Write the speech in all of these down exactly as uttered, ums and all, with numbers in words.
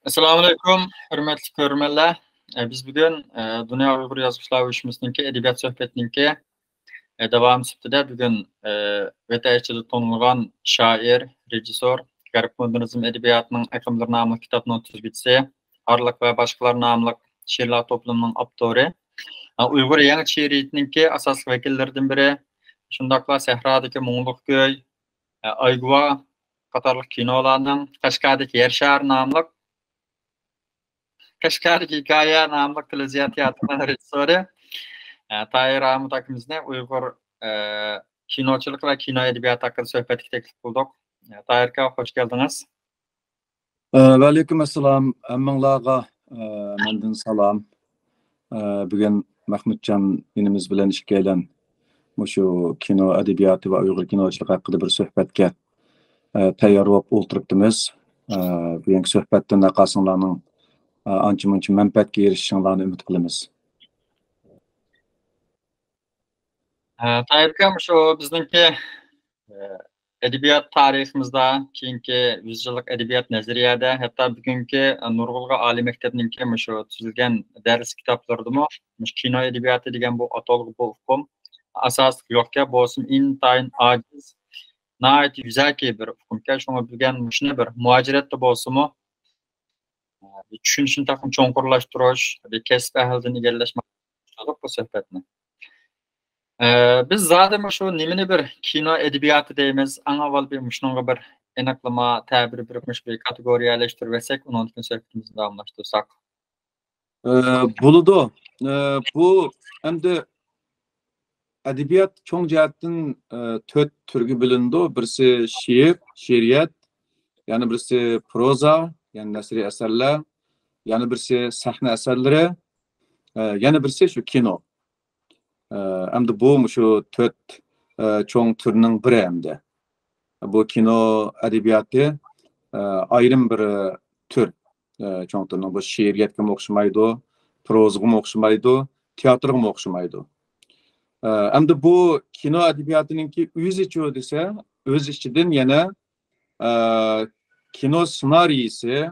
ئەسسالامۇئەلەيكۇم، ھۆرمەتلىك كۆرۈرمەنلەر. ئە، بىز بۈگۈن، ئە، دۇنيا ئۇيغۇر يازغۇچىلار ئۇيۇشمىسىنىڭكى ئەدەبىيات سۆھبىتىنىڭكى، ئە، داۋامى سۈپىتىدە بۈگۈن، ئە، ۋەتەن ئىچىدە تونۇلغان شائىر، رېژىسسور، غەرب مودېرنىزم ئەدەبىياتىنىڭ ئېقىملىرى ناملىق كىتابنىڭ تۈزگۈچىسى، ئارىلىق ۋە باشقىلار ناملىق شېئىرلار توپلىمىنىڭ ئاپتورى، ئە، ئۇيغۇر يېڭىچە شېئىرىيىتىنىڭكى ئاساسلىق ۋەكىللىرىدىن بىرى، شۇنداقلا سەھرادىكى مۇڭلۇق كۈي، ئايگۇۋا قاتارلىق كىنولارنىڭ، قەشقەردىكى يەر شارى ناملىق، قەشقەردىكى ھېكايە ناملىق تېلېۋىزىيە تىياتىرىنىڭ رېژىسسورى، ئە، تاھىر ئامىت ئاكىمىزنى ئۇيغۇر، ئە، كىنوچىلىقى ۋە كىنو ئەدەبىياتى ھەققىدە سۆھبەتكە تەكلىپ قىلدۇق. ئە، تاھىر ئاكا، خوش كەلدىڭىز. ئە، ۋەئەلەيكۇم ئەسسالام. ھەممىڭلارغا، ئە، مەندىن سالام. ئە، بۈگۈن مەھمۇتجان ئىنىمىز بىلەن ئىككىيلەن مۇشۇ كىنو ئەدەبىياتى ۋە ئۇيغۇر كىنوچىلىقى ھەققىدە بىر سۆھبەتكە، ئە، تەييار بولۇپ ئولتۇرۇپتىمىز. ئە، بۈگۈنكى سۆھبەتتىن ھەرقايسىڭلارنىڭ، ئە، ئانچە-مۇنچە مەنپەئەتكە ئېرىشىشىڭلارنى ئۈمىد قىلىمىز. ئە، تاھىر ئاكا، مۇشۇ بىزنىڭكى، ئە، ئەدەبىيات تارىخىمىزدا، كېيىنكى يۈز يىللىق ئەدەبىيات نەزەرىيەدە، ھەتتا بۈگۈنكى، ئە، نۇرغۇنلىغان ئالىي مەكتەپنىڭكى مۇشۇ تۈزۈلگەن دەرس كىتابلىرىدىمۇ مۇشۇ كىنو ئەدەبىياتى دېگەن بۇ ئاتالغۇ، بۇ ئۇقۇم ئاساسلىق يوقكەن، بولسىمۇ ئىنتايىن ئاجىز، ناھايىتى يۈزەكى بىر ئۇقۇمكەن. شۇڭا بۈگۈن مۇشۇنى بىر مۇھاجىرەتتە بولسىمۇ، چۈشىنىشنى تېخىمۇ چوڭقۇرلاشتۇرۇش، بىر كەسىپ ئەھلىدىن ئىگىلەشمەك بۇ سۆھبەتنى. ئە، بىز زادى مۇشۇ نېمىنى بىر كىنو ئەدەبىياتى دەيمىز؟ ئەڭ ئاۋۋال بىر مۇشۇنىڭغا بىر ئېنىقلىما، تەبىر بېرىپ، مۇشۇ بىر كاتېگورىيەلەشتۈرۈۋەتسەك، ئۇنىڭدىن كېيىن سۆھبىتىمىزنى داۋاملاشتۇرساق. ئە، بولىدۇ. ئە، بۇ ئەمدى ئەدەبىيات چوڭ جەھەتتىن، ئە، تۆت تۈرگە بۆلۈنىدۇ. بىرسى شېئىر، شېئىرىيەت، يەنە بىرسى پروزا، يەنى نەسرىي ئەسەرلەر، يەنە بىرسى سەھنە ئەسەرلىرى، ئە، يەنە بىرسى شۇ كىنو. ئە، ئەمدى بۇ مۇشۇ تۆت، ئە، چوڭ تۈرنىڭ بىرى ئەمدى. بۇ كىنو ئەدەبىياتى، ئە، ئايرىم بىر، ئە، تۈر. ئە، چوڭ تۈرنىڭ بۇ شېئىرىيەتكىمۇ ئوخشىمايدۇ، پروزىغىمۇ ئوخشىمايدۇ، تىياتىرغىمۇ ئوخشىمايدۇ. ئە، ئەمدى بۇ كىنو ئەدەبىياتىنىڭكى ئۆزىچۇ دېسە، ئۆز ئىچىدىن يەنە، ئە، كىنو سېنارىيىسى،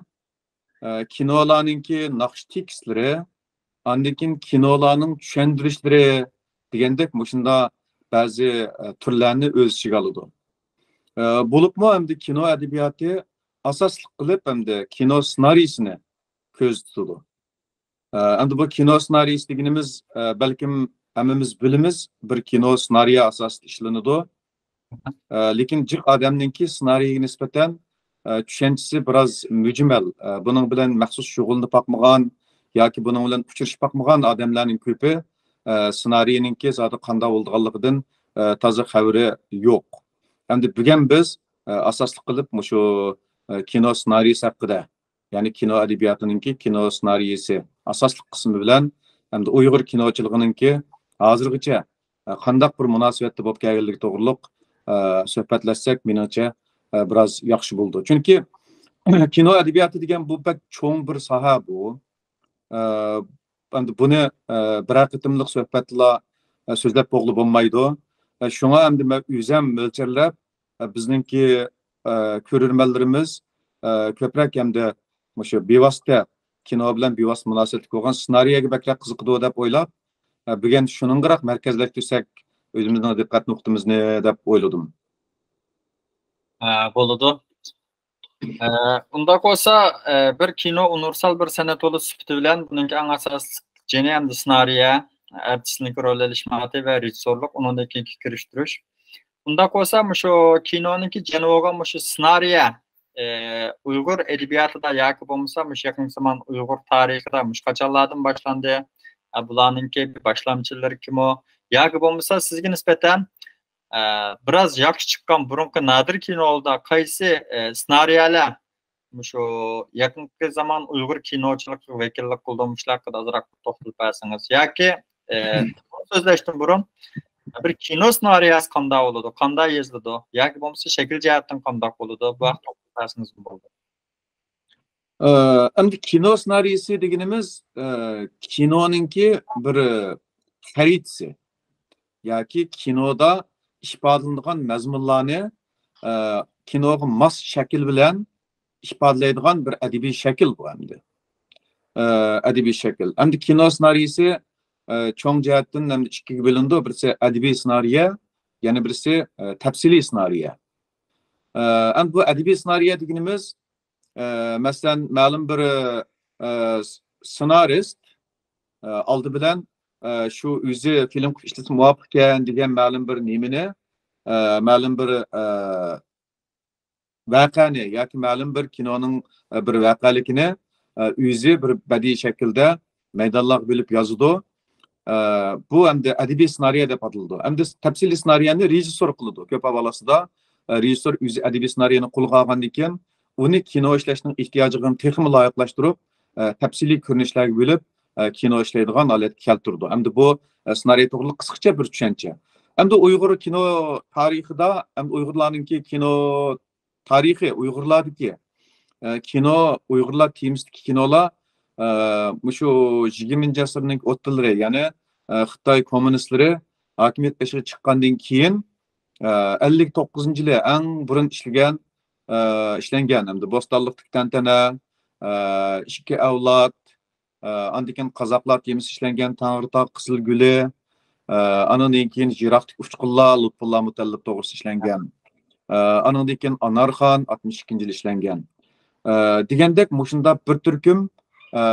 ئە، كىنولارنىڭكى ناخشا تېكىستلىرى، ئاندىن كېيىن كىنولارنىڭ چۈشەندۈرۈشلىرى دېگەندەك مۇشۇنداق بەزى، ئە، تۈرلەرنى ئۆز ئىچىگە ئالىدۇ. ئە، بولۇپمۇ ئەمدى كىنو ئەدەبىياتى ئاساسلىق قىلىپ ئەمدى كىنو سېنارىيىسىنى كۆزدە تۇتىدۇ. ئە، ئەمدى بۇ كىنو سېنارىيىسى دېگىنىمىز، ئە، بەلكىم ھەممىمىز بىلىمىز، بىر كىنو سېنارىيە ئاساسىدا ئىشلىنىدۇ. ئە، لېكىن جىق ئادەمنىڭكى سېنارىيگە نىسبەتەن، ئە، چۈشەنچىسى بىراز مۈجمەل. ئە، بۇنىڭ بىلەن مەخسۇس شۇغۇللىنىپ باقمىغان ياكى بۇنىڭ بىلەن ئۇچرىشىپ باقمىغان ئادەملەرنىڭ كۆپى، ئە، سېنارىينىڭكى زادى قانداق بولىدىغانلىقىدىن، ئە، تازا خەۋىرى يوق. ئەمدى بۈگۈن بىز، ئە، ئاساسلىق قىلىپ مۇشۇ، ئە، كىنو سېنارىيىسى ھەققىدە، يەنى كىنو ئەدەبىياتىنىڭكى كىنو سېنارىيىسى ئاساسلىق قىسمى بىلەن ھەمدە ئۇيغۇر كىنوچىلىقىنىڭكى ھازىرغىچە، ئە، قانداق بىر مۇناسىۋەتتە بولۇپ كەلگەنلىكى توغرۇلۇق، ئە، سۆھبەتلەشسەك، مېنىڭچە، ئە، بىراز ياخشى بولىدۇ. چۈنكى كىنو ئەدەبىياتى دېگەن بۇ بەك چوڭ بىر ساھە بۇ. ئە، ئەمدى بۇنى، ئە، بىرەر قېتىملىق سۆھبەتلا، ئە، سۆزلەپ بولغىلى بولمايدۇ. ئە، شۇڭا ئەمدى مەن ئۆزەم مۆلچەرلەپ، ئە، بىزنىڭكى، ئە، كۆرۈرمەنلىرىمىز، ئە، كۆپرەك ئەمدى مۇشۇ بىۋاسىتە كىنو بىلەن بىۋاسىتە مۇناسىۋەتلىك بولغان سېنارىيەگە بەكرەك قىزىقىدۇ دەپ ئويلاپ، ئە، بۈگۈن شۇنىڭغىراق مەركەزلەشتۈرسەك ئۆزىمىزنىڭ دىققەت نۇقتىمىزنى دەپ ئويلىدىم. ئە، بولىدۇ. ئە، ئۇنداق بولسا، ئە، بىر كىنو ئۇنىۋېرسال بىر سەنئەت تۈرى سۈپىتى بىلەن بۇنىڭكى ئەڭ ئاساسلىق جېنى ئەمدى سېنارىيە، ئارتىسنىڭكى رول ئېلىش ماھارىتى ۋە رېژىسسورلۇق، ئۇنىڭدىن كېيىنكى كىرىشتۈرۈش. ئۇنداق بولسا، مۇشۇ كىنونىڭكى جېنى بولغان مۇشۇ سېنارىيە، ئە، ئۇيغۇر ئەدەبىياتىدا ياكى بولمىسا مۇشۇ يېقىنقى زامان ئۇيغۇر تارىخىدا مۇشۇ قاچانلاردىن باشلاندى؟ ئە، بۇلارنىڭكى باشلامچىلىرى كىمۇ؟ ياكى بولمىسا سىزگە نىسبەتەن ئە، بىراز ياخشى چىققان بۇرۇنقى نادىر كىنولاردا قايسى، ئە، سېنارىيەلەر مۇشۇ يېقىنقى زامان ئۇيغۇر كىنوچىلىقىغا ۋەكىللىك قىلىدۇ؟ مۇشۇلار ھەققىدە ئازراق توختىلىپ بەرسىڭىز. ياكى، ئە، سۆزلەشتىن بۇرۇن، بىر كىنو سېنارىيەسى قانداق بولىدۇ، قانداق يېزىلىدۇ؟ ياكى بولمىسا شەكىل جەھەتتىن قانداق بولىدۇ؟ بۇ ھەقتە توختىلىپ بەرسىڭىزمۇ بولىدۇ. ئە، ئەمدى كىنو سېنارىيىسى دېگىنىمىز، ئە، كىنونىڭكى بىر خەرىتىسى ياكى كىنودا ئىپادىلىنىدىغان مەزمۇنلارنى، ئە، كىنوغا ماس شەكىل بىلەن، ئىپادىلەيدىغان بىر ئەدەبىي شەكىل بۇ ئەمدى. ئە، ئەدەبىي شەكىل. ئەمدى كىنو سېنارىيىسى، ئە، چوڭ جەھەتتىن ئەمدى ئىككىگە بۆلۈنىدۇ. بىرسى ئەدەبىي سېنارىيە، يەنە بىرسى، ئە، تەپسىلىي سېنارىيە. ئە، ئەمدى بۇ ئەدەبىي سېنارىيە دېگىنىمىز، ئە، مەسىلەن، مەلۇم بىر، ئە، سېنارىست، ئە، ئالدى بىلەن، ئە، شۇ ئۆزى فىلىم قىلىپ ئىشلىسە مۇۋاپىق ئىكەن دېگەن مەلۇم بىر نېمىنى، ئە، مەلۇم بىر، ئە، ۋەقەنى ياكى مەلۇم بىر كىنونىڭ، ئە، بىر ۋەقەلىكىنى، ئە، ئۆزى بىر بەدىئىي شەكىلدە مەيدانلارغا بۆلۈپ يازىدۇ. ئە، بۇ ئەمدى ئەدەبىي سېنارىيە دەپ ئاتىلىدۇ. ئەمدى تەپسىلىي سېنارىيەنى رېژىسسور قىلىدۇ. كۆپ ئەھۋال ئاستىدا، ئە، رېژىسسور ئۆزى ئەدەبىي سېنارىيەنى قولغا ئالغاندىن كېيىن، ئۇنى كىنو ئىشلەشنىڭ ئېھتىياجىغا تېخىمۇ لايىقلاشتۇرۇپ، ئە، تەپسىلىي كۆرۈنۈشلەرگە بۆلۈپ، ئە، كىنو ئىشلەيدىغان ھالەتكە كەلتۈرىدۇ. ئەمدى بۇ، ئە، سېنارىيە توغرىلىق قىسقىچە بىر چۈشەنچە. ئەمدى ئۇيغۇر كىنو تارىخىدا، ئەمدى ئۇيغۇرلارنىڭكى كىنو تارىخى، ئۇيغۇرلاردىكى، ئە، كىنو، ئۇيغۇرلار تېمىسىدىكى كىنولار، ئە، مۇشۇ يىگىرمىنچى ئەسىرنىڭ ئوتتۇرىلىرى، يەنى، ئە، خىتاي كوممۇنىستلىرى ھاكىمىيەت بېشىغا چىققاندىن كېيىن، ئە، ئەللىك توققۇزىنچى يىلى ئەڭ بۇرۇن ئىشلىگەن، ئە، ئىشلەنگەن، ئەمدى بوستانلىقتىكى تەنتەنە، ئە، ئىككى ئەۋلاد، ئە، ئاندىن كېيىن قازاقلار تېمىسى ئىشلەنگەن تەڭرىتاغ قىزىل گۈلى، ئە، ئانىڭدىن كېيىن يىراقتىكى ئۇچقۇنلار لۇتپۇللا مۇتەللىپ توغرىسىدا ئىشلەنگەن. ئە، ئانىڭدىن كېيىن ئانارخان ئاتمىش ئىككىنچى يىلى ئىشلەنگەن. ئە، دېگەندەك مۇشۇنداق بىر تۈركۈم، ئە،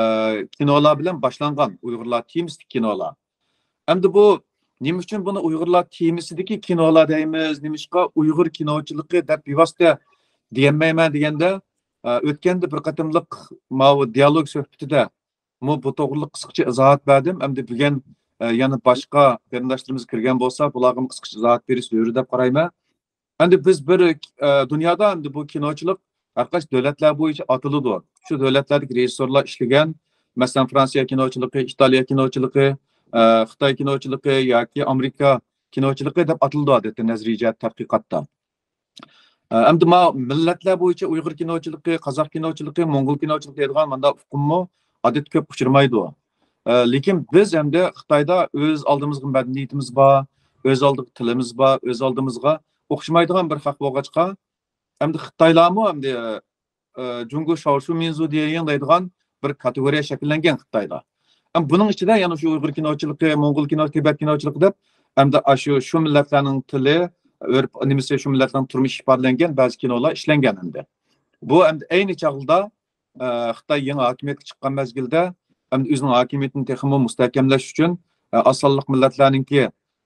كىنولار بىلەن باشلانغان ئۇيغۇرلار تېمىسىدىكى كىنولار. ئەمدى بۇ نېمە ئۈچۈن بۇنى ئۇيغۇرلار تېمىسىدىكى كىنولار دەيمىز، نېمىشقا ئۇيغۇر كىنوچىلىقى دەپ بىۋاسىتە دېيەلمەيمەن دېگەندە، ئە، ئۆتكەندە بىر قېتىملىق ماۋۇ دىيالوگ سۆھبىتىدە مۇ-، بۇ توغرىلىق قىسقىچە ئىزاھات بەردىم. ئەمدى بۈگۈن، ئە، يەنە باشقا قېرىنداشلىرىمىز كىرگەن بولسا، بۇلارغىمۇ قىسقىچە ئىزاھات بېرىش زۆرۈر دەپ قارايمەن. ئەمدى بىز بىر، ئە، دۇنيادا ئەمدى بۇ كىنوچىلىق ھەر قايسى دۆلەتلەر بويىچە ئاتىلىدۇ. شۇ دۆلەتلەردىكى رېژىسسورلار ئىشلىگەن، مەسىلەن، فرانسىيە كىنوچىلىقى، ئىتالىيە كىنوچىلىقى، ئە، خىتاي كىنوچىلىقى ياكى ئامېرىكا كىنوچىلىقى دەپ ئاتىلىدۇ ئادەتتە نەزەرىي جەھەت تەتقىقاتتا. ئە، ئەمدى ما مىللەتلەر بويىچە ئۇيغۇر كىنوچىلىقى، قازاق كىنوچىلىقى، موڭغۇل كىنوچىلىقى دەيدىغان مانداق ئۇقۇممۇ ئادەتتە كۆپ ئۇچرىمايدۇ. ئە، لېكىن بىز ئەمدى خىتايدا ئۆز ئالدىمىزغا مەدەنىيىتىمىز بار، ئۆز ئالدىغا تىلىمىز بار، ئۆز ئالدىمىزغا ئوخشىمايدىغان بىر خەق بولغاچقا، ئەمدى خىتايلارمۇ ئەمدى، ئە، جۇڭگو شاۋشۇمىنزۇ دېيىڭ دەيدىغان بىر كاتېگورىيە شەكىللەنگەن خىتايدا. ئەم، بۇنىڭ ئىچىدە يەنە شۇ ئۇيغۇر كىنوچىلىقى، موڭغۇل كىنو، تىبەت كىنوچىلىقى دەپ، ئەمدى ئاشۇ، شۇ مىللەتلەرنىڭ تىلى، ئۆرپ، نېمىسى، شۇ مىللەتلەرنىڭ تۇرمۇش ئىپادىلەنگەن بەزى كىنولار ئىشلەنگەن ئەمدى. بۇ ئەمدى ئەينى چاغدا، ئە، خىتاي يېڭى ھاكىمىيەتكە چىققان مەزگىلدە، ئەمدى ئۆزىنىڭ ھاكىمىيىتىنى تېخىمۇ مۇستەھكەملەش ئۈچۈن، ئە، ئاز سانلىق مىللەتلەرنىڭكى،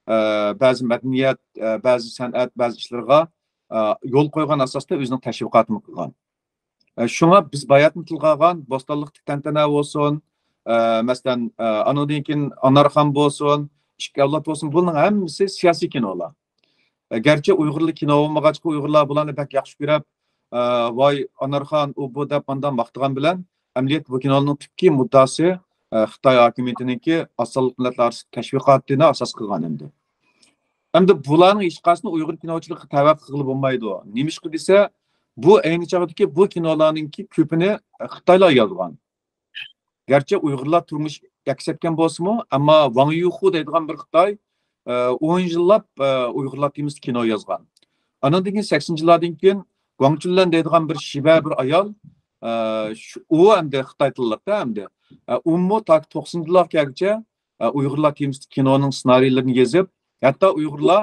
ئە، بەزى مەدەنىيەت، ئە، بەزى سەنئەت، بەزى ئىشلىرىغا، ئە، يول قويغان ئاساستا ئۆزىنىڭ تەشۋىقاتىنى قىلغان. ئە، شۇڭا بىز باياتىن تىلغا ئالغان بوستانلىقتىكى تەنتەنە بولسۇن، ئە، مەسىلەن، ئە، ئانىڭدىن كېيىن ئانارخان بولسۇن، ئىككى ئەۋلاد بولسۇن، بۇنىڭ ھەممىسى سىياسىي كىنولار. ئە، گەرچە ئۇيغۇرلار كىنو بولمىغاچقا، ئۇيغۇرلار بۇلارنى بەك ياخشى كۆرۈپ، ئە، ۋاي ئانارخان، ئۇ بۇ دەپ ئانداق ماختىغان بىلەن، ئەمەلىيەتتە بۇ كىنونىڭ تۈپكى مۇددىئاسى، ئە، خىتاي ھاكىمىيىتىنىڭكى ئاز سانلىق مىللەتلەر ئارىسىدىكى تەشۋىقاتىنى ئاساس قىلغان ئەمدى. ئەمدى بۇلارنىڭ ھېچقايسىسىنى ئۇيغۇر كىنوچىلىقىغا تەۋە قىلغىلى بولمايدۇ. نېمىشقا دېسە، بۇ ئەينى چاغدىكى بۇ كىنولارنىڭكى كۆپىنى خىتايلار يازغان. گەرچە ئۇيغۇرلار تۇرمۇش ئەكس ئەتكەن بولسىمۇ، ئەمما ۋاڭ يۇخۇ دەيدىغان بىر خىتاي، ئە، ئون يىللاپ، ئە، ئۇيغۇرلار تېمىسىدا كىنو يازغان. ئانىڭدىن كېيىن سەكسىنىنچى يىللاردىن كېيىن گۇاڭ چۈنلەن دەيدىغان بىر شىبە بىر ئايال، ئە، شۇ، ئۇ ئەمدى خىتاي تىللىقتا ئەمدى. ئە، ئۇمۇ تاكى توقسىنىنچى يىللارغا كەلگۈچە، ئە، ئۇيغۇرلار تېمىسىدا كىنونىڭ سېنارىيلىرىنى يېزىپ، ھەتتا ئۇيغۇرلار،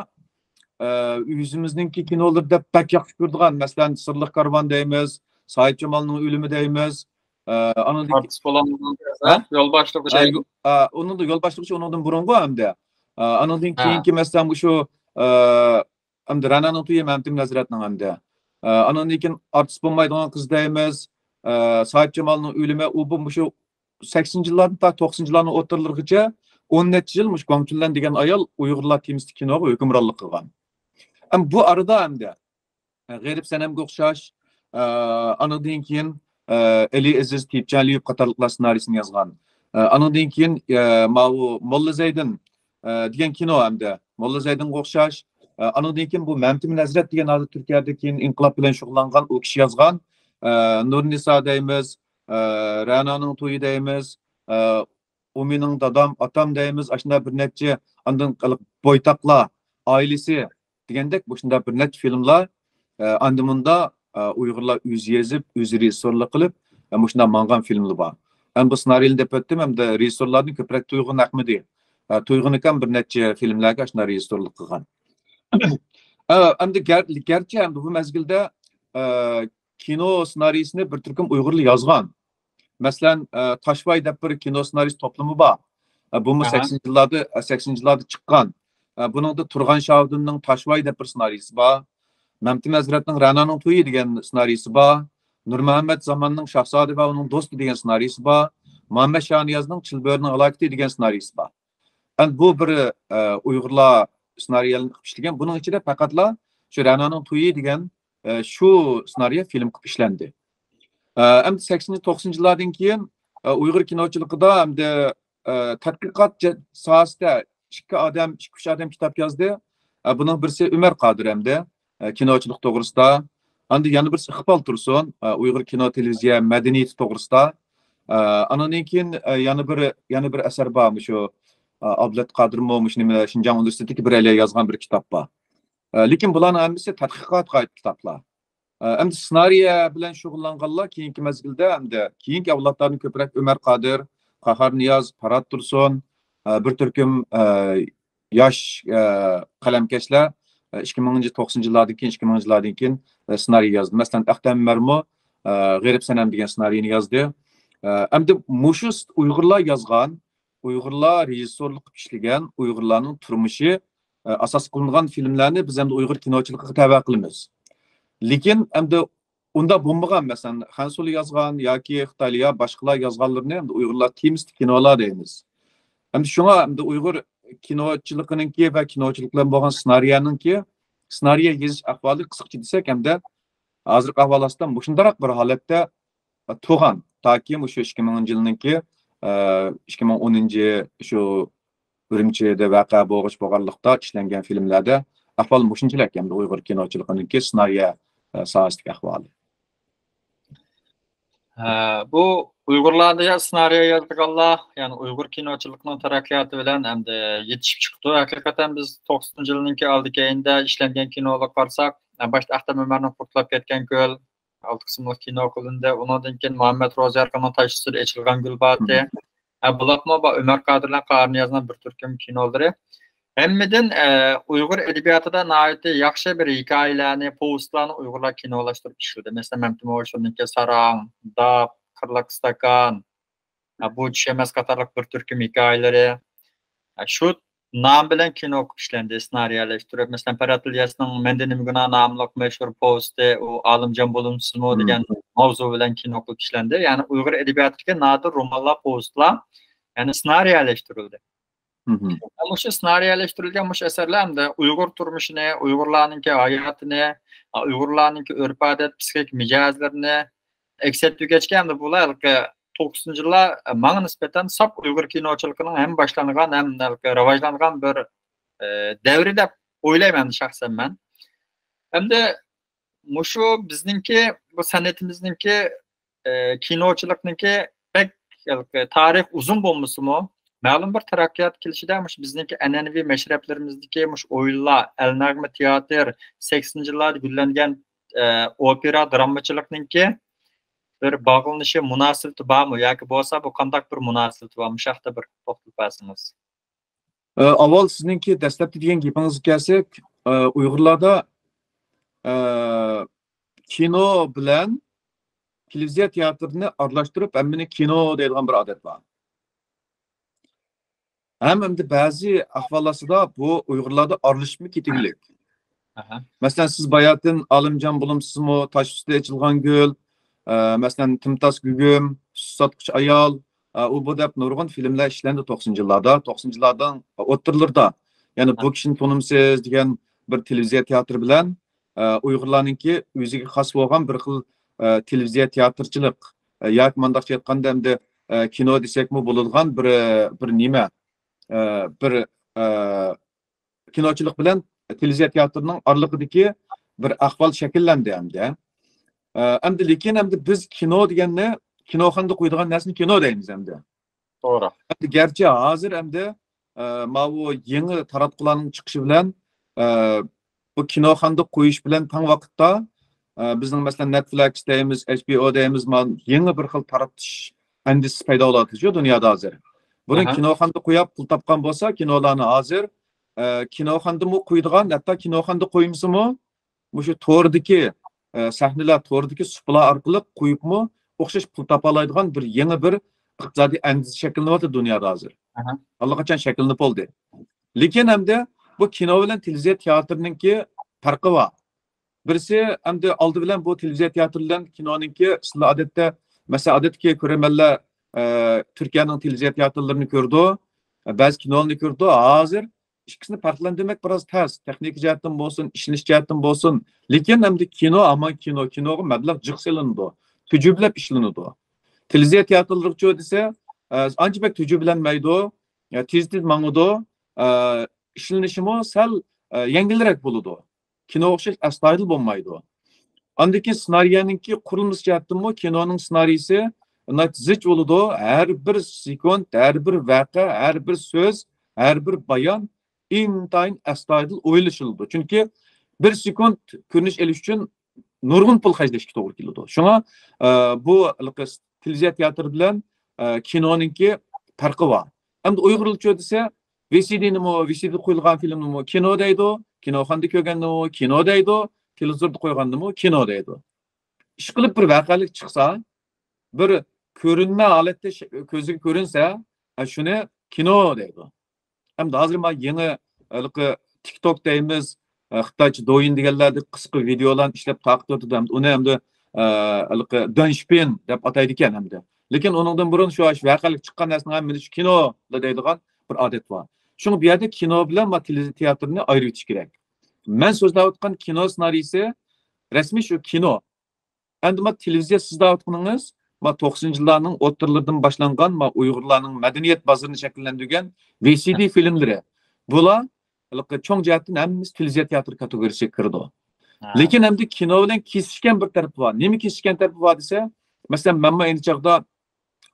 ئە، ئۆزىمىزنىڭكى كىنولىرى دەپ بەك ياخشى كۆرىدىغان، مەسىلەن، سىرلىق كارۋان دەيمىز، ساھىبجامالنىڭ ئۆلۈمى دەيمىز، ئە، ئانىڭدىن كېيىن ئارتىس بولغان ھە؟ يولباشلىق ھە، يو-، ئە، ئۇنىڭدا يولباشلىقچى ئۇنىڭدىن بۇرۇنغۇ ئەمدى. ئە، ئانىڭدىن ھە. كېيىنكى، مەسىلەن، مۇشۇ، ئە، ئەمدى رەنانىڭ تويى مەمتىم نەزرەتنىڭ ئەمدى. ئە، ئانىڭدىن كېيىن ئارتىس بولمايدىغان قىز دەيمىز، ئە، ساھىبجامالنىڭ ئۆلۈمى، ئۇ بۇ مۇشۇ سەكسىنىنچى يىللاردىن تا توقسىنىنچى يىللارنىڭ ئوتتۇرىلىرىغىچە ئون نەچچە يىل مۇشۇ گۇاڭ چۈنلەن دېگەن ئايال ئۇيغۇرلار تېمىسىدا كىنوغا ھۆكۈمرانلىق قىلغان. ئەمما بۇ ئارىدا ئەمدى غېرىب سەنەمگە ئوخشاش، ئە، ئانىڭدىن كېيىن، ئە، ئەلى ئەزىز، تېيىپجان ئەلىيېۋ قاتارلىقلار سېنارىيىسىنى يازغان. ئە، ئانىڭدىن كېيىن، ئە، ماۋۇ موللا زەيدىن، ئە، دېگەن كىنو ئەمدى. موللا زەيدىنغا ئوخشاش. ئە، ئانىڭدىن كېيىن بۇ مەمتىمىن ھەزرەت دېگەن ھازىر تۈركىيەدە كېيىن ئىنقىلاب بىلەن شۇغۇللانغان ئۇ كىشى يازغان. ئە، نۇرنىسا دەيمىز، ئە، رەنانىڭ تويى دەيمىز، ئە، ئۇ مېنىڭ دادام، ئاتام دەيمىز، ئاشۇنداق بىر نەچچە، ئاندىن بويتاقلار ئائىلىسى دېگەندەك، مۇشۇنداق بىر نەچچە فىلىملار، ئە، ئاندا مۇندا ئە، ئۇيغۇرلار ئۆزى يېزىپ، ئۆزى رېژىسسورلۇق قىلىپ، ئە، مۇشۇنداق ماڭغان فىلىملار بار. ئەمدى بۇ سېنارىينى دەپ ئۆتتۈم، ئەمدى رېژىسسورلاردىن كۆپرەك تۇيغۇن ئەخمىدى، ئە، تۇيغۇن ئاكام بىر نەچچە فىلىملەرگە ئاشۇنداق رېژىسسورلۇق قىلغان. ئە، ئەمدى گەر-، گەرچە ئەمدى بۇ مەزگىلدە، ئە، كىنو سېنارىيىسىنى بىر تۈركۈم ئۇيغۇرلار يازغان. مەسىلەن، ئە، تاشۋاي دەپ بىر كىنو سېنارىيىسى توپلىمى بار. ئە، بۇمۇ ئاھا. سەكسىنىنچى يىللاردا، ئە، سەكسىنىنچى يىللاردا چىققان. ئە، بۇنىڭدا تۇرغان شاھىدىننىڭ تاشۋاي دەپ بىر سېنارىيىسى بار. مەمتىم ھەزرەتنىڭ رەنانىڭ تويى دېگەن سېنارىيىسى بار. نۇرمۇھەممەت زاماننىڭ شاھزادە ۋە ئۇنىڭ دوستى دېگەن سېنارىيىسى بار. مۇھەممەت شانىيازنىڭ چىلبۆرىنىڭ ھالاكىتى دېگەن سېنارىيىسى بار. ئەمدى بۇ بىر، ئە، ئۇيغۇرلار سېنارىيەلىرىنى قىلىپ ئىشلىگەن. بۇنىڭ ئىچىدە پەقەتلا شۇ رەنانىڭ تويى دېگەن، ئە، شۇ سېنارىيە فىلىم قىلىپ ئىشلەندى. ئە، ئەمدى سەكسىنىنچى، توقسىنىنچى يىللاردىن كېيىن، ئە، ئۇيغۇر كىنوچىلىقىدا ئەمدى، ئە، تەتقىقات جە-، ساھەسىدە ئىككى ئادەم، ئىككى، ئۈچ ئادەم كىتاب يازدى. ئە، بۇنىڭ بىرسى ئۆمەر قادىر ئەمدى، ئە، كىنوچىلىق توغرىسىدا. ئاندىن يەنە بىرسى ئىقبال تۇرسۇن، ئە، ئۇيغۇر كىنو، تېلېۋىزىيە مەدەنىيىتى توغرىسىدا. ئە، ئانىڭدىن كېيىن، ئە، يەنە بىر، يەنە بىر ئەسەر بار، مۇشۇ، ئە، ئابلەت قادىرمۇ، مۇشۇ نېمە، شىنجاڭ ئۇنىۋېرسىتېتىدىكى بىر ئەلە يازغان بىر كىتاب بار. ئە، لېكىن بۇلارنىڭ ھەممىسى تەتقىقاتقا ئائىت كىتابلار. ئە، ئەمدى سېنارىيە بىلەن شۇغۇللانغانلار كېيىنكى مەزگىلدە، ئەمدى كېيىنكى ئەۋلادلاردىن كۆپرەك ئۆمەر قادىر، قاھار نىياز، پارات تۇرسۇن، ئە، بىر تۈركۈم، ئە، ياش، ئە، قەلەمكەشلەر، ئە، ئىككى مىڭىنچى، توقسىنىنچى يىللاردىن كېيىن، ئىككى مىڭىنچى يىللاردىن كېيىن، ئە، سېنارىي يازدى. مەسىلەن، ئەختەم ئۆمەرمۇ، ئە، غېرىب سەنەم دېگەن سېنارىينى يازدى. ئە، ئەمدى مۇشۇ ئۇيغۇرلار يازغان، ئۇيغۇرلار رېژىسسورلۇق قىلىپ ئىشلىگەن، ئۇيغۇرلارنىڭ تۇرمۇشى، ئە، ئاساس قىلىنغان فىلىملەرنى بىز ئەمدى ئۇيغۇر كىنوچىلىقىغا تەۋە قىلىمىز. لېكىن ئەمدى ئۇنداق بولمىغان، مەسىلەن، خەنسۇلا يازغان ياكى خىتايلار يا باشقىلار يازغانلىرىنى ئەمدى ئۇيغۇرلار تېمىستىك كىنولار دەيمىز. ئەمدى شۇڭا ئەمدى ئۇيغۇر كىنوچىلىقىنىڭكى ۋە كىنوچىلىق بىلەن بولغان سېنارىيەنىڭكى، سېنارىيە يېزىش ئەھۋالى قىسقىچە دېسەك، ئەمدى ھازىرقى ئەھۋال ئاستىدا مۇشۇنداق بىر ھالەتتە تۇرغان. تاكى مۇشۇ ئىككى مىڭىنچى يىلنىڭكى، ئىككى مىڭ ئونىنچى شۇ ئۈرۈمچىدە ۋەقە بولغۇچ بولغانلىقتا ئىشلەنگەن فىلىملەردە ئەھۋال مۇشۇنچىلىك ئەمدى ئۇيغۇر كىنوچىلىقىنىڭكى سېنارىيە، ئە، ساھەسىدىكى ئەھۋالى. ھە، بۇ ئۇيغۇرلاردا يا سېنارىيە يازىدىغانلار، يەنى ئۇيغۇر كىنوچىلىقىنىڭ تەرەققىياتى بىلەن ئەمدى يېتىشىپ چىقىپتۇ. ھەقىقەتەن بىز توقسىنىنچى يىلنىڭكى ئالدى كەينىدە ئىشلەنگەن كىنولارغا قارىساق، باشتا ئەختەم ئۆمەرنىڭ قۇرتلاپ كەتكەن كۆل، ئالتە قىسىملىق كىنو قىلىندى. ئۇنىڭدىن كېيىن مۇھەممەد روزى ئارقىنىڭ تاش ئۈستىدە ئېچىلغان گۈل باتى. ھە، بۇلارمۇ بار، ئۆمەر قادىر بىلەن قاھار نىيازنىڭ بىر تۈركۈم كىنولىرى. ھەممىدىن، ئە، ئۇيغۇر ئەدەبىياتىدا ناھايىتى ياخشى بىر ھېكايىلەرنى، پوۋېستلارنى ئۇيغۇرلار كىنولاشتۇرۇپ ئىشلىدى. مەسىلەن، مەمتىمىن ئوشۇرنىڭكى ساراڭ، داپ، قىرلىق ئىستاكان، ھە، بۇ چۈش ئەمەس قاتارلىق بىر تۈركۈم ھېكايىلىرى. ھە، شۇ نام بىلەن كىنو قىلىپ ئىشلەندى، سېنارىيەلەشتۈرۈپ. مەسىلەن، پەرھات ئىلياسنىڭ مەندە نېمە گۇناھ ناملىق مەشھۇر پوۋېستى، ئۇ ئالىمجان بولۇمسىزمۇ دېگەن ماۋزۇ بىلەن كىنو قىلىپ ئىشلەندى. يەنى ئۇيغۇر ئەدەبىياتىدىكى نادىر رومانلار، پوۋېستلار، يەنى سېنارىيەلەشتۈرۈلدى. مۇشۇ سېنارىيەلەشتۈرۈلگەن مۇشۇ ئەسەرلەر ئەمدى ئۇيغۇر تۇرمۇشىنى، ئۇيغۇرلارنىڭكى ھاياتىنى، ئۇيغۇرلارنىڭكى ئۆرپ-ئادەت، پسىخىك مىجەزلىرىنى ئەكس ئەتتۈرگەچكە، ئەمدى بۇلار ھېلىقى توقسىنىنچى يىللار ماڭا نىسبەتەن ساپ ئۇيغۇر كىنوچىلىقىنىڭ ھەم باشلانغان، ھەم ھېلىقى راۋاجلانغان بىر، ئە، دەۋرى دەپ ئويلايمەن ئەمدى شەخسەن مەن. ئەمدى مۇشۇ بىزنىڭكى، بۇ سەنئىتىمىزنىڭكى، ئە، كىنوچىلىقنىڭكى بەك ھېلىقى تارىخ ئۇزۇن بولمىسىمۇ، مەلۇم بىر تەرەققىيات كېلىشىدە مۇشۇ بىزنىڭكى ئەنئەنىۋى مەشرەپلىرىمىزدىكى مۇشۇ ئويۇنلار، ئەلنەغمە تىياتىر، سەكسىنىنچى يىللاردا گۈللەنگەن، ئە، ئوپېرا، درامىچىلىقنىڭكى بىر باغلىنىشى، مۇناسىۋىتى بارمۇ ياكى بولسا بۇ قانداق بىر مۇناسىۋىتى بار؟ مۇشۇ ھەقتە بىر توختىلىپ بەرسىڭىز. ئە، ئاۋۋال سىزنىڭكى دەسلەپتە دېگەن گېپىڭىزگە كەلسەك، ئە، ئۇيغۇرلاردا، ئە، كىنو بىلەن تېلېۋىزىيە تىياتىرىنى ئارىلاشتۇرۇپ، ھەممىنى كىنو دەيدىغان بىر ئادەت بار. ھەم ئەمدى بەزى ئەھۋال ئاستىدا بۇ ئۇيغۇرلاردا ئارىلىشىپمۇ كېتىگۈلۈك. ئەھە. مەسىلەن، سىز باياتىن ئالىمجان بولۇمسىزمۇ، تاش ئۈستىدە ئېچىلغان گۈل، ئە، مەسىلەن، تىمتاس گۇگۇم، سۈت ساتقۇچى ئايال، ئە، ئۇ بۇ دەپ نۇرغۇن فىلىملەر ئىشلەندى توقسىنىنچى يىللاردا، توقسىنىنچى يىللاردىن ئوتتۇرىلىرىدا. يەنى بۇ كىشىنى تونۇمسىز دېگەن بىر تېلېۋىزىيە تىياتىرى بىلەن، ئە، ئۇيغۇرلارنىڭكى ئۆزىگە خاس بولغان بىر خىل، ئە، تېلېۋىزىيە تىياتىرچىلىق، ئە، ياكى مۇنداقچە ئېيتقاندا ئەمدى، ئە، كىنو دېسەكمۇ بولىدىغان بىر، بىر نېمە، ئە، بىر، ئە، كىنوچىلىق بىلەن تېلېۋىزىيە تىياتىرىنىڭ ئارىلىقىدىكى بىر ئەھۋال شەكىللەندى ئەمدى. ئە، ئەمدى لېكىن ئەمدى بىز كىنو دېگەننى، كىنوخانىدا قويىدىغان نەرسىنى كىنو دەيمىز ئەمدى. توغرا. ئەمدى گەرچە ھازىر ئەمدى، ئە، ماۋۇ يېڭى تاراتقۇلارنىڭ چىقىشى بىلەن، ئە، بۇ كىنوخانىدا قويۇش بىلەن تەڭ ۋاقىتتا، ئە، بىزنىڭ مەسىلەن، نەتفلىكس دەيمىز، ئېچ بى ئو دەيمىز، مانا يېڭى بىر خىل تاراتىش ئەندىزىسى پەيدا بولۇۋاتىدۇ دۇنيادا ھازىر. بۇرۇن ئاھا. كىنوخانىدا قويۇپ پۇل تاپقان بولسا، كىنولارنى ھازىر، ئە، كىنوخانىدىمۇ قويىدىغان، ھەتتا كىنوخانىدا قويمىسىمۇ، مۇشۇ توردىكى، ئە، سەھنىلەر، توردىكى سۇپىلار ئارقىلىق قويۇپمۇ ئوخشاش پۇل تاپالايدىغان بىر يېڭى بىر ئىقتىسادىي ئەندىزە شەكىللىنىۋاتىدۇ دۇنيادا ھازىر. ئاھا. ئاللىقاچان شەكىللىنىپ بولدى. لېكىن ئەمدى بۇ كىنو بىلەن تېلېۋىزىيە تىياتىرىنىڭكى پەرقى بار. بىرسى ئەمدى ئالدى بىلەن بۇ تېلېۋىزىيە تىياتىرى بىلەن كىنونىڭكى، سىلەر ئادەتتە، مەسىلەن، ئادەتتىكى كۆرۈرمەنلەر، ئە، تۈركىيەنىڭ تېلېۋىزىيە تىياتىرلىرىنى كۆرىدۇ، بەزى كىنولارنى كۆرىدۇ. ھازىر ئىككىسىنى پەرقلەندۈرمەك بىراز تەس. تېخنىكا جەھەتتىن بولسۇن، ئىشلىنىش جەھەتتىن بولسۇن. لېكىن ئەمدى كىنو ھامان كىنو، كىنوغا مەبلەغ جىق سېلىنىدۇ، تۈجۈپلەپ ئىشلىنىدۇ. تېلېۋىزىيە تىياتىرلىرىغىچۇ دېسە، ئە، ئانچە بەك تۈجۈپلەنمەيدۇ، ئە، تېز-تېز ماڭىدۇ، ئە، ئىشلىنىشىمۇ سەل، ئە، يەڭگىلرەك بولىدۇ. كىنوغا ئوخشاش ئەستايىدىل بولمايدۇ. ئاندىن كېيىن سېنارىيەنىڭكى قۇرۇلمىسى جەھەتتىنمۇ كىنونىڭ سېنارىيىسى ناھايىتى زىچ بولىدۇ. ھەر بىر سېكۇنت، ھەر بىر ۋەقە، ھەر بىر سۆز، ھەر بىر بايان ئىنتايىن ئەستايىدىل ئويلىشىلىدۇ. چۈنكى بىر سېكۇنت كۆرۈنۈش ئېلىش ئۈچۈن نۇرغۇن پۇل خەجلەشكە توغرا كېلىدۇ. شۇڭا، ئە، بۇ ھېلىقى تېلېۋىزىيە تىياتىرى بىلەن، ئە، كىنونىڭكى پەرقى بار. ئەمدى ئۇيغۇرلارچۇ دېسە، ۋى سى دىنىمۇ، ۋى سى دىدا قويۇلغان فىلىمنىمۇ كىنو دەيدۇ، كىنوخانىدا كۆرگەننىمۇ كىنو دەيدۇ، تېلېۋىزوردا قويغاننىمۇ كىنو دەيدۇ. ئىشقىلىپ بىر ۋەقەلىك چىقسا، بىر كۆرۈنمە ھالەتتە ش-، كۆزىگە كۆرۈنسە، ئە، شۇنى كىنو دەيدۇ. ئەمدى ھازىر مانا يېڭى ھېلىقى تىك توك دەيمىز، ئە، خىتايچە دويىن دېگەنلەردە قىسقا ۋىدېئولارنى ئىشلەپ تارقىتىۋاتىدۇ. ئەمدى ئۇنى ئەمدى، ئە، ھېلىقى دۆنشپىن دەپ ئاتايدىكەن ئەمدى. لېكىن ئۇنىڭدىن بۇرۇن شۇ، شۇ ۋەقەلىك چىققان نەرسىنىڭ ھەممىسى كىنو دەيدىغان بىر ئادەت بار. شۇڭا بۇ يەردە كىنو بىلەن ما تېلېۋىزىيە تىياتىرىنى ئايرىۋېتىش كېرەك. مەن سۆزلەۋاتقان كىنو سېنارىيىسى رەسمىي شۇ كىنو. ئەمدى ما تېلېۋىزىيە سىز دەۋاتقىنىڭىز، ما توقسىنىنچى يىللارنىڭ ئوتتۇرىلىرىدىن باشلانغان ما ئۇيغۇرلارنىڭ مەدەنىيەت بازىرىنى شەكىللەندۈرگەن ۋى سى دى فىلىملىرى. بۇلار ھېلىقى چوڭ جەھەتتىن ھەممىسى تېلېۋىزىيە تىياتىرى كاتېگورىيىسىگە كىرىدۇ. ھە. لېكىن ئەمدى كىنو بىلەن كېسىشكەن بىر تەرىپى بار. نېمە كېسىشكەن تەرىپى بار دېسە، مەسىلەن، مەنمۇ ئەينى چاغدا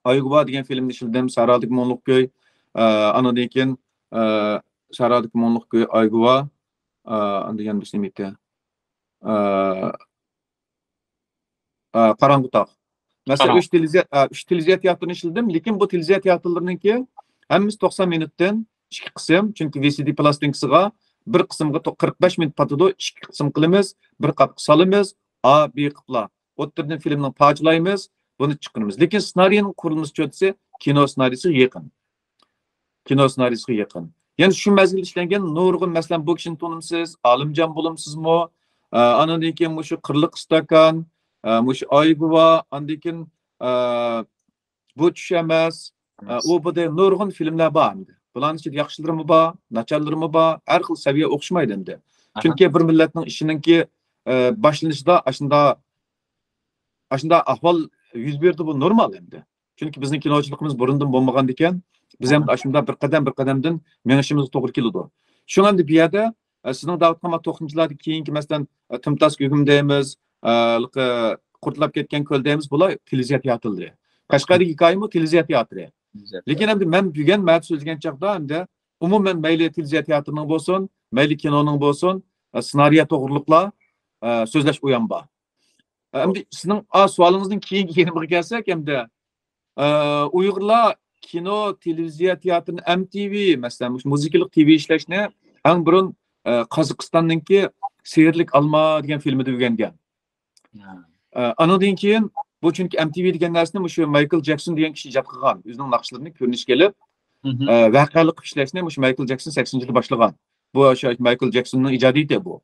ئايگۇۋا دېگەن فىلىمنى ئىشلىدىم. سەھرادىكى مۇڭلۇق كۆي، ئە، ئانىڭدىن كېيىن، ئە، سەھرادىكى مۇڭلۇق كۆي، ئايگۇۋا، ئە، ئاندىن يەنە بىرسى نېمە ئىدى؟ ئە، ئە، قاراڭغۇ تاغ. مەسىلەن، قاراڭغۇ. ئۈچ تېلېۋىزىيە، ئە، ئۈچ تېلېۋىزىيە تىياتىرىنى ئىشلىدىم، لېكىن بۇ تېلېۋىزىيە تىياتىرلىرىنىڭكى ھەممىسى توقسان مىنۇتتىن ئىككى قىسىم، چۈنكى ۋى سى دى پىلاستىنكىسىغا بىر قىسىمغا تو-، قىرىق بەش مىنۇت پاتىدۇ، ئىككى قىسىم قىلىمىز، بىر قاپقا سالىمىز، ئا، بى قىپلا. ئوتتۇرىدىن فىلىمنى پارچىلايمىز، بۇنى چىقىرىمىز. لېكىن سېنارىينىڭ قۇرۇلمىسى چوتىسى كىنو سېنارىيسىغا يېقىن. كىنو سېنارىيسىغا يېقىن. يەنە شۇ مەزگىلدە ئىشلەنگەن نۇرغۇن، مەسىلەن، بۇ كىشىنى تونۇمسىز، ئالىمجان بولۇمسىزمۇ؟ ئە، ئانىڭدىن كېيىن مۇشۇ قىرلىق ئىستاكان، ئە، مۇشۇ ئايگۇۋا، ئاندىن كېيىن، ئە، بۇ چۈش ئەمەس، ئە، ئۇ بۇ دەي نۇرغۇن فىلىملەر بار ئەمدى. بۇلارنىڭ ئىچىدە ياخشىلىرىمۇ بار، ناچارلىرىمۇ بار، ھەر خىل سەۋىيە ئوخشىمايدۇ ئەمدى. ئاھا. چۈنكى بىر مىللەتنىڭ ئىشىنىڭكى، ئە، باشلىنىشىدا ئاشۇنداق، ئاشۇنداق ئەھۋال يۈز بېرىدۇ، بۇ نورمال ئەمدى. چۈنكى بىزنىڭ كىنوچىلىقىمىز بۇرۇندىن بولمىغاندىكىن، بىز ھەم ئاشۇنداق بىر قەدەم، بىر قەدەمدىن مېڭىشىمىزغا توغرا كېلىدۇ. شۇڭا ئەمدى بۇ يەردە، ئە، سىزنىڭ دەۋاتقان توقسىنىنچى يىللاردىن كېيىنكى، مەسىلەن، ئە، تىمتاس گۇگۇم دەيمىز، ئە، قۇرتلاپ كەتكەن كۆل دەيمىز، بۇلار تېلېۋىزىيە تىياتىرلىرى. قەشقەردىكى ھېكايىمۇ تېلېۋىزىيە تىياتىرى. لېكىن ئەمدى مەن بۈگۈن مەن سۆزلىگەن چاغدا ئەمدى ئومۇمەن مەيلى تېلېۋىزىيە تىياتىرىنىڭ بولسۇن، مەيلى كىنونىڭ بولسۇن، ئە، سېنارىيە توغرۇلۇقلا، ئە، سۆزلەش ئويۇم بار. ئەمدى سىزنىڭ، ئا، سوئالىڭىزنىڭ كېيىنكى يېرىمىغا كەلسەك، ئەمدى، ئە، ئۇيغۇرلار كىنو، تېلېۋىزىيە تىياتىرىنى، ئەم تى ۋى، مەسىلەن، مۇشۇ مۇزىكىلىق تى ۋى ئىشلەشنى ئەڭ بۇرۇن، ئە، قازاقىستاننىڭكى سېھىرلىك ئالما دېگەن فىلىمىدا ئۆگەنگەن. ھە. ئە، ئانىڭدىن كېيىن بۇ، چۈنكى ئەم تى ۋى دېگەن نەرسىنى مۇشۇ مايكل جەكسون دېگەن كىشى ئىجاد قىلغان. ئۆزىنىڭ ناخشىلىرىنى كۆرۈنۈشكە ئېلىپ، ئە، ۋەقەلىق ئىشلەشنى مۇشۇ مايكل جەكسون سەكسىنىنچى يىلدا باشلىغان. بۇ شۇ مايكل جەكسوننىڭ ئىجادىيىتى بۇ.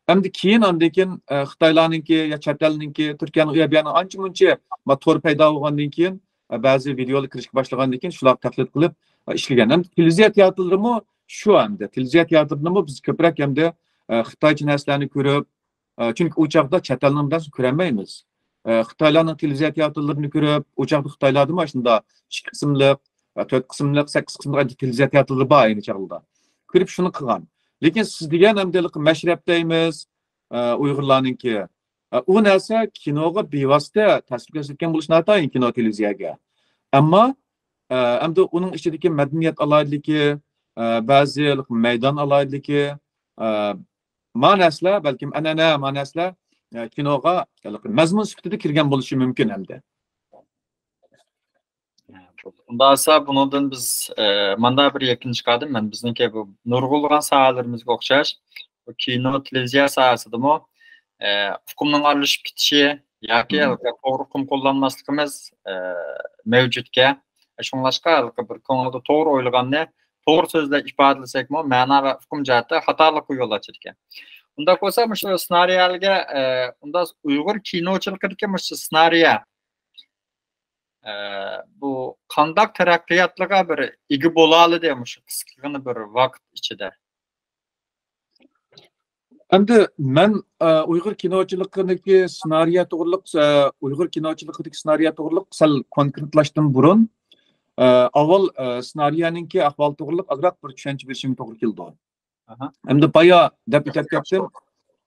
ئەمدى كېيىن، ئاندىن كېيىن، ئە، خىتايلارنىڭكى يا چەت ئەلنىڭكى، تۈركىيەنىڭ ئۇ يەر بۇ يەرنىڭ ئانچە مۇنچە، ما، تور پەيدا بولغاندىن كېيىن، ئە، بەزى ۋىدېئولار كىرىشكە باشلىغاندىن كېيىن شۇلارغا تەقلىد قىلىپ، ئە، ئىشلىگەن. ئەمدى تېلېۋىزىيە تىياتىرلىرىمۇ شۇ ئەمدى. تېلېۋىزىيە تىياتىرلىرىمۇ بىز كۆپرەك ئەمدى، ئە، خىتايچە نەرسىلەرنى كۆرۈپ، ئە، چۈنكى ئۇ چاغدا چەت ئەلنىڭ بىر نەرسىنى كۆرەلمەيمىز. ئە، خىتايلارنىڭ تېلېۋىزىيە تىياتىرلىرىنى كۆرۈپ، ئۇ چاغدا خىتايلاردىمۇ ئاشۇنداق ئىككى قىسىملىق، ئە، تۆت قىسىملىق، سەككىز قىسىملىق تېلېۋىزىيە تىياتىرلىرى بار ئەينى چاغلاردا. كۆرۈپ شۇنى قىلغان. لېكىن سىز دېگەن ئەمدى مەشرەپ دەيمىز، ئە، ئۇيغۇرلارنىڭكى. ئە، ئۇ نەرسە كىنوغا بىۋاسىتە تەسىر كۆرسەتكەن بولۇشى ناتايىن كىنو تېلېۋىزىيەگە. ئەمما، ئە، ئەمدى ئۇنىڭ ئىچىدىكى مەدەنىيەت ئالاھىدىلىكى، ئە، بەزى مەيدان ئالاھىدىلىكى، ئە، ما نەرسىلەر، بەلكىم ئەنئەنە ما نەرسىلەر ئە، كىنوغا مەزمۇن سۈپىتىدە كىرگەن بولۇشى مۇمكىن ئەمدى. ئۇنداق بولسا بۇنىڭدىن بىز، ئە، ماندا بىر يەكۈن چىقاردىم مەن. بىزنىڭكى بۇ نۇرغۇنلىغان ساھەلىرىمىزگە ئوخشاش، بۇ كىنو، تېلېۋىزىيە ساھەسىدىمۇ، ئە، ئۇقۇمنىڭ ئارىلىشىپ كېتىشى ياكى توغرا ئۇقۇم قوللانماسلىقىمىز، ئە، مەۋجۇتكەن. شۇڭلاشقا بىر كۆڭۈلدە توغرا ئويلىغاننى توغرا سۆزلەپ ئىپادىلىسەكمۇ، مەنا ۋە ئۇقۇم جەھەتتە خاتالىققا يول ئاچىدىكەن. ئۇنداق بولسا، مۇشۇ سېنارىيەلەرگە، ئە، ئۇنداق ئۇيغۇر كىنوچىلىقىدىكى مۇشۇ سېنارىيە، ئە، بۇ قانداق تەرەققىياتلارغا بىر ئىگە بولالىدى مۇشۇ قىسقىغىنە بىر ۋاقىت ئىچىدە؟ ئەمدى مەن، ئە، ئۇيغۇر كىنوچىلىقىدىكى سېنارىيە توغرىلىق، ئە، ئۇيغۇر كىنوچىلىقىدىكى سېنارىيە توغرىلىق سەل كونكرېتلاشتىن بۇرۇن، ئە، ئاۋۋال، ئە، سېنارىيەنىڭكى ئەھۋالى توغرىلىق ئازراق بىر چۈشەنچە بېرىشىمگە توغرا كېلىدۇ. ئەمدى بايا دەپ ئۆتۈپ كەتتىم.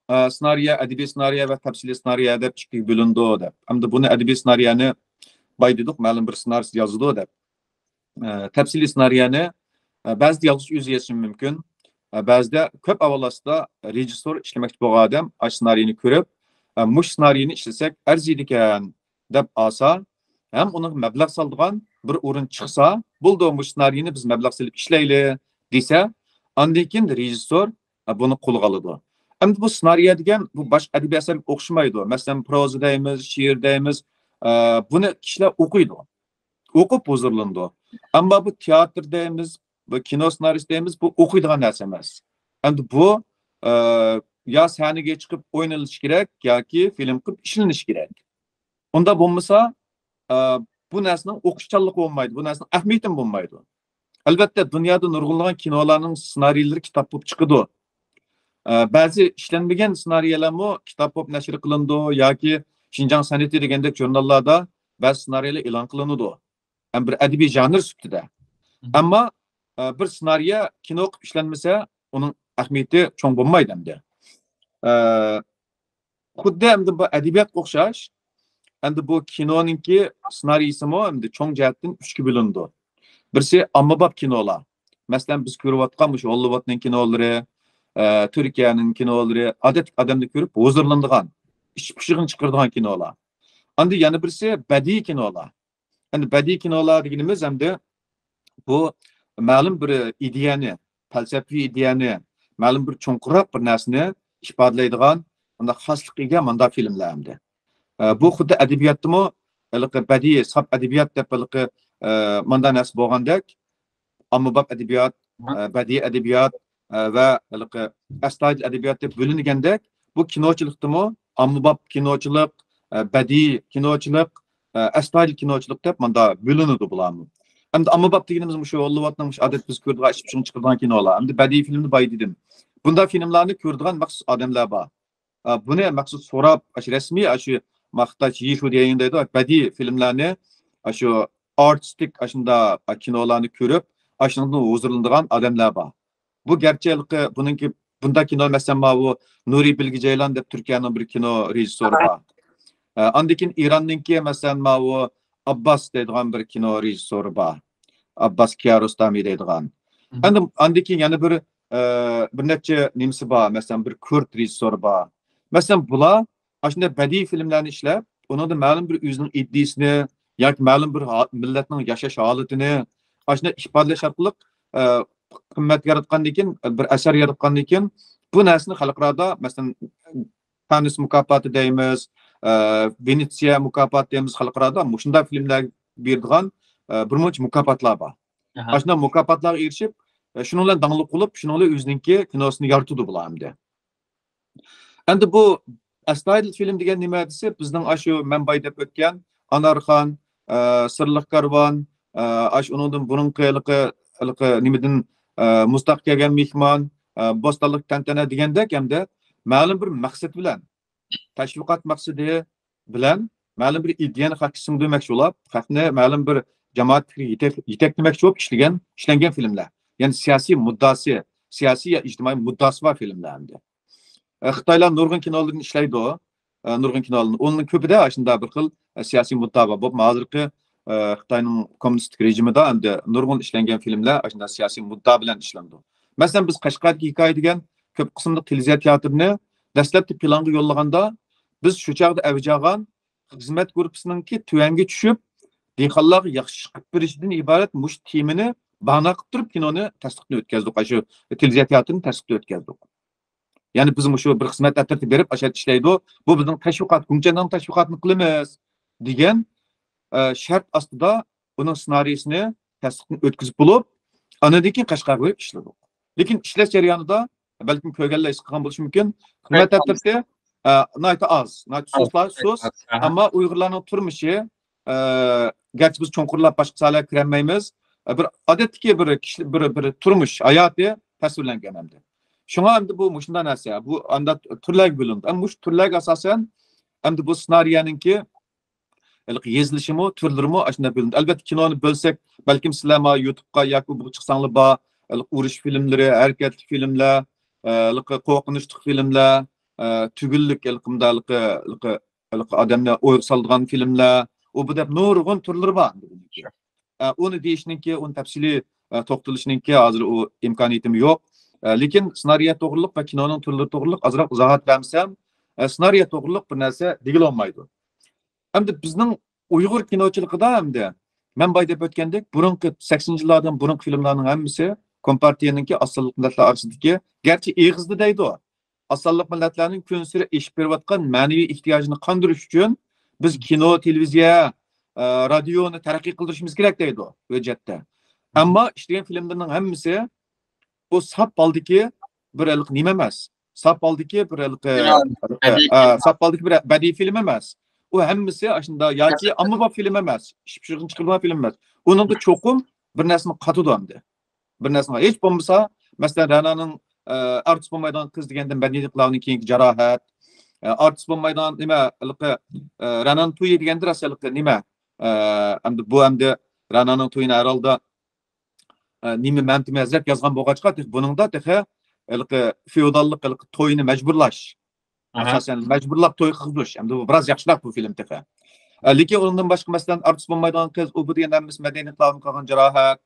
ئە، سېنارىيە، ئەدەبىي سېنارىيە ۋە تەپسىلىي سېنارىيە دەپ ئىككىگە بۆلۈنىدۇ دەپ. ئەمدى بۇنى ئەدەبىي سېنارىيەنى بايا دېدۇق، مەلۇم بىر سېنارىست يازىدۇ دەپ. ئە، تەپسىلىي سېنارىيەنى، ئە، بەزىدە يالغۇز ئۆزى يېزىشى مۇمكىن. ئە، بەزىدە كۆپ ئەھۋال ئاستىدا رېژىسسور ئىشلىمەكچى بولغان ئادەم ئاشۇ سېنارىيەنى كۆرۈپ، ئە، مۇشۇ سېنارىيەنى ئىشلىسەك ئەرزىيدىكەن دەپ ئالسا، ھەم ئۇنىڭغا مەبلەغ سالىدىغان بىر ئورۇن چىقسا، بولدى، مۇشۇ سېنارىينى بىز مەبلەغ سېلىپ ئىشلەيلى دېسە، ئاندىن كېيىن رېژىسسور، ئە، بۇنى قولغا ئالىدۇ. ئەمدى بۇ سېنارىيە دېگەن بۇ باشقا ئەدەبىي ئەسەرگە ئوخشىمايدۇ. مەسىلەن، پروزا دەيمىز، شېئىر دەيمىز، ئە، بۇنى كىشىلەر ئوقۇيدۇ. ئوقۇپ ھۇزۇرلىنىدۇ. ئەمما بۇ تىياتىر دەيمىز، بۇ كىنو سېنارىيىسى دەيمىز، بۇ ئوقۇيدىغان نەرسە ئەمەس. ئەمدى بۇ، ئە، يا سەھنىگە چىقىپ ئوينىلىشى كېرەك ياكى فىلىم قىلىپ ئىشلىنىشى كېرەك. ئۇنداق بولمىسا، ئە، بۇ نەرسىنىڭ ئوخشىشچانلىقى بولمايدۇ، بۇ نەرسىنىڭ ئەھمىيىتىمۇ بولمايدۇ. ئەلۋەتتە، دۇنيادا نۇرغۇنلىغان كىنولارنىڭ سېنارىيلىرى كىتاب بولۇپ چىقىدۇ. ئە، بەزى ئىشلەنمىگەن سېنارىيەلەرمۇ كىتاب بولۇپ نەشر قىلىنىدۇ ياكى شىنجاڭ سەنئىتى دېگەندەك ژۇرناللاردا بەزى سېنارىيەلەر ئېلان قىلىنىدۇ. ھەم بىر ئەدەبىي ژانىر سۈپىتىدە. ئەمما، ئە، بىر سېنارىيە كىنو قىلىپ ئىشلەنمىسە، ئۇنىڭ ئەھمىيىتى چوڭ بولمايدۇ ئەمدى. ئە، خۇددى ئەمدى بۇ ئەدەبىياتقا ئوخشاش، ئەمدى بۇ كىنونىڭكى سېنارىيىسىمۇ ئەمدى چوڭ جەھەتتىن ئۈچكە بۆلۈنىدۇ. بىرسى ئاممىباب كىنولار. مەسىلەن، بىز كۆرۈۋاتقان مۇشۇ ھوللىۋۇدنىڭ كىنولىرى، ئە، تۈركىيەنىڭ كىنولىرى، ئادەتتىكى ئادەمدە كۆرۈپ ھۇزۇرلىنىدىغان، ئىچ پۇشۇقىنى چىقىرىدىغان كىنولار. ئاندىن يەنە بىرسى بەدىئىي كىنولار. ئەمدى بەدىئىي كىنولار دېگىنىمىز ئەمدى بۇ مەلۇم بىر ئىدىيەنى، پەلسەپىۋى ئىدىيەنى، مەلۇم بىر چوڭقۇرراق بىر نەرسىنى ئىپادىلەيدىغان مۇنداق خاسلىققا ئىگە مۇنداق فىلىملەر ئەمدى. ئە، بۇ خۇددى ئەدەبىياتتىمۇ ھېلىقى بەدىئىي، ساپ ئەدەبىيات دەپ ھېلىقى، ئە، مۇنداق نەرسە بولغاندەك، ئاممىباب ئەدەبىيات، ئە، بەدىئىي ئەدەبىيات، ئە، ۋە ھېلىقى ئەستايىدىل ئەدەبىيات دەپ بۆلۈنگەندەك، بۇ كىنوچىلىقتىمۇ ئاممىباب كىنوچىلىق، ئە، بەدىئىي كىنوچىلىق، ئە، ئەستايىدىل كىنوچىلىق دەپ ماندا بۆلۈنىدۇ بۇلارمۇ. ئەمدى ئاممىباب دېگىنىمىز مۇشۇ ھوللىۋۇدنىڭ مۇشۇ ئادەتتە بىز كۆرىدىغان ئىچ پۇشۇقنى چىقىرىدىغان كىنولار. ئەمدى بەدىئىي فىلىمنى بايا دېدىم. بۇنداق فىلىملارنى كۆرىدىغان مەخسۇس ئادەملەر بار. ئە، بۇنى مەخسۇس سوراپ، ئاشۇ رەسمىي، ئاشۇ ماختاچ يىشۇ دېگەن دەيدۇ، بەدىئىي فىلىملارنى، ئاشۇ ئارتىستىك، ئاشۇنداق كىنولارنى كۆرۈپ، ئاشۇنىڭدىن ھۇزۇرلىنىدىغان ئادەملەر بار. بۇ گەرچە ھېلىقى بۇنىڭكى بۇنداق كىنو، مەسىلەن، ماۋۇ نۇرى بىلگە جەيلان دەپ تۈركىيەنىڭ بىر كىنو رېژىسسورى بار. ئە، ئاندىن كېيىن ئىراننىڭكى، مەسىلەن، ماۋۇ ئابباس دەيدىغان بىر كىنو رېژىسسورى بار. ئابباس كىياروستامى دەيدىغان. ئەمدى ئاندىن كېيىن يەنە بىر، ئە، بىر نەچچە نېمىسى بار. مەسىلەن، بىر كۇرد رېژىسسورى بار. مەسىلەن، بۇلار ئاشۇنداق بەدىئىي فىلىملەرنى ئىشلەپ، ئۇنىڭدا مەلۇم بىر ئۆزىنىڭ ئىدىيىسىنى ياكى مەلۇم بىر ھا-، مىللەتنىڭ ياشاش ھالىتىنى ئاشۇنداق ئىپادىلەش ئارقىلىق، ئە، قىممەت ياراتقاندىن كېيىن، بىر ئەسەر ياراتقاندىن كېيىن، بۇ نەرسىنى خەلقئارادا، مەسىلەن، كاننېس مۇكاپاتى دەيمىز، ئە، ۋېنېتسىيە مۇكاپاتى دەيمىز، خەلقئارادا مۇشۇنداق فىلىملەرگە بېرىدىغان، ئە، بىر مۇنچە مۇكاپاتلار بار. ئاشۇنداق مۇكاپاتلارغا ئېرىشىپ، ئە، شۇنىڭ بىلەن داڭلىق بولۇپ، شۇنىڭ بىلەن ئۆزىنىڭكى كىنوسىنى يارىتىدۇ بۇلار ئەمدى. ئەمدى بۇ ئەستايىدىل فىلىم دېگەن نېمە دېسە، بىزنىڭ ئاشۇ مەن باي دەپ ئۆتكەن ئانارخان، ئە، سىرلىق كارۋان، ئە، ئاشۇ ئۇنىڭدىن بۇرۇنقى ھېلىقى، ھېلىقى نېمىدىن، ئە، مۇزتاغا كەلگەن مېھمان، ئە، بوستانلىق تەنتەنە دېگەندەك، ئەمدى مەلۇم بىر مەقسەت بىلەن، تەشۋىقات مەقسىتى بىلەن مەلۇم بىر ئىدىيەنى خەققە سىڭدۈرمەكچى بولۇپ، خەقنى مەلۇم بىر جامائەت پىكرىگە يېتەك-، يېتەكلىمەكچى بولۇپ ئىشلىگەن، ئىشلەنگەن فىلىملەر. يەنى سىياسىي مۇددىئاسى، سىياسىي يا ئىجتىمائىي مۇددىئاسى بار فىلىملەر ئەمدى. ئە، خىتايلار نۇرغۇن كىنولىرىنى ئىشلەيدۇ. ئە، نۇرغۇن كىنولىرىنى. ئۇنىڭ كۆپىدە ئاشۇنداق بىر خىل، ئە، سىياسىي مۇددىئا بار. بولۇپمۇ ھازىرقى، ئە، خىتاينىڭ كوممۇنىستىك رېژىمىدا ئەمدى نۇرغۇن ئىشلەنگەن فىلىملەر ئاشۇنداق سىياسىي مۇددىئا بىلەن ئىشلىنىدۇ. مەسىلەن، بىز قەشقەردىكى ھېكايە دېگەن كۆپ قىسىملىق تېلېۋىزىيە تىياتىرىنى دەسلەپتە پىلانغا يوللىغاندا، بىز شۇ چاغدا ئەۋج ئالغان خىزمەت گۇرۇپپىسىنىڭكى تۆۋەنگە چۈشۈپ، دېھقانلارغا ياخشى ئىش قىلىپ بېرىشىدىن ئىبارەت مۇشۇ تېمىنى بانا قىلىپ تۇرۇپ كىنونى تەستىقتىن ئۆتكەزدۇق، ئاشۇ تېلېۋىزىيە تىياتىرىنى تەستىقتىن ئۆتكەزدۇق. يەنى بىز مۇشۇ بىر خىزمەت ئەترىتى بېرىپ، ئاشۇ يەردە ئىشلەيدۇ، بۇ بىزنىڭ تەشۋىقات، گۇڭچەننىڭ تەشۋىقاتىنى قىلىمىز دېگەن، ئە، شەرت ئاستىدا ئۇنىڭ سېنارىيىسىنى تەستىقتىن ئۆتكۈزۈپ بولۇپ، ئاندىن كېيىن قەشقەرگە بېرىپ ئىشلىدۇق. لېكىن ئىشلەش جەريانىدا، بەلكىم كۆرگەنلەر ھېس قىلغان بولۇشى مۇمكىن، خىزمەت ئەترىتى، ئە، ناھايىتى ئاز، ناھايىتى سۇسلا-، سۇس، ئەمما ئۇيغۇرلارنىڭ تۇرمۇشى، ئە، گەرچە بىز چوڭقۇرلاپ باشقا ساھەلەرگە كىرەلمەيمىز، ئە، بىر ئادەتتىكى بىر كىشى، بىر، بىر تۇرمۇش ھاياتى تەسۋىرلەنگەن ئەمدى. شۇڭا ئەمدى بۇ مۇشۇنداق نەرسە، بۇ ئاندا تۈرلەرگە بۆلۈندى. ئەمما مۇشۇ تۈرلەرگە ئاساسەن، ئەمدى بۇ سېنارىيەنىڭكى ھېلىقى يېزىلىشىمۇ، تۈرلىرىمۇ ئاشۇنداق بۆلۈندى. ئەلۋەتتە، كىنونى بۆلسەك، بەلكىم سىلەر ما يۇتۇبقا ياكى بۇغا چىقساڭلار بار، ھېلىقى ئۇرۇش فىلىملىرى، ھەرىكەتلىك فىلىملەر، ئە، ھېلىقى قورقۇنچلۇق فىلىملەر، ئە، تۈگۈنلۈك ھېلىقى مۇنداق ھېلىقى، ھېلىقى، ھېلىقى ئادەمنى ئويغا سالىدىغان فىلىملەر، ئۇ بۇ دەپ نۇرغۇن تۈرلىرى بار. ئە، ئۇنى دېيىشنىڭكى، ئۇنى تەپسىلىي، ئە، توختىلىشنىڭكى ھازىر ئۇ ئىمكانىيىتىم يوق. ئە، لېكىن سېنارىيە توغرۇلۇق ۋە كىنونىڭ تۈرلىرى توغرۇلۇق ئازراق ئىزاھات بەرمىسەم، ئە، سېنارىيە توغرۇلۇق بىر نەرسە دېگىلى بولمايدۇ. ئەمدى بىزنىڭ ئۇيغۇر كىنوچىلىقىدا ئەمدى مەن بايا دەپ ئۆتكەندەك، بۇرۇنقى سەكسىنىنچى يىللاردىن بۇرۇنقى فىلىملارنىڭ ھەممىسى كومپارتىيەنىڭكى ئاز سانلىق مىللەتلەر ئارىسىدىكى، گەرچە ئېغىزدا دەيدۇ، ئاز سانلىق مىللەتلەرنىڭ كۈنسېرى ئېشىپ بېرىۋاتقان مەنىۋى ئېھتىياجىنى قاندۇرۇش ئۈچۈن بىز كىنو، تېلېۋىزىيە، ئە، رادىيونى تەرەققىي قىلدۇرۇشىمىز كېرەك دەيدۇ ھۆججەتتە. ئەمما ئىشلىگەن فىلىملىرىنىڭ ھەممىسى بۇ ساپ ھالدىكى بىر ھېلىقى نېمە ئەمەس. ساپ ھالدىكى بىر ھېلىقى، ھېلىقى، ئە، ساپ ھالدىكى بىر بەدىئىي فىلىم ئەمەس. ئۇ ھەممىسى ئاشۇنداق ياكى ئاممىباب فىلىم ئەمەس. ئىش پىشۇرغىنى چىقىرىدىغان فىلىم ئەمەس. ئۇنىڭدا چوقۇم بىر نەرسىنى قاتىدۇ ئەمدى. بىر نەرسىنى، ھېچ بولمىسا، مەسىلەن، رەنانىڭ، ئە، ئارتىس بولمايدىغان قىز دېگەندىن مەدەنىيەت قىلاۋۇنىڭ كېيىنكى جاراھەت، ئە، ئارتىس بولمايدىغان نېمە، ھېلىقى، ئە، رەنانىڭ تويى دېگەندە راست ھېلىقى نېمە، ئە، ئەمدى بۇ ئەمدى رەنانىڭ تويىنى ھەر ھالدا، ئە، نېمە مەمتىمە ھەزرەت يازغان بولغاچقا، تېخى بۇنىڭدا تېخى ھېلىقى فېئوداللىق ھېلىقى توينى مەجبۇرلاش. ئاساسەن مەجبۇرلاپ توي قىلغۇزۇش. ئەمدى بۇ بىراز ياخشىراق بۇ فىلىم تېخى. ئە، لېكىن ئۇنىڭدىن باشقا، مەسىلەن، ئارتىس بولمايدىغان قىز، ئۇ بۇ دېگەن ھەممىسى مەدەنىيەت قىلاۋۇنىڭ قىلغان جاراھەت،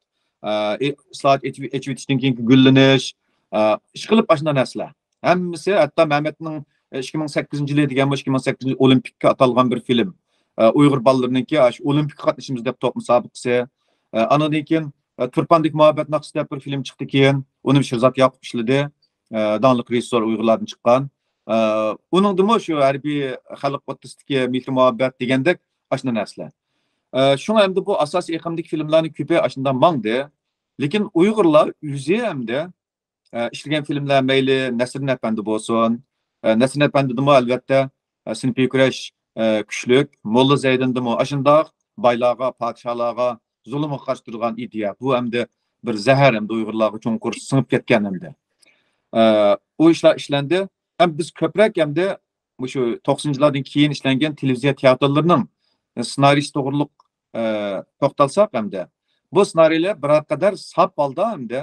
ئە، ئى-، ئىسلاھات، ئېچىۋ-، ئېچىۋېتىشتىن كېيىنكى گۈللىنىش، ئە، ئىشقىلىپ ئاشۇنداق نەرسىلەر. ھەممىسى، ھەتتا مەمەتنىڭ، ئە، ئىككى مىڭ سەككىزىنچى يىلى دېگەن بۇ ئىككى مىڭ سەككىزىنچى ئولىمپىككە ئاتالغان بىر فىلىم. ئە، ئۇيغۇر بالىلىرىنىڭكى ئاشۇ ئولىمپىككە قاتنىشىمىز دەپ توپ مۇسابىقىسى. ئە، ئانىڭدىن كېيىن، ئە، تۇرپاندىكى مۇھەببەت ناخشىسى دەپ بىر فىلىم چىقتى كېيىن. ئۇنى شىرزات ياقۇپ ئىشلىدى. ئە، داڭلىق رېژىسسور ئۇيغۇرلاردىن چىققان. ئە، ئۇنىڭدىمۇ شۇ ھەربىي خەلق ئوتتۇرىسىدىكى مېھرى مۇھەببەت دېگەندەك ئاشۇنداق نەرسىلەر. ئە، شۇڭا ئەمدى بۇ ئاساسىي ئېقىمدىكى فىلىملارنىڭ كۆپى ئاشۇنداق ماڭدى. لېكىن ئۇيغۇرلار ئۆزى ئەمدى ئە، ئىشلىگەن فىلىملەر مەيلى نەسرىدىن ئەپەندى بولسۇن، ئە، نەسرىدىن ئەپەندىدىمۇ ئەلۋەتتە، ئە، سىنىپىي كۈرەش، ئە، كۈچلۈك، موللا زەيدىندىمۇ ئاشۇنداق بايلارغا، پادىشاھلارغا زۇلۇمغا قارشى تۇرىدىغان ئىدىيە. بۇ ئەمدى بىر زەھەر ئەمدى ئۇيغۇرلارغا چوڭقۇر سىڭىپ كەتكەن ئەمدى. ئە، ئۇ ئىشلار ئىشلەندى. ھەم بىز كۆپرەك ئەمدى مۇشۇ توقسىنىنچى يىللاردىن كېيىن ئىشلەنگەن تېلېۋىزىيە تىياتىرلىرىنىڭ سېنارىيىسى توغرۇلۇق، ئە، توختالساق ئەمدى، بۇ سېنارىيلار بىر قەدەر ساپ ھالدا ئەمدى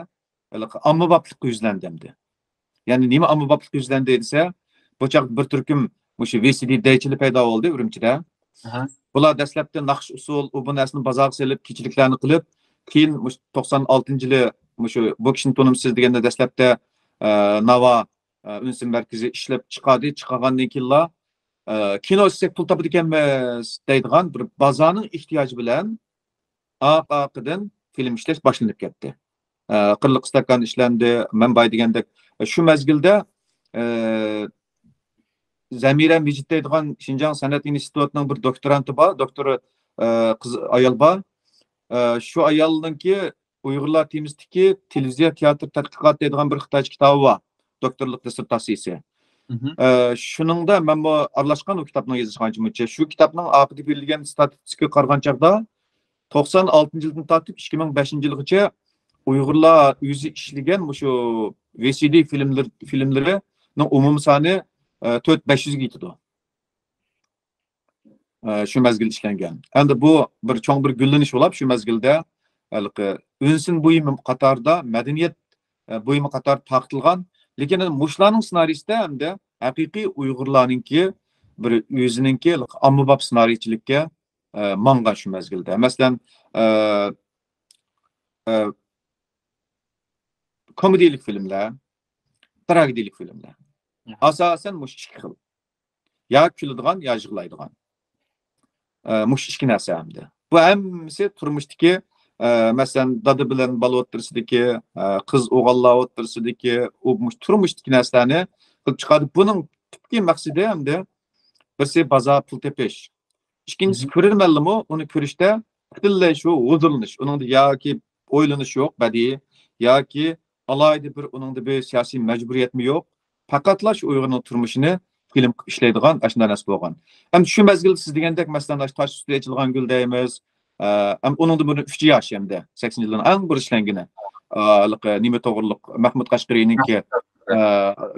ھېلىقى ئاممىبابلىققا يۈزلەندى ئەمدى. يەنى نېمە ئاممىبابلىققا يۈزلەندى دېسە، بۇ چاغدا بىر تۈركۈم مۇشۇ ۋى سى دى دەيچىلەر پەيدا بولدى ئۈرۈمچىدە. ئاھا. بۇلار دەسلەپتە ناخشا ئۇسسۇل، ئۇ بۇ نەرسىنى بازارغا سېلىپ، كېچىلىكلەرنى قىلىپ، كېيىن مۇشۇ توقسان ئالتىنچى يىلى مۇشۇ بۇ كىشىنى تونۇمسىز دېگەندە دەسلەپتە، ئە، ناۋا، ئە، ئۈنسىن مەركىزى ئىشلەپ چىقاردى، چىقارغاندىن كېيىنلا، ئە، كىنو ئىشلىسەك پۇل تاپىدىكەنمىز دەيدىغان بىر بازارنىڭ ئېھتىياجى بىلەن ئارقا-ئارقىدىن فىلىم ئىشلەش باشلىنىپ كەتتى. ئە، قىرلىق ئىستاكان ئىشلەندى. مەن بايا دېگەندەك، شۇ مەزگىلدە، ئە، زەمىرە مىجىت دەيدىغان شىنجاڭ سەنئەت ئىنستىتۇتىنىڭ بىر دوكتورانتى بار، دوكتور، ئە، قىز، ئايال بار. ئە، شۇ ئايالنىڭكى ئۇيغۇرلار تېمىسىدىكى تېلېۋىزىيە تىياتىر تەتقىقاتى دەيدىغان بىر خىتايچە كىتابى بار، دوكتورلۇق دىسسېرتاتسىيىسى. مھم. ئە، شۇنىڭدا مەنمۇ ئارىلاشقان ئۇ كىتابنىڭ يېزىشىغا ئانچە-مۇنچە. شۇ كىتابنىڭ ئاخىرىدا بېرىلگەن ستاتىستىكىغا قارىغان چاغدا، توقسان ئالتىنچى يىلدىن تارتىپ ئىككى مىڭ بەشىنچى يىلغىچە ئۇيغۇرلار ئۆزى ئىشلىگەن مۇشۇ ۋى سى دى فىلىملىرى، فىلىملىرىنىڭ ئومۇمىي سانى، ئە، تۆت بەش يۈزگە يېتىدۇ. ئە، شۇ مەزگىل ئىشلەنگەن. ئەمدى بۇ بىر چوڭ بىر گۈللىنىش بولۇپ، شۇ مەزگىلدە ھېلىقى ئۈنسىن بۇيۇمى قاتارىدا، مەدەنىيەت، ئە، بۇيۇمى قاتارىدا تارقىتىلغان. لېكىن مۇشۇلارنىڭ سېنارىيىسىدە ئەمدى ھەقىقىي ئۇيغۇرلارنىڭكى بىر ئۆزىنىڭكى ئاممىباب سېنارىيچىلىككە، ئە، ماڭغان شۇ مەزگىلدە. مەسىلەن، ئە، ئە، كومېدىيىلىك فىلىملەر، تراگېدىيىلىك فىلىملەر. ئاساسەن مۇشۇ ئىككى خىل. يا كۈلىدىغان، يا يىغلايدىغان. ئە، مۇشۇ ئىككى نەرسە ئەمدى. بۇ ھەممىسى تۇرمۇشتىكى، ئە، مەسىلەن، دادا بىلەن بالا ئوتتۇرىسىدىكى، ئە، قىز ئوغۇللار ئوتتۇرىسىدىكى، ئۇ مۇشۇ تۇرمۇشتىكى نەرسىلەرنى قىلىپ چىقاردى. بۇنىڭ تۈپكى مەقسىتى ئەمدى بىرسى بازار پۇل تېپىش. ئىككىنچىسى، كۆرۈرمەنلىمۇ ئۇنى كۆرۈشتە پۈتۈنلەي شۇ ھۇزۇرلىنىش، ئۇنىڭدا ياكى ئويلىنىش يوق، بەدىئىي، ياكى ئالاھىدە بىر ئۇنىڭدا بىر سىياسىي مەجبۇرىيەتمۇ يوق. پەقەتلا شۇ ئۇيغۇرنىڭ تۇرمۇشىنى فىلىم قىلىپ ئىشلەيدىغان ئاشۇنداق نەرسە بولغان. ھەم شۇ مەزگىلدە سىز دېگەندەك، مەسىلەن، ئاشۇ تاش ئۈستىدە ئېچىلغان گۈل دەيمىز. ئە، ھەم ئۇنىڭدىن بۇرۇن ئۈچ ياش ئەمدى، سەكسىنىنچى يىللارنىڭ ئەڭ بىر ئىشلەنگىنى. ئە، ھېلىقى نېمە توغرۇلۇق، مەھمۇد قەشقىرىنىڭكى، ئە،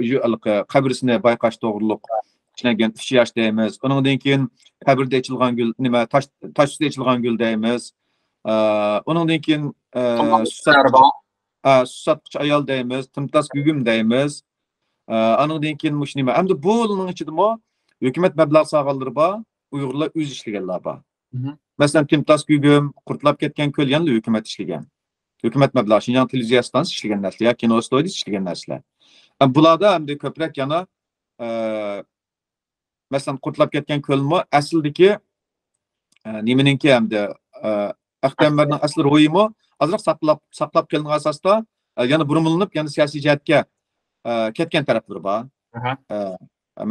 يۇ-، ھېلىقى قەبرىسىنى بايقاش توغرۇلۇق ئىشلەنگەن ئۈچ ياش دەيمىز. ئۇنىڭدىن كېيىن قەبرىدە ئېچىلغان گۈل، نېمە، تاش، تاش ئۈستىدە ئېچىلغان گۈل دەيمىز. ئە، ئۇنىڭدىن كېيىن، ئە، سۇساتقۇچى، ئە، سۇساتقۇچى ئايال دەيمىز، تىمتاس گۈگۈم دەيمىز. ئە، ئانىڭدىن كېيىن مۇشۇ نېمە. ئەمدى بۇلارنىڭ ئىچىدىمۇ ھۆكۈمەت مەبلەغ سالغانلىرى بار، ئۇيغۇرلار ئۆزى ئىشلىگەنلەر بار. مەسىلەن، تىمتاس گۈگۈم، قۇرتلاپ كەتكەن كۆل يەنىلا ھۆكۈمەت ئىشلىگەن. ھۆكۈمەت مەبلەغ، شىنجاڭ تېلېۋىزىيە ئىستانسىسى ئىشلىگەن نەرسىلەر، يا كىنو ئىستۇدىيىسى ئىشلىگەن نەرسىلەر. ئە، بۇلاردا ئەمدى كۆپرەك يەنە، ئە، مەسىلەن، قۇرتلاپ كەتكەن كۆلمۇ ئەسلىدىكى، ئە، نېمىنىڭكى ئەمدى، ئە، ئەختەم ئەمەرنىڭ ئەسلى روھىمۇ ئازراق ساقلاپ، ساقلاپ قېلىنغان ئاساستا، ئە، يەنە بۇرمىلىنىپ، يەنە سىياسىي جەھەتكە، ئە، كەتكەن تەرەپلىرى بار. ئە،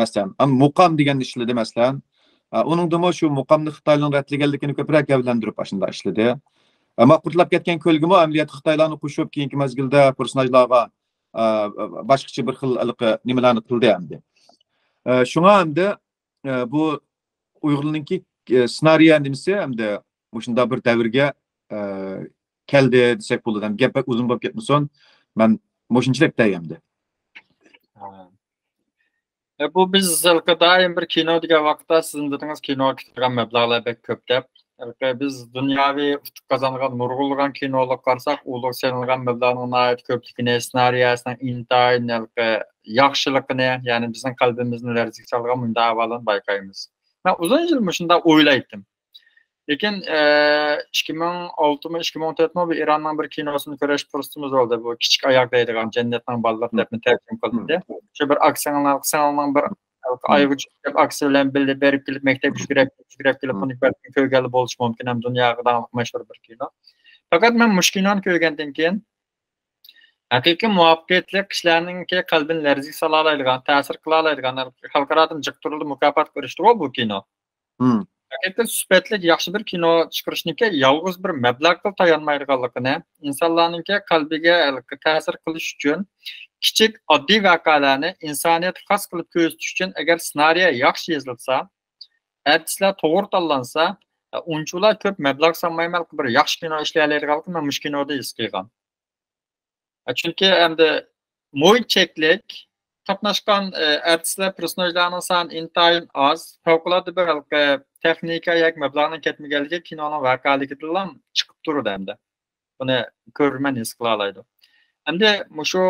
مەسىلەن، ئەم، مۇقام دېگەننى ئىشلىدى، مەسىلەن. ئە، ئۇنىڭدىمۇ شۇ مۇقامنى خىتايلارنىڭ رەتلىگەنلىكىنى كۆپرەك گەۋدىلەندۈرۈپ ئاشۇنداق ئىشلىدى. ئەمما قۇرتلاپ كەتكەن كۆلگىمۇ ئەمەلىيەتتە خىتايلارنى قوشۇپ، كېيىنكى مەزگىلدە پېرسوناژلارغا، ئە، باشقىچە بىر خىل ھېلىقى نېمىلەرنى قىلدى ئەمدى. ئە، شۇڭا ئەمدى، ئە، بۇ ئۇيغۇرنىڭكى، ئە، سېنارىيە نېمىسى ئەمدى مۇشۇنداق بىر دەۋرگە، ئە، كەلدى دېسەك بولىدۇ. گەپ بەك ئۇزۇن بولۇپ كەتمىسۇن. مەن مۇشۇنچىلىك دەي ئەمدى. ھە. ئە، بۇ بىز ھېلىقى دائىم بىر كىنو دېگەن ۋاقىتتا سىزمۇ دېدىڭىز، كىنوغا كېتىدىغان مەبلەغلەر بەك كۆپ دەپ. ھېلىقى بىز دۇنياۋى ئۇتۇق قازانغان نۇرغۇنلىغان كىنولارغا قارىساق، ئۇلارغا سېلىنغان مەبلەغنىڭ ناھايىتى كۆپلۈكىنى، سېنارىيەسىنىڭ ئىنتايىن ھېلىقى ياخشىلىقىنى، يەنى بىزنىڭ قەلبىمىزنى لەرزىگە سالغان مۇنداق ئەھۋاللارنى بايقايمىز. مەن ئۇزۇن يىل مۇشۇنداق ئويلايتتىم. لېكىن، ئە، ئىككى مىڭ ئالتىمۇ، ئىككى مىڭ تۆتمۇ بۇ ئىراننىڭ بىر كىنوسىنى كۆرۈش پۇرسىتىمىز بولدى. بۇ كىچىك ئاياغ دەيدىغان جەننەتنىڭ بالىلىرى دەپمۇ تەرجىمە قىلىندى. شۇ بىر ئاكا سىڭىلنىڭ، سىڭىلنىڭ بىر ئايغا چۈشۈپ، ئاكىسى بىلەن بىللە بېرىپ كېلىپ، مەكتەپكە يۈگۈرۈپ، يۈگۈرۈپ كېلىپ، بۇنى بەلكىم كۆرگەنلەر بولۇشى مۇمكىن، ھەم دۇنياغا داڭلىق مەشھۇر بىر كىنو. پەقەت مەن مۇشۇ كىنونى كۆرگەندىن كېيىن، ھەقىقىي مۇۋەپپەقىيەتلىك كىشىلەرنىڭكى قەلبىنى لەرزىگە سالالايدىغان، تەسىر قىلالايدىغان، خەلقئارادىن جىق تۈرلىدە مۇكاپاتقا ئېرىشتىغۇ بۇ كىنو. ھەقىقىي سۈپەتلىك ياخشى بىر كىنو چىقىرىشنىڭكى يالغۇز بىر مەبلەغگە تايانمايدىغانلىقىنى، ئىنسانلارنىڭكى قەلبىگە تەسىر قىلىش ئۈچۈن كىچىك ئاددىي ۋەقەلەرنى ئىنسانىيەتكە خاس قىلىپ كۆرسىتىش ئۈچۈن ئەگەر سېنارىيە ياخشى يېزىلسا، ئارتىسلار توغرا تاللانسا، ئۇنچىۋالا كۆپ مەبلەغ سالمايمەن بىر ياخشى كىنو ئىشلىيەلەيدىغانلىقىنى مەن مۇشۇ كىنودا ھېس قىلغان. چۈنكى ئەمدى مۇھىت چەكلىك، قاتناشقان، ئە، ئارتىسلار، پېرسوناژلارنىڭ سانى ئىنتايىن ئاز، پەۋقۇلئاددە بىر ھېلىقى تېخنىكا ياكى مەبلەغنىڭ كەتمىگەنلىكى كىنونىڭ ۋەقەلىكىدىنلا چىقىپ تۇرىدۇ ئەمدى. بۇنى كۆرۈرمەن ھېس قىلالايدۇ. ئەمدى مۇشۇ،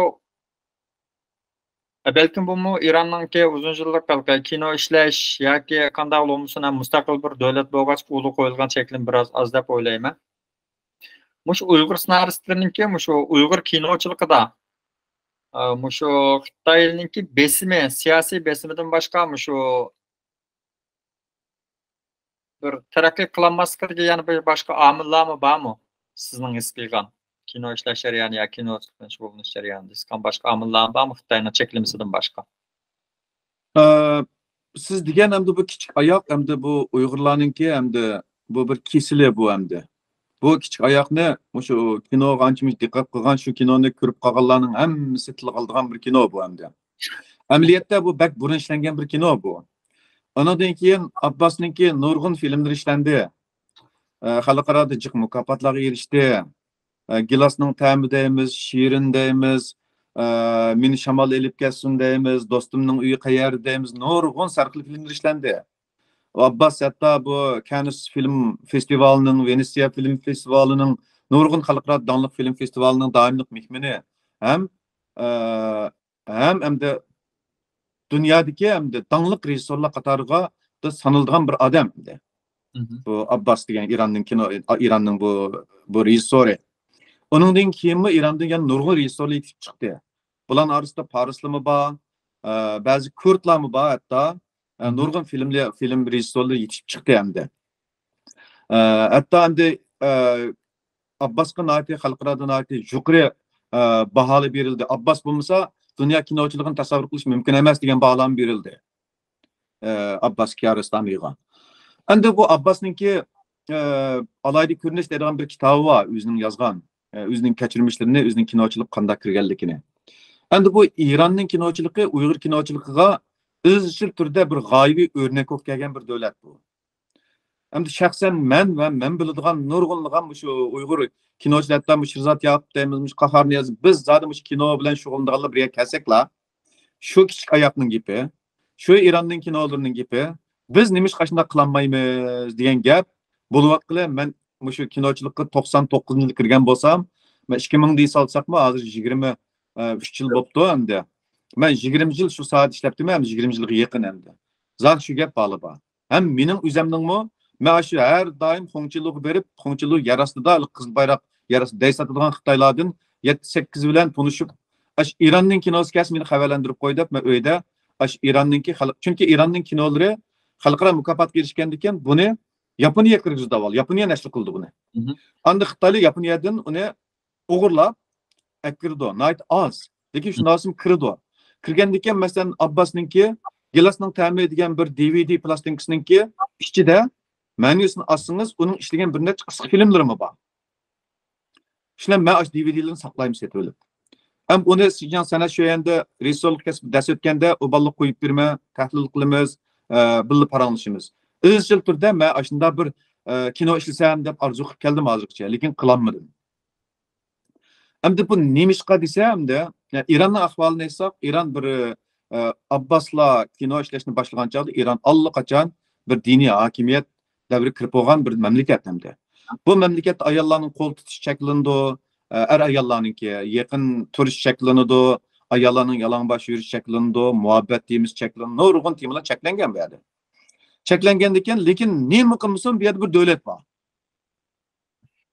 ئە، بەلكىم بۇمۇ ئىراننىڭكى ئۇزۇن يىللىق ھېلىقى كىنو ئىشلەش ياكى قانداق بولمىسۇن، ھەم مۇستەقىل بىر دۆلەت بولغاچقا ئۇلارغا قويۇلغان چەكلىمە بىراز ئاز دەپ ئويلايمەن. مۇشۇ ئۇيغۇر سېنارىستلىرىنىڭكى مۇشۇ ئۇيغۇر كىنوچىلىقىدا، ئا، مۇشۇ خىتاينىڭكى بېسىمى، سىياسىي بېسىمىدىن باشقا مۇشۇ بىر تەرەققىي قىلالماسلىقىدىكى يەنە بىر باشقا ئامىللارمۇ بارمۇ؟ سىزنىڭ ھېس قىلغان كىنو ئىشلەش جەريانى يا كىنو بىلەن شۇغۇللىنىش جەريانىدا ھېس قىلغان باشقا ئامىللارمۇ بارمۇ خىتاينىڭ چەكلىمىسىدىن باشقا؟ ئە، سىز دېگەن ئەمدى بۇ كىچىك ئاياق، ئەمدى بۇ ئۇيغۇرلارنىڭكى، ئەمدى بۇ بىر كېسىلى بۇ ئەمدى. بۇ كىچىك ئاياقنى مۇشۇ كىنوغا ئانچە-مۇنچە دىققەت قىلغان، شۇ كىنونى كۆرۈپ قالغانلارنىڭ ھەممىسى تىلغا ئالىدىغان بىر كىنو بۇ ئەمدى. ئەمەلىيەتتە بۇ بەك بۇرۇن ئىشلەنگەن بىر كىنو بۇ. ئۇنىڭدىن كېيىن ئابباسنىڭكى نۇرغۇن فىلىملىرى ئىشلەندى. ئە، خەلقئارادا جىق مۇكاپاتلارغا ئېرىشتى. ئە، گىلاسنىڭ تەمى دەيمىز، شېرىن دەيمىز، ئە، مېنى شامال ئېلىپ كەتسۇن دەيمىز، دوستۇمنىڭ ئۆيى قەيەردە دەيمىز، نۇرغۇن سەرخىل فىلىملىرى ئىشلەندى. ئابباس ھەتتا بۇ كاننس فىلىم فېستىۋالىنىڭ، ۋېنېتسىيە فىلىم فېستىۋالىنىڭ، نۇرغۇن خەلقئارا داڭلىق فىلىم فېستىۋالىنىڭ دائىملىق مېھمىنى ھەم، ئە، ھەم ئەمدى دۇنيادىكى ئەمدى داڭلىق رېژىسسورلار قاتارىغا سانىلىدىغان بىر ئادەم ئەمدى. بۇ ئابباس دېگەن ئىراننىڭ كىنو، ئىراننىڭ بۇ، بۇ رېژىسسورى. ئۇنىڭدىن كېيىنمۇ ئىراندىن يەنە نۇرغۇن رېژىسسورلار يېتىشىپ چىقتى. بۇلارنىڭ ئارىسىدا پارسلارمۇ بار، ئە، بەزى كۇردلارمۇ بار ھەتتا. ئە، نۇرغۇن فىلىملە-، فىلىم رېژىسسورلىرى يېتىشىپ چىقتى ئەمدى. ئە، ھەتتا ئەمدى، ئە، ئابباسقا ناھايىتى خەلقئارادا ناھايىتى يۇقىرى، ئە، باھالار بېرىلدى. ئابباس بولمىسا دۇنيا كىنوچىلىقىنى تەسەۋۋۇر قىلىش مۇمكىن ئەمەس دېگەن باھالارمۇ بېرىلدى. ئە، ئابباس كىيارىستامىغا. ئەمدى بۇ ئابباسنىڭكى، ئە، ئالاھىدە كۆرۈنۈش دەيدىغان بىر كىتابى بار، ئۆزىنىڭ يازغان، ئە، ئۆزىنىڭ كەچۈرمىشلىرىنى، ئۆزىنىڭ كىنوچىلىققا قانداق كىرگەنلىكىنى. ئەمدى بۇ ئىراننىڭ كىنوچىلىقى ئۇيغۇر كىنوچىلىقىغا ئىزچىل تۈردە بىر غايىۋى ئۆرنەك بولۇپ كەلگەن بىر دۆلەت بۇ. ئەمدى شەخسەن مەن ۋە مەن بىلىدىغان نۇرغۇنلىغان مۇشۇ ئۇيغۇر كىنوچىلار، ھەتتا مۇشۇ شىرزات ياقۇپ دەيمىز، مۇشۇ قاھارنىياز، بىز زادى مۇشۇ كىنو بىلەن شۇغۇللىنىدىغانلار بىر يەرگە كەلسەكلا، شۇ كىچىك ئاياقنىڭ گېپى، شۇ ئىراننىڭ كىنولىرىنىڭ گېپى، بىز نېمىشقا ئاشۇنداق قىلالمايمىز دېگەن گەپ بولۇۋاتقىلى، مەن مۇشۇ كىنوچىلىققا توقسان توققۇزىنچى يىلى كىرگەن بولسام، مەن ئىككى مىڭدا ھېسابلىساقمۇ ھازىر يىگىرمە ئۈچ يىل بوپتۇ ئەمدى. مەن يىگىرمە يىل شۇ ساھەدە ئىشلەپتىمەن، ئەمدى يىگىرمە يىلغا يېقىن ئەمدى. زادى شۇ گەپ بالىبا. ھەم مېنىڭ ئۆزەمنىڭمۇ، مەن ئاشۇ ھەر دائىم خۇڭچىلۇغا بېرىپ، خۇڭچىلۇ يەر ئاستىدا، قىزىل بايراق يەر ئاستىدا دەي ساتىدىغان خىتايلاردىن يەتتە سەككىز بىلەن تونۇشۇپ، ئاشۇ ئىراننىڭ كىنوسى كەلسە مېنى خەۋەرلەندۈرۈپ قوي دەپ، مەن ئۆيدە ئاشۇ ئىراننىڭكى خەلق، چۈنكى ئىراننىڭ كىنولىرى خەلقئارا مۇكاپاتقا ئېرىشكەندىكىن بۇنى ياپونىيەگە كىرگۈزدى ئاۋۋال، ياپونىيە نەشر قىلدى بۇنى. ئاندىن خىتايلار ياپونىيەدىن ئۇنى ئوغرىلاپ ئەكىرىدۇ، ناھايىتى ئاز. لېكىن شۇنداق بولسىمۇ كىرىدۇ. كىرگەندىكىن، مەسىلەن، ئابباسنىڭكى گىلاسنىڭ تەمى دېگەن بىر دى ۋى دى پلاستىنكىسىنىڭكى ئىچىدە مەنيۇسىنى ئالسىڭىز، ئۇنىڭ ئىشلىگەن بىر نەچچە قىسقا فىلىملىرىمۇ بار. شۇلار مەن ئاشۇ دى ۋى دىلىرىنى ساقلايمەن سېتىۋېلىپ. ھەم ئۇنى شىنجاڭ سەنئەت شۆيەندە رېژىسسورلۇق كەسپىدە دەرس ئۆتكەندە ئۇ بالىلارغا قويۇپ بېرىمەن، تەھلىل قىلىمىز، ئە، بىللە پاراڭلىشىمىز. ئىزچىل تۈردە مەن ئاشۇنداق بىر، ئە، كىنو ئىشلىسەم دەپ ئارزۇ قىلىپ كەلدىم ھازىرغىچە، لېكىن قىلالمىدىم. ئەمدى بۇ نېمىشقا دېسە، ئەمدى، يا، ئىراننىڭ ئەھۋالىنى ئېيتساق، ئىران بىر، ئە، ئابباسلار كىنو ئىشلەشنى باشلىغان چاغدا ئىران ئاللىقاچان بىر دىنىي ھاكىمىيەت دەۋرىگە كىرىپ بولغان بىر مەملىكەت ئەمدى. بۇ مەملىكەتتە ئاياللارنىڭ قول تۇتۇشى چەكلىنىدۇ، ئە، ئەر ئاياللارنىڭكى يېقىن تۇرۇشى چەكلىنىدۇ، ئاياللارنىڭ يالاڭباش يۈرۈشى چەكلىنىدۇ، مۇھەببەت تېمىسى چەكلىنىدۇ، نۇرغۇن تېمىلار چەكلەنگەن بۇ يەردە. چەكلەنگەندىكىن، لېكىن نېمە قىلمىسۇن، بۇ يەردە بىر دۆلەت بار.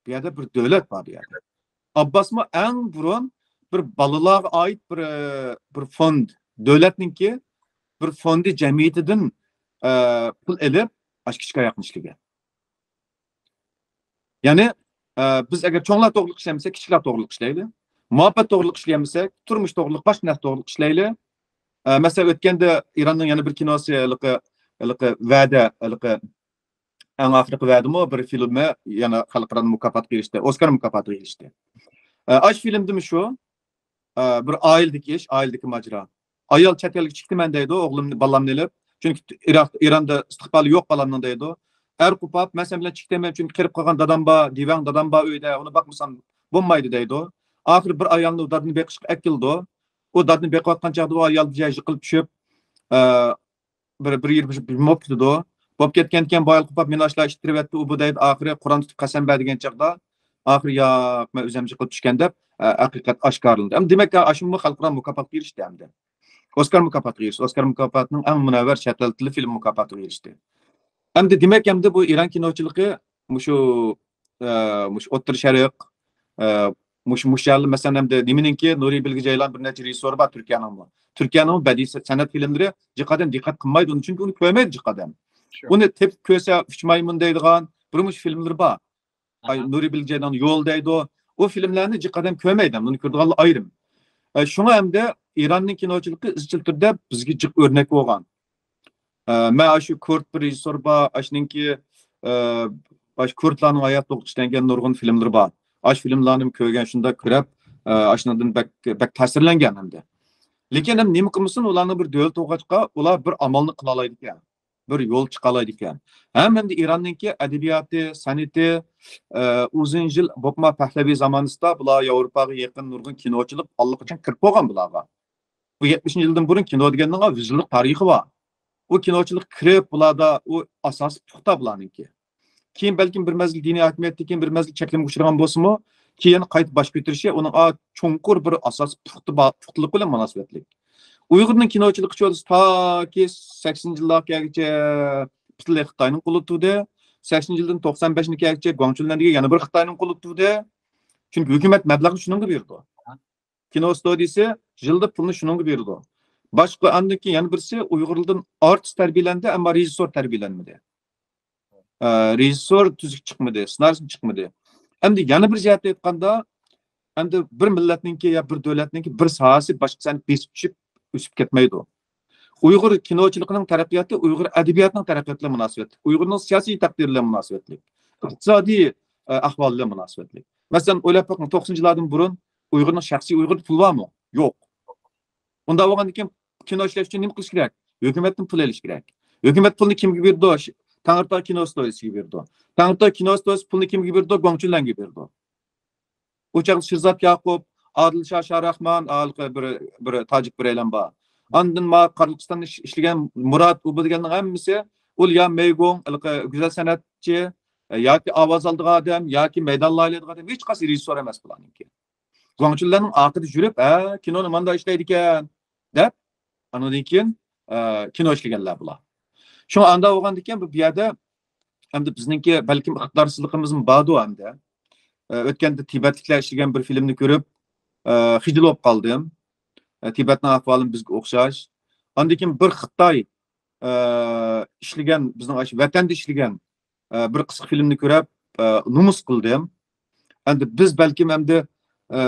بۇ يەردە بىر دۆلەت بار بۇ يەردە. ئابباسمۇ ئەڭ بۇرۇن بىر بالىلارغا ئائىت بىر، بىر فوند، دۆلەتنىڭكى بىر فوندى جەمئىيىتىدىن، ئە، پۇل ئېلىپ، ئاشۇ كىچىك ئاياقنى ئىشلىگەن. يەنى، ئە، بىز ئەگەر چوڭلار توغرىلىق ئىشلەمىسەك، كىچىكلەر توغرىلىق ئىشلەيلى. مۇھەببەت توغرىلىق ئىشلىيەلمىسەك، تۇرمۇش توغرىلىق، باشقا نەرسە توغرىلىق ئىشلەيلى. ئە، مەسىلەن، ئۆتكەندە ئىراننىڭ يەنە بىر كىنوسى، ھېلىقى، ھېلىقى ۋەدە، ھېلىقى ئەڭ ئاخىرقى ۋەدىمۇ بىر فىلىمى يەنە خەلقئارا مۇكاپاتقا ئېرىشتى، ئوسكار مۇكاپاتىغا ئېرىشتى. ئە، ئاشۇ فىلىمدىمۇ شۇ، ئە، بىر ئائىلىدىكى ئىش، ئائىلىدىكى ماجىرا. ئايال چەت ئەلگە چىقتىمەن دەيدۇ، ئوغلۇمنى، بالامنى ئېلىپ. چۈنكى ئىراق، ئىراندا ئىستىقبالى يوق بالامنىڭ دەيدۇ. ئەر قوپاپ، مەن سەن بىلەن چىقتىمەن، چۈنكى قېرىپ قالغان دادام بار، دىۋەڭ دادام بار ئۆيدە، ئۇنى باقمىسام بولمايدۇ دەيدۇ. ئاخىرى بىر ئايالنى دادىنى بېقىشقا ئەكېلىدۇ. ئۇ دادىنى بېقىۋاتقان چاغدا ئۇ ئايال بىر يىقىلىپ چۈشۈپ، ئە، بىر، بىر يىل بىر، بىر بولۇپ كېتىدۇ. بولۇپ كەتكەندىكىن بۇ ئايال قوپاپ، مېنى ئاشۇلار ئىتتىرىۋەتتى، ئۇ بۇ دەيدۇ، ئاخىرى قۇرئان تۇتۇپ قەسەم بەر دېگەن چاغدا، ئاخىرى ياق، مەن ئۆزۈم يىقىلىپ چۈشكەن دەپ، ئە، ھەقىقەت ئاشكارىلىندى. ئەمدى دېمەك، ئاشۇمۇ خەلقئارا مۇكاپاتقا ئېرىشتى ئەمدى. ئوسكار مۇكاپاتىغا ئېرىشتى. ئوسكار مۇكاپاتىنىڭ ئەڭ مۇنەۋۋەر چەت ئەل تىلى فىلىم مۇكاپاتىغا ئېرىشتى. ئەمدى دېمەك، ئەمدى بۇ ئىران كىنوچىلىقى مۇشۇ، ئە، مۇشۇ ئوتتۇرا شەرق، ئە، مۇشۇ، مۇشۇ يەرلەر، مەسىلەن، ئەمدى نېمىنىڭكى، نۇرى بىلگە جەيلان بىر نەچچە رېژىسسورى بار تۈركىيەنىڭمۇ. تۈركىيەنىڭمۇ بەدىئىي سەنئەت فىلىملىرى جىق ئادەم دىققەت قىلمايدۇ ئۇنى، چۈنكى ئۇنى كۆرمەيدۇ جىق ئادەم. ئۇنى تېپىپ كۆرسە، ئۈچ مايمۇن دەيدىغان بىر مۇشۇ فىلىملىرى بار. ئاي، نۇرى بىلگە جەيلان يول دەيدۇ. ئۇ فىلىملەرنى جىق ئادەم كۆرمەيدۇ، ئۇنى كۆرىدىغانلار ئايرىم. ئە، شۇڭا ئەمدى ئىراننىڭ كىنوچىلىقى ئىزچىل تۈردە بىزگە جىق ئۆرنەك بولغان. ئە، مەن ئاشۇ كۇرد بىر رېژىسسور بار، ئاشۇنىڭكى، ئە، ئاشۇ كۇردلارنىڭ ھاياتى توغرىلىق ئىشلەنگەن نۇرغۇن فىلىملىرى بار. ئاشۇ فىلىملارنى كۆرگەن، شۇنداق كۆرۈپ، ئە، ئاشۇنىڭدىن بەك، بەك تەسىرلەنگەن ئەمدى. لېكىن ھەم نېمە قىلمىسۇن، ئۇلارنىڭ بىر دۆلىتى بولغاچقا، ئۇلار بىر ئامالنى قىلالايدىكەن. بىر يول چىقالايدىكەن. ھەم ئەمدى ئىراننىڭكى ئەدەبىياتى، سەنئىتى، ئە، ئۇزۇن يىل بولۇپمۇ پەھلەۋى زامانىسىدا بۇلار ياۋروپاغا يېقىن نۇرغۇن كىنوچىلىق ئاللىقاچان كىرىپ بولغان بۇلارغا. بۇ يەتمىشىنچى يىلدىن بۇرۇن كىنو دېگەننىڭ يۈز يىللىق تارىخى بار. ئۇ كىنوچىلىق كىرىپ، بۇلاردا ئۇ ئاساسى پۇختا بۇلارنىڭكى. كېيىن بەلكىم بىر مەزگىل دىنىي ھاكىمىيەتتىن كېيىن بىر مەزگىل چەكلىمىگە ئۇچرىغان بولسىمۇ، كېيىن قايتا باش كۆتۈرۈشى ئۇنىڭ ئا، چوڭقۇر بىر ئاساسى پۇختا با-، پۇختىلىقى بىلەن مۇناسىۋەتلىك. ئۇيغۇرنىڭ كىنوچىلىقى چولىسى تاكى سەكسىنىنچى يىللارغا كەلگۈچە پۈتۈنلەي خىتاينىڭ قولىدا تۇردى. سەكسىنىنچى يىلدىن توقسان بەشىنچى كەلگۈچە گۇاڭچۈنلەن دېگەن يەنە بىر خىتاينىڭ قولىدا تۇردى. چۈنكى ھۆكۈمەت مەبلەغنى شۇنىڭغا بېرىدۇ. كىنو ستۇدىيىسى يىلدا پۇلنى شۇنىڭغا بېرىدۇ. باشقا، ئاندىن كېيىن يەنە بىرسى، ئۇيغۇرلاردىن ئارتىس تەربىيەلەندى، ئەمما رېژىسسور تەربىيەلەنمىدى. ئە، رېژىسسور تۈزۈك چىقمىدى، سېنارىست چىقمىدى. ئەمدى يەنە بىر جەھەتتىن ئېيتقاندا، ئەمدى بىر مىللەتنىڭكى يا بىر دۆلەتنىڭكى بىر ساھەسى باشقا ساھەنى بېسىپ چۈشۈپ ئۆسۈپ كەتمەيدۇ. ئۇيغۇر كىنوچىلىقىنىڭ تەرەققىياتى ئۇيغۇر ئەدەبىياتىنىڭ تەرەققىياتى بىلەن مۇناسىۋەتلىك، ئۇيغۇرنىڭ سىياسىي تەقدىرى بىلەن مۇناسىۋەتلىك، ئىقتىسادىي، ئە، ئەھۋالى بىلەن مۇناسىۋەتلىك. مەسىلەن، ئويلاپ بېقىڭ، توقسىنىنچى يىللاردىن بۇرۇن ئۇيغۇرنىڭ شەخسىي، ئۇيغۇردا پۇل بارمۇ؟ يوق. ئۇنداق بولغاندىن كېيىن كىنو ئىشلەش ئۈچۈن نېمە قىلىش كېرەك؟ ھۆكۈمەتتىن پۇل ئېلىش كېرەك. ھۆكۈمەت پۇلنى كىمگە بېرىدۇ؟ تەڭرىتاغ كىنو ستۇدىيىسىگە بېرىدۇ. تەڭرىتاغ كىنو ستۇدىيىسى پۇلنى كىمگە بېرىدۇ؟ گۇاڭچۈنلەنگە بېرىدۇ. ئۇ چاغدا شىرزات ياقۇپ، ئادىلشا شاھراخمان، ھېلىقى بىر، بىر تاجىك بىرەيلەن بار. ئاندىن ما قارلۇقىستاندا ئىش-، ئىشلىگەن مۇرات ئۇبا دېگەننىڭ ھەممىسى، ئۇ ليا مەيگوڭ، ھېلىقى گۈزەل سەنئەتچى، ياكى ئاۋاز ئالىدىغان ئادەم، ياكى مەيدان لايىھەلەيدىغان ئادەم، ھېچقايسى رېژىسسور ئەمەس بۇلارنىڭكى. گۇاڭچۈنلەرنىڭ ئارقىدا يۈرۈپ، ھە، كىنونى ماندا ئىشلەيدىكەن، دەپ، ئاندىن كېيىن، ئە، كىنو ئىشلىگەنلەر بۇلار. شۇڭا ئاندا بولغاندىكىن، بۇ، بۇ يەردە ئەمدى بىزنىڭكى بەلكىم ئىقتىدارسىزلىقىمىزمۇ باردۇ ئەمدى. ئە، ئۆتكەندە تىبەتلىكلەر ئىشلىگەن بىر فىلىمنى كۆرۈپ، ئە، خىجىل بولۇپ قالدىم. ئە، تىبەتنىڭ ئەھۋالىمۇ بىزگە ئوخشاش. ئاندىن كېيىن بىر خىتاي، ئە، ئىشلىگەن، بىزنىڭ ئاشۇ ۋەتەندە ئىشلىگەن ئە، بىر قىسقا فىلىمنى كۆرۈپ، ئە، نومۇس قىلدىم. ئەمدى بىز بەلكىم ئەمدى، ئە،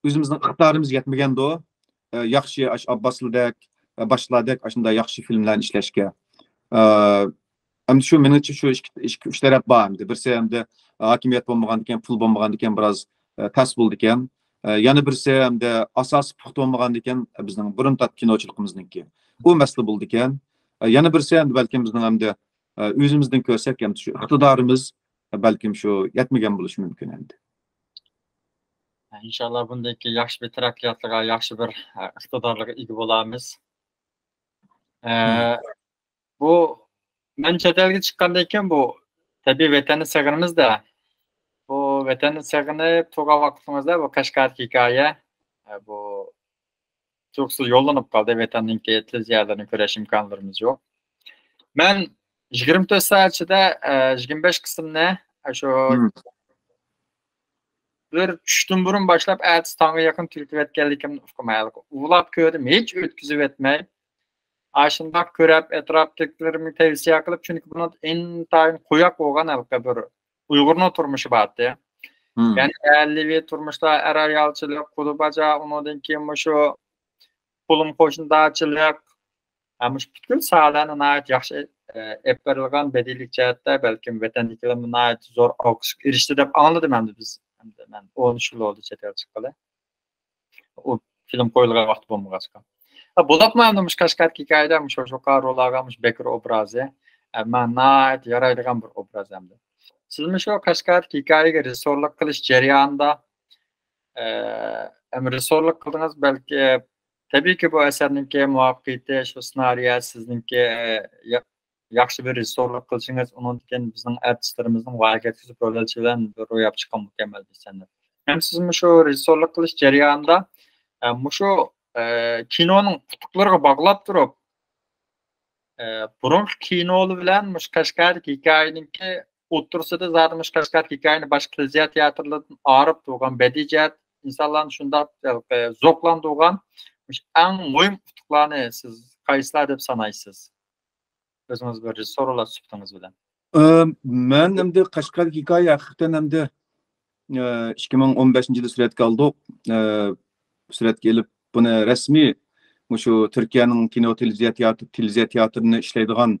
ئۆزىمىزنىڭ ئىقتىدارىمىز يەتمىگەندۇ، ئە، ياخشى ئاشۇ ئابباسلىدەك، ئە، باشقىلاردەك ئاشۇنداق ياخشى فىلىملەرنى ئىشلەشكە. ئە، ئەمدى شۇ مېنىڭچە شۇ ئىككى، ئىككى، ئۈچ تەرەپ بار ئەمدى. بىرسى ئەمدى ھاكىمىيەت بولمىغاندىكىن، پۇل بولمىغاندىكىن بىراز، ئە، تەس بولىدىكەن. ئە، يەنە بىرسى ئەمدى ئاساسى پۇختا بولمىغاندىكىن، بىزنىڭ بۇرۇن تارتقان كىنوچىلىقىمىزنىڭكى. ئۇ مەسىلە بولىدىكەن. ئە، يەنە بىرسى ئەمدى بەلكىم بىزنىڭ ئەمدى ئە، ئۆزىمىزدىن كۆرسەك، ئەمدى شۇ ئىقتىدارىمىز، ئە، بەلكىم شۇ يەتمىگەن بولۇشى مۇمكىن ئەمدى. ئىنشاللا بۇندىن كېيىن ياخشى بىر تەرەققىياتلارغا، ياخشى بىر، ئە، ئىقتىدارلارغا ئىگە بولارمىز. ئە، بۇ مەن چەت ئەلگە چىققاندىن كېيىن بۇ تەبىئىي ۋەتەننى سېغىنىمىز-دە. بۇ ۋەتەننى سېغىنىپ تۇرغان ۋاقتىڭىزدا بۇ قەشقەردىكى ھېكايە، ئە، بۇ تۇيۇقسىز يوللىنىپ قالدى. ۋەتەننىڭكى تېلېۋىزىيەلىرىنى كۆرۈش ئىمكانلىرىمىز يوق. مەن يىگىرمە تۆت سائەت ئىچىدە، ئە، يىگىرمە بەش قىسىمنى، ئە، شۇ بىر چۈشتىن بۇرۇن باشلاپ، ئەتىسى تاڭغا يېقىن تۈگىتىۋەتكەنلىكىمنى ئۇقۇم. ئۇلاپ كۆردۈم، ھېچ ئۆتكۈزۈۋەتمەي. ئاشۇنداق كۆرۈپ، ئەتراپتىكىلىرىمگە تەۋسىيە قىلىپ، چۈنكى بۇنىڭ ئىنتايىن قويۇق بولغان ھېلىقى بىر ئۇيغۇرنىڭ تۇرمۇشى بار ئىدى. يەنى ئائىلىۋى تۇرمۇشتا ئەر-ئايالچىلىق، قۇدا-باجا، ئۇنىڭدىن كېيىن مۇشۇ قولۇم-قوشنىدارچىلىق، ھە، مۇشۇ پۈتكۈل ساھەلەرنى ناھايىتى ياخشى، ئە، ئېلىپ بېرىلغان، بەدىئىيلىك جەھەتتە بەلكىم ۋەتەندىكىلەرمۇ ناھايىتى زور ئالقىشقا ئېرىشتى دەپ ئاڭلىدىم ئەمدى بىز. ئەمدى مەن ئون ئۈچ يىل بولدى چەت ئەل چىققىلى. ئۇ فىلىم قويۇلغان ۋاقتى بولمىغاچقا. ھە، بولۇپمۇ ئەمدى مۇشۇ قەشقەردىكى ھېكايىدە مۇشۇ، مۇشۇ رول ئالغان مۇشۇ بەكرى ئوبرازى، ئە، ماڭا ناھايىتى يارايدىغان بىر ئوبراز ئەمدى. سىز مۇشۇ قەشقەردىكى ھېكايىگە رېژىسسورلۇق قىلىش جەريانىدا، ئە، ئەمدى رېژىسسورلۇق قىلدىڭىز، بەلكى، تەبىئىيكى، بۇ ئەسەرنىڭكى مۇۋەپپەقىيىتى، شۇ سېنارىيە سىزنىڭكى، ئە، يا-، ياخشى بىر رېژىسسورلۇق قىلىشىڭىز، ئۇنىڭدىن كېيىن بىزنىڭ ئارتىسلىرىمىزنىڭ ۋايىگە يەتكۈزۈپ رول ئېلىشى بىلەن بىر روياپقا چىققان مۇكەممەل بىر سەنئەت. ھەم سىز مۇشۇ رېژىسسورلۇق قىلىش جەريانىدا، ئە، مۇشۇ، ئە، كىنونىڭ ئۇتۇقلىرىغا باغلاپ تۇرۇپ، ئە، بۇرۇنقى كىنولار بىلەن مۇشۇ قەشقەردىكى ھېكايىنىڭكى ئوتتۇرىسىدا زادى مۇشۇ قەشقەردىكى ھېكايىنى باشقا تىلزىيە تىياتىرلىرىدىن ئايرىپ تۇرغان بەدىئىي جەھەت ئىنسانلارنى شۇنداق، ئە، زوقلاندۇرغان مۇشۇ ئەڭ مۇھىم ئۇتۇقلارنى سىز قايسىلار دەپ سانايسىز؟ ئۆزىڭىز بىر رېژىسسور سۈپىتىڭىز بىلەن. ئە، مەن ئەمدى قەشقەردىكى ھېكايە ھەقىقەتەن ئەمدى، ئە، ئىككى مىڭ ئون بەشىنچى يىلى سۈرەتكە ئالدۇق. ئە، سۈرەتكە ئېلىپ، بۇنى رەسمىي مۇشۇ تۈركىيەنىڭ كىنو تېلېۋىزىيە تىياتىر، تېلېۋىزىيە تىياتىرىنى ئىشلەيدىغان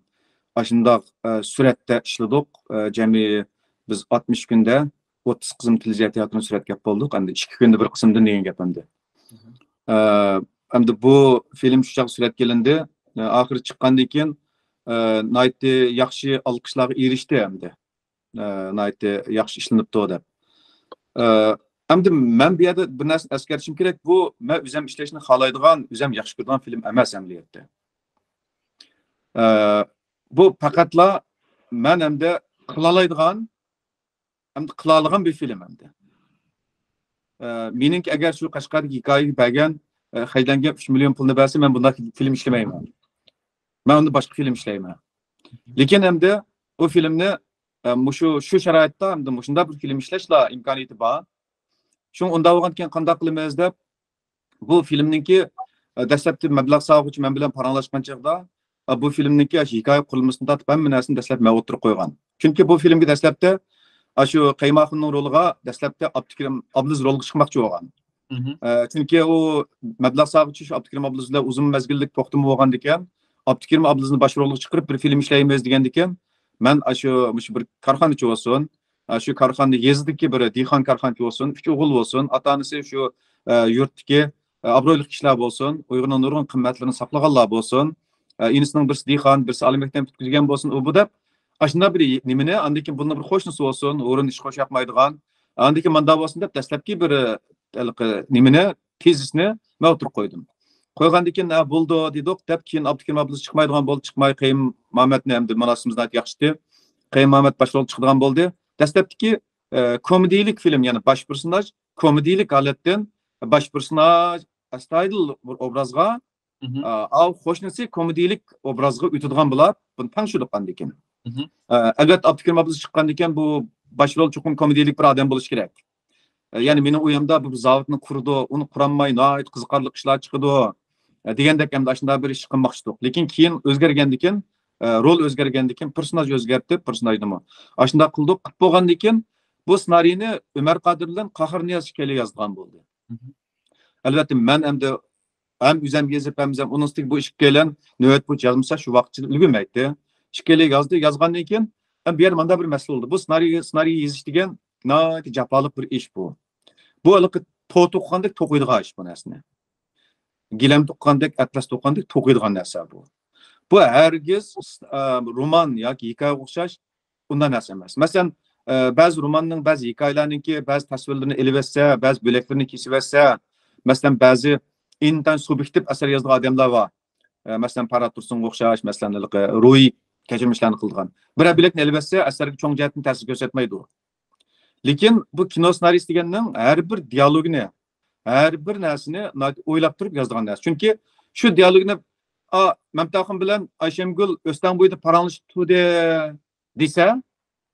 ئاشۇنداق، ئە، سۈرەتتە ئىشلىدۇق. ئە، جەمئىي بىز ئاتمىش كۈندە ئوتتۇز قىسىم تېلېۋىزىيە تىياتىرىنى سۈرەتكە ئېلىپ بولدۇق. ئەمدى ئىككى كۈندە بىر قىسىمدىن دېگەن گەپ ئەمدى. ئە، ئەمدى بۇ فىلىم شۇ چاغ سۈرەتكە ئېلىندى. ئە، ئاخىرى چىققاندىن كېيىن، ئە، ناھايىتى ياخشى ئالقىشلارغا ئېرىشتى ئەمدى. ئە، ناھايىتى ياخشى ئىشلىنىپتۇ دەپ. ئە، ئەمدى مەن بۇ يەردە بىر نەرسىنى ئەسكەرتىشىم كېرەك. بۇ مەن ئۆزۈم ئىشلەشنى خالايدىغان، ئۆزۈم ياخشى كۆرىدىغان فىلىم ئەمەس ئەمەلىيەتتە. ئە، بۇ پەقەتلا مەن ئەمدى قىلالايدىغان، ئەمدى قىلالىغان بىر فىلىم ئەمدى. ئە، مېنىڭكى ئەگەر شۇ قەشقەردىكى ھېكايىگە بەرگەن، ئە، خەجلەنگەن ئۈچ مىليون پۇلنى بەرسە، مەن بۇنداق فىلىم ئىشلىمەيمەن. مەن ئۇندا باشقا فىلىم ئىشلەيمەن. لېكىن ئەمدى بۇ فىلىمنى، ئە، مۇشۇ، شۇ شارائىتتا ئەمدى مۇشۇنداق بىر فىلىم ئىشلەشلا ئىمكانىيىتى بار. شۇڭا ئۇنداق بولغاندىكىن قانداق قىلىمىز دەپ، بۇ فىلىمنىڭكى، ئە، دەسلەپتە مەبلەغ سالغۇچى مەن بىلەن پاراڭلاشقان چاغدا، ئە، بۇ فىلىمنىڭكى ئاشۇ ھېكايە قۇرۇلمىسىدىن تارتىپ ھەممە نەرسىنى دەسلەپ مەن ئوتتۇرىغا قويغان. چۈنكى بۇ فىلىمگە دەسلەپتە ئاشۇ قەيماخۇننىڭ رولىغا دەسلەپتە ئابدۇكېرىم ئابلىز رولغا چىقماقچى بولغان. ئە، چۈنكى ئۇ مەبلەغ سالغۇچى شۇ ئابدۇكېرىم ئابلىز بىلەن ئۇزۇن مەزگىللىك توختىمى بولغاندىكەن، ئابدۇكېرىم ئابلىزنى باش رولغا چىقىرىپ بىر فىلىم ئىشلەيمىز دېگەندىكەن، مەن ئاشۇ، مۇشۇ بىر كارخانىچى بولسۇن، ئاشۇ كارخانا يېزىدىكى بىر دېھقان كارخانىچى بولسۇن، ئۈچ ئوغۇل بولسۇن، ئاتا-ئانىسى شۇ، ئە، يۇرتتىكى، ئە، ئابرۇيلۇق كىشىلەر بولسۇن، ئۇيغۇرنىڭ نۇرغۇن قىممەتلىرىنى ساقلىغانلار بولسۇن، ئە، ئىنىسىنىڭ بىرسى دېھقان، بىرسى ئالىي مەكتەپنى پۈتكۈزگەن بولسۇن، ئۇ بۇ دەپ، ئاشۇنداق بىر نېمىنى، ئاندىن كېيىن بۇنىڭ بىر قوشنىسى بولسۇن، ھۇرۇن ئىشقا قوشۇياقمايدىغان، ئاندىن كېيىن ماندا بولسۇن دەپ دەسلەپكى بىر، ھېلىقى نېمىنى، تېزىسنى مەن ئوتتۇرىغا قويدۇم. قويغاندىن كېيىن، «ھە، بولىدۇ» دېدۇق دەپ، كېيىن ئابدۇكېرىم ئابلىز چىقمايدىغان بولدى، چىقماي قېيۇم مامەتنى ئەمدى مۇناسىۋىتىمىز ناھايىتى ياخشى ئىدى. قېيۇم مامەت باش رولدا چىقىدىغان بولدى. دەسلەپتىكى، ئە، كومېدىيىلىك فىلىم، يەنى باش پېرسوناژ كومېدىيىلىك ھالەتتىن باش پېرسوناژ ئەستايىدىل بىر ئوبرازغا، ئا، ئاۋۇ قوشنىسى كومېدىيىلىك ئوبرازغا ئۆتىدىغان بولۇپ، بۇنى تەڭشىدۇق ئاندىن كېيىن. ئە، ئەلۋەتتە، ئابدۇكېرىم ئابلىز چىققاندىن كېيىن بۇ باش رول چوقۇم كومېدىيىلىك بىر ئادەم بولۇشى كېرەك. ئە، يەنى مېنىڭ ئويۇمدا بۇ زاۋۇتنى قۇرىدۇ، ئۇنى قۇرالماي ناھايىتى قىزىقارلىق ئىشلار چىقىدۇ، ئە، دېگەندەك ئەمدى ئاشۇنداق بىر ئىش قىلماقچىدۇق. لېكىن كېيىن ئۆزگەرگەندىكىن، ئە، رول ئۆزگەرگەندىكىن پېرسوناژ ئۆزگەرتىپ، پېرسوناژنىمۇ ئاشۇنداق قىلدۇق. قىلىپ بولغاندىن كېيىن بۇ سېنارىينى ئۆمەر قادىر بىلەن قاھار نىياز ئىككىيلەن يازىدىغان بولدى. ئەلۋەتتە، مەن ئەمدى ھەم ئۆزۈم يېزىپ، ھەم ئۆزۈم ئۇنىڭ ئۈستىگە بۇ ئىككىيلەن نۆۋەت بويىچە يازمىسا، شۇ ۋاقىتچە ئۈلگۈرمەيتتى. ئىككىيلەن يازدى، يازغاندىن كېيىن، ھەم بۇ يەردە مانداق بىر مەسىلە بولدى. بۇ سېنارىي، سېنارىي يېزىش دېگەن ناھايىتى جاپالىق بىر ئىش بۇ. بۇ ھېلىقى تو توقۇغاندەك توقۇيدىغان ئىش بۇ نەرسىنى. گىلەم توقۇغاندەك، ئەتلەس توقۇغاندەك توقۇيدىغان نەرسە بۇ. بۇ ھەرگىز، ئە، رومان ياكى ھېكايىگە ئوخشاش ئۇنداق نەرسە ئەمەس. مەسىلەن، ئە، بەزى روماننىڭ، بەزى ھېكايىلەرنىڭكى بەزى تەسۋىرلىرىنى ئېلىۋەتسە، بەزى بۆلەكلىرىنى كېسىۋەتسە، مەسىلەن، بەزى ئىنتايىن سۇبيېكتىپ ئەسەر يازىدىغان ئادەملەر بار. ئە، مەسىلەن، پەرھات تۇرسۇنغا ئوخشاش، مەسىلەن، ھېلىقى روھىي كەچۈرمىشلەرنى قىلىدىغان. بىرەر بۆلەكنى ئېلىۋەتسە، ئەسەرگە چوڭ جەھەتتىن تەسىر كۆرسەتمەيدۇ. لېكىن بۇ كىنو سېنارىيىسى دېگەننىڭ ھەر بىر دىيالوگىنى، ھەر بىر نەرسىنى ناھايىتى ئويلاپ تۇرۇپ يازىدىغان نەرسە. چۈنكى شۇ دىيالوگنى، «ئا، مەمتىخۇن بىلەن ئايشەمگۈل ئۆستەڭ بويىدا پاراڭلىشىپ تۇردى» دېسە،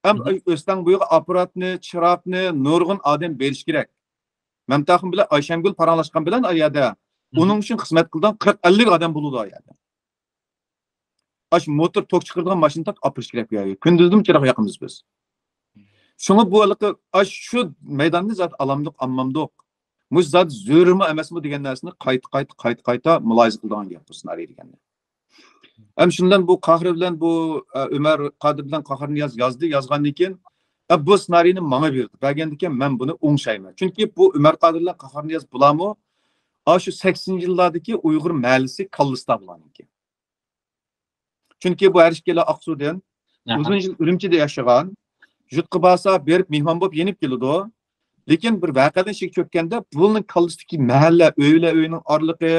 ئەم، ئۆستەڭ بويىغا ئاپپاراتنى، چىراغنى نۇرغۇن ئادەم بېرىشى كېرەك. مەمتىخۇن بىلەن ئايشەمگۈل پاراڭلاشقان بىلەن ئايەردە ئۇنىڭ ئۈچۈن خىزمەت قىلىدىغان قىرىق ئەللىك ئادەم بولىدۇ ئايەردە. ئاش موتور توك چىقىرىدىغان ماشىنا تاق ئاپىرىش كېرەك بۇ يەرگە. كۈندۈزدىمۇ چىراغ ياقىمىز بىز. شۇڭا بۇ ھېلىقى ئاش شۇ مەيداننى زادى ئالامدۇق، ئالمامدۇق. مۇشۇ زادى زۆرۈرمۇ ئەمەسمۇ دېگەن نەرسىنى قايتا، قايتا، قايتا، قايتا مۇلاھىزە قىلىدىغان گەپ بۇ سېنارىي دېگەننى. ھەم شۇنىڭ بىلەن بۇ قاھىر بىلەن بۇ، ئە، ئۆمەر قادىر بىلەن قاھىر نىياز يازدى، يازغاندىن كېيىن، ئە، بۇ سېنارىينى ماڭا بېرىدۇ. بەرگەندىن كېيىن مەن بۇنى ئوڭشايمەن. چۈنكى بۇ ئۆمەر قادىر بىلەن قاھىر نىياز بۇلارمۇ ئاشۇ سەكسىنىنچى يىللاردىكى ئۇيغۇر مەھەللىسى كاللىسىدا بۇلارنىڭكى. چۈنكى بۇ ھەر ئىككىلا ئاقسۇدىن، ئۇزۇن يىل ئۈرۈمچىدە ياشىغان، يۇرتقا بارسا بېرىپ مېھمان بولۇپ يېنىپ كېلىدۇ. لېكىن بىر ۋەقەدىن ئىشىككە چۆككەندە بۇنىڭ كاللىسىدىكى مەھەللە، ئۆيلەر، ئۆينىڭ ئارىلىقى،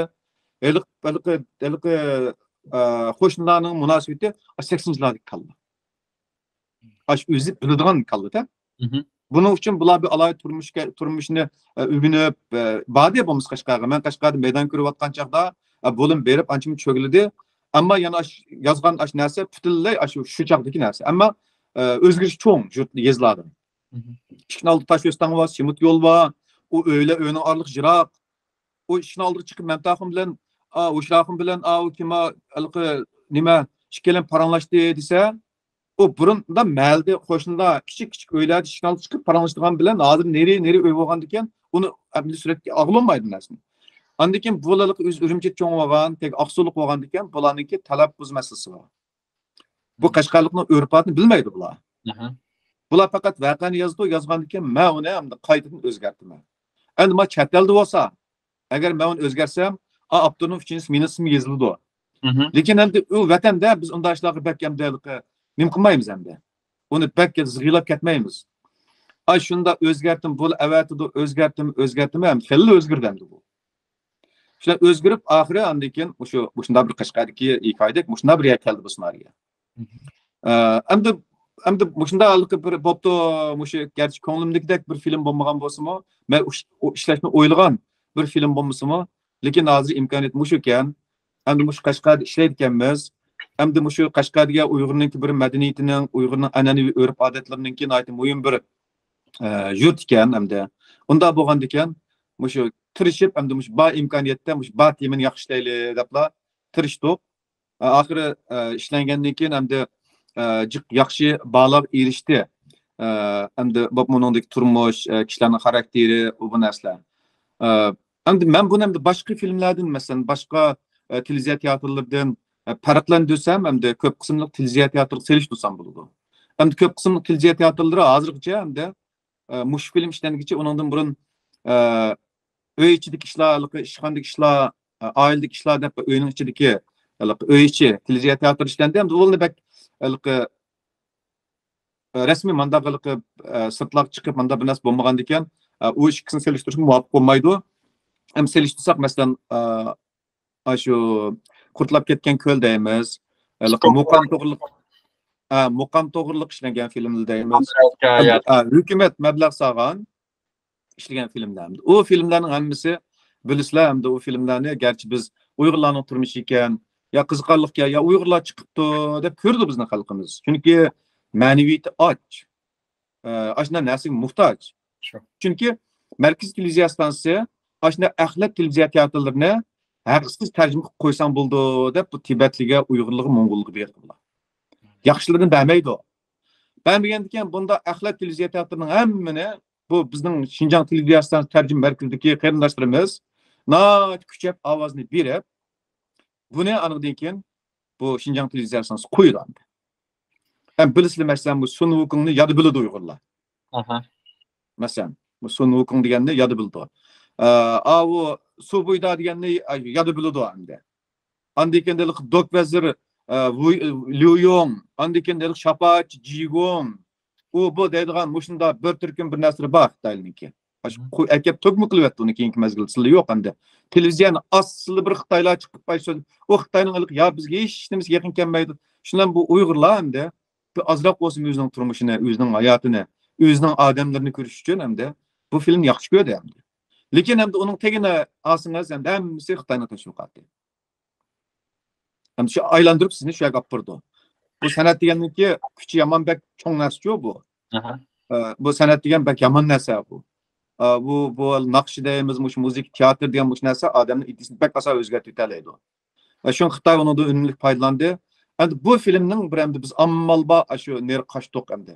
ھېلىقى، ھېلىقى، ھېلىقى، ئە، قوشنىلارنىڭ مۇناسىۋىتى سەكسىنىنچى يىللاردىكى كاللا. ئاشۇ ئۆزى بىلىدىغان كاللىدا. بۇنىڭ ئۈچۈن بۇلار بىر ئالاھىدە تۇرمۇشقا، تۇرمۇشنى، ئە، ئۆگىنىپ، ئە، باردى بولمىسا قەشقەرگە. مەن قەشقەردە مەيدان كۆرۈۋاتقان چاغدا، ئە، بولۇم بېرىپ ئانچە مۇنچە چۆگىلىدى. ئەمما يەنە ئاش-، يازغان ئاش نەرسە پۈتۈنلەي ئاشۇ شۇ چاغدىكى نەرسە. ئەمما، ئە، ئۆزگىرىش چوڭ يۇرت، يېزىلاردا. ئىشىكنىڭ ئالدىدا تاش ئۆستەڭ بار، سېمونت يول بار. ئۇ ئۆيلەر، ئۆينىڭ ئارىلىقى يىراق. ئۇ ئىشىكنىڭ ئالدىغا چىقىپ، مەمتىخۇن بىلەن، ئا، ھوشراخۇن بىلەن، ئا، ئۇ كىم، ئا، ھېلىقى نېمە، ئىككىيلەن پاراڭلاشتى دېسە، ئۇ بۇرۇن مۇنداق مەھەللىدە، قوشنىدا، كىچىك، كىچىك ئۆيلەردە ئىشىكنىڭ ئالدىغا چىقىپ پاراڭلىشىدىغان بىلەن، ھازىر نېرى، نېرى ئۆي بولغاندىكىن، ئۇنى ئەمدى سۈرەتكە ئالغىلى بولمايدۇ نەرسىنى. ئاندىن كېيىن بۇ ھېلىقى ئۆزى ئۈرۈمچىدە چوڭ بولغان، تېگى ئاقسۇلۇق بولغاندىكىن، بۇلارنىڭكى تەلەپپۇز مەسىلىسى بار. بۇ قەشقەرلىقنىڭ ئۆرپ-ئادىتىنى بىلمەيدۇ بۇلار. بۇلار پەقەت ۋەقەنى يازىدۇ، يازغاندىن كېيىن مەن ئۇنى ئەمدى قايتىدىن ئۆزگەرتىمەن. ئەمدى مانا چەت ئەلدە بولسا، ئەگەر مەن ئۇنى ئۆزگەرتسەم، ئا، ئاپتورنىڭ ئۈچىنچى سمېنىسىمۇ يېزىلىدۇ. لېكىن ئەمدى ئۇ ۋەتەندە بىز ئۇنداق ئىشلارغا بەك ئەمدى ھېلىقى نېمە قىلمايمىز ئەمدى. ئۇنى بەك زىغىلاپ كەتمەيمىز. ئاي، شۇنداق ئۆزگەرتىم، بۇ ئەۋەتىدۇ، ئۆزگەرتىم، ئۆزگەرتىم، ھەم خېلىلا ئۆزگىرىدۇ ئەمدى بۇ. شۇنداق ئۆزگىرىپ، ئاخىرى ئاندىن كېيىن مۇشۇ، مۇشۇنداق بىر قەشقەردىكى ھېكايىدەك مۇشۇنداق بىر يەرگە كەلدى بۇ سېنارىيە. ئە، ئەمدى، ئەمدى مۇشۇنداق ھېلىقى بىر بوپتۇ، مۇشۇ گەرچە كۆڭلۈمدىكىدەك بىر فىلىم بولمىغان بولسىمۇ، مەن ئۇش-، ئۇ ئىشلەشنى ئويلىغان بىر فىلىم بولمىسىمۇ، لېكىن ھازىر ئىمكانىيەت مۇشۇكەن. ئەمدى مۇشۇ قەشقەردە ئىشلەيدىكەنمىز. ئەمدى مۇشۇ قەشقەردىكى ئۇيغۇرنىڭكى بىر مەدەنىيىتىنىڭ، ئۇيغۇرنىڭ ئەنئەنىۋى ئۆرپ-ئادەتلىرىنىڭكى ناھايىتى مۇھىم بىر، ئە، يۇرت ئىكەن ئەمدى. ئۇنداق بولغاندىكىن، مۇشۇ تىرىشىپ، ئەمدى مۇشۇ بار ئىمكانىيەتتە مۇشۇ بار تېمىنى ياخشى ئىشلەيلى دەپلا تىرىشتۇق. ئە، ئاخىرى، ئە، ئىشلەنگەندىن كېيىن ئەمدى، ئە، جىق ياخشى باھالارغا ئېرىشتى. ئە، ئەمدى بولۇپمۇ ئۇنىڭدىكى تۇرمۇش، ئە، كىشىلەرنىڭ خاراكتېرى، ئۇ بۇ نەرسىلەر. ئە، ئەمدى مەن بۇنى ئەمدى باشقا فىلىملەردىن، مەسىلەن، باشقا، ئە، تېلېۋىزىيە تىياتىرلىرىدىن، ئە، پەرقلەندۈرسەم، ئەمدى كۆپ قىسىملىق تېلېۋىزىيە تىياتىرىغا سېلىشتۇرسام بولىدۇ. ئەمدى كۆپ قىسىملىق تېلېۋىزىيە تىياتىرلىرى ھازىرغىچە ئەمدى، ئە، مۇشۇ فىلىم ئىشلەنگىچە ئۇنىڭدىن بۇرۇن، ئە، ئۆي ئىچىدىكى ئىشلار، ھېلىقى ئىشخانىدىكى ئىشلار، ئە، ئائىلىدىكى ئىشلار دەپ ئۆينىڭ ئىچىدىكى، ھېلىقى ئۆي ئىچى تېلېۋىزىيە تىياتىرى ئىشلەندى. ئەمدى ئۇنى بەك، ھېلىقى، ئە، رەسمىي مانداق ھېلىقى، ئە، سىرتلارغا چىقىپ مانداق بىر نەرسە بولمىغاندىكىن، ئە، ئۇ ئىككىسىنى سېلىشتۇرۇشقا مۇۋاپىق بولمايدۇ. ئەمدى سېلىشتۇرساق، مەسىلەن، ئە، ئاشۇ قۇرتلاپ كەتكەن كۆل دەيمىز. ھېلىقى مۇقام توغرىلىق، ھە، مۇقام توغرىلىق ئىشلەنگەن فىلىملەر دەيمىز. ھە، ھۆكۈمەت مەبلەغ سالغان، ئىشلىگەن فىلىملەر. ئۇ فىلىملەرنىڭ ھەممىسى بىلىسىلەر، ئەمدى ئۇ فىلىملەرنى گەرچە بىز ئۇيغۇرلارنىڭ تۇرمۇشى ئىكەن، يا قىزىقارلىقكەن، يا ئۇيغۇرلار چىقىپتۇ دەپ كۆرىدۇ بىزنىڭ خەلقىمىز. چۈنكى مەنىۋىيىتى ئاچ. ئە، ئاشۇنداق نەرسىگە موھتاج. شۇ. چۈنكى مەركىزىي تېلېۋىزىيە ئىستانسىسى ئاشۇنداق ئەخلەت تېلېۋىزىيە تىياتىرلىرىنى ھەقسىز تەرجىمە قىلىپ قويساڭ بولىدۇ دەپ، بۇ تىبەتلىگە، ئۇيغۇرلارغا، موڭغۇللارغا بېرىدۇ بۇلار. ياخشىلىرىنى بەرمەيدۇ. بەرمىگەندىكىن بۇنداق ئەخلەت تېلېۋىزىيە تىياتىرىنىڭ ھەممىنى بۇ بىزنىڭ شىنجاڭ تېلېۋىزىيە ئىستانسىسى تەرجىمە مەركىزىدىكى قېرىنداشلىرىمىز ناھايىتى كۈچەپ ئاۋازىنى بېرىپ، بۇنى ئانىڭدىن كېيىن بۇ شىنجاڭ تېلېۋىزىيە ئىستانسىسى قويىدۇ ئەمدى. ھەم بىلىسىلەر، مەسىلەن، بۇ سۇن ۋۇكۇڭنى يادا بىلىدۇ ئۇيغۇرلار. ئاھا. مەسىلەن، بۇ سۇن ۋۇكۇڭ دېگەننى يادا بىلىدۇ. ئە، ئاۋۇ سۇ بۇيدا دېگەننى يادا بىلىدۇ ئەمدى. ئاندىن كېيىن ھېلىقى دوك ۋەزىر، ئە، ۋۇي-، ليۇ يوڭ، ئاندىن كېيىن ھېلىقى شاپائەتچى جىگوڭ، ئۇ بۇ دەيدىغان مۇشۇنداق بىر تۈركۈم بىر نەرسىلىرى بار خىتاينىڭكى. ئاشۇ قۇ-، ئەكەپ تۈگمە قىلىۋەتتى ئۇنى كېيىنكى مەزگىلدە سىلى يوق ئەمدى. تېلېۋىزىيەنى ئاچسىلا بىر خىتايلار چىقىپ باش سۆز، ئۇ خىتاينىڭ ھېلىقى يا بىزگە ھېچ نېمىسى يېقىن كەلمەيدۇ. شۇنداق بۇ ئۇيغۇرلار ئەمدى بىر ئازراق بولسىمۇ ئۆزىنىڭ تۇرمۇشىنى، ئۆزىنىڭ ھاياتىنى، ئۆزىنىڭ ئادەملىرىنى كۆرۈش ئۈچۈن ئەمدى بۇ فىلىمنى ياخشى كۆردى ئەمدى. لېكىن ئەمدى ئۇنىڭ تېگىنى ئالسىڭىز ئەمدى ھەممىسى خىتاينىڭ تەشۋىقاتى. ئەمدى شۇ ئايلاندۇرۇپ سىزنى شۇ يەرگە ئاپىرىدۇ. بۇ سەنئەت دېگەننىڭكى كۈچى يامان بەك چوڭ نەرسىچۇ بۇ. ئاھا. ئە، بۇ سەنئەت دېگەن بەك يامان نەرسە بۇ. ئە، بۇ، بۇ ناخشا دەيمىز، مۇشۇ مۇزىكا، تىياتىر دېگەن مۇشۇ نەرسە ئادەمنىڭ ئىدىيىسىنى بەك ئاسان ئۆزگەرتىۋېتەلەيدۇ. ئە، شۇڭا خىتاي ئۇنىڭدىن ئۈنۈملۈك پايدىلاندى. ئەمدى بۇ فىلىمنىڭ بىر، ئەمدى بىز ئامال بار، ئاشۇ نېرى قاچتۇق ئەمدى.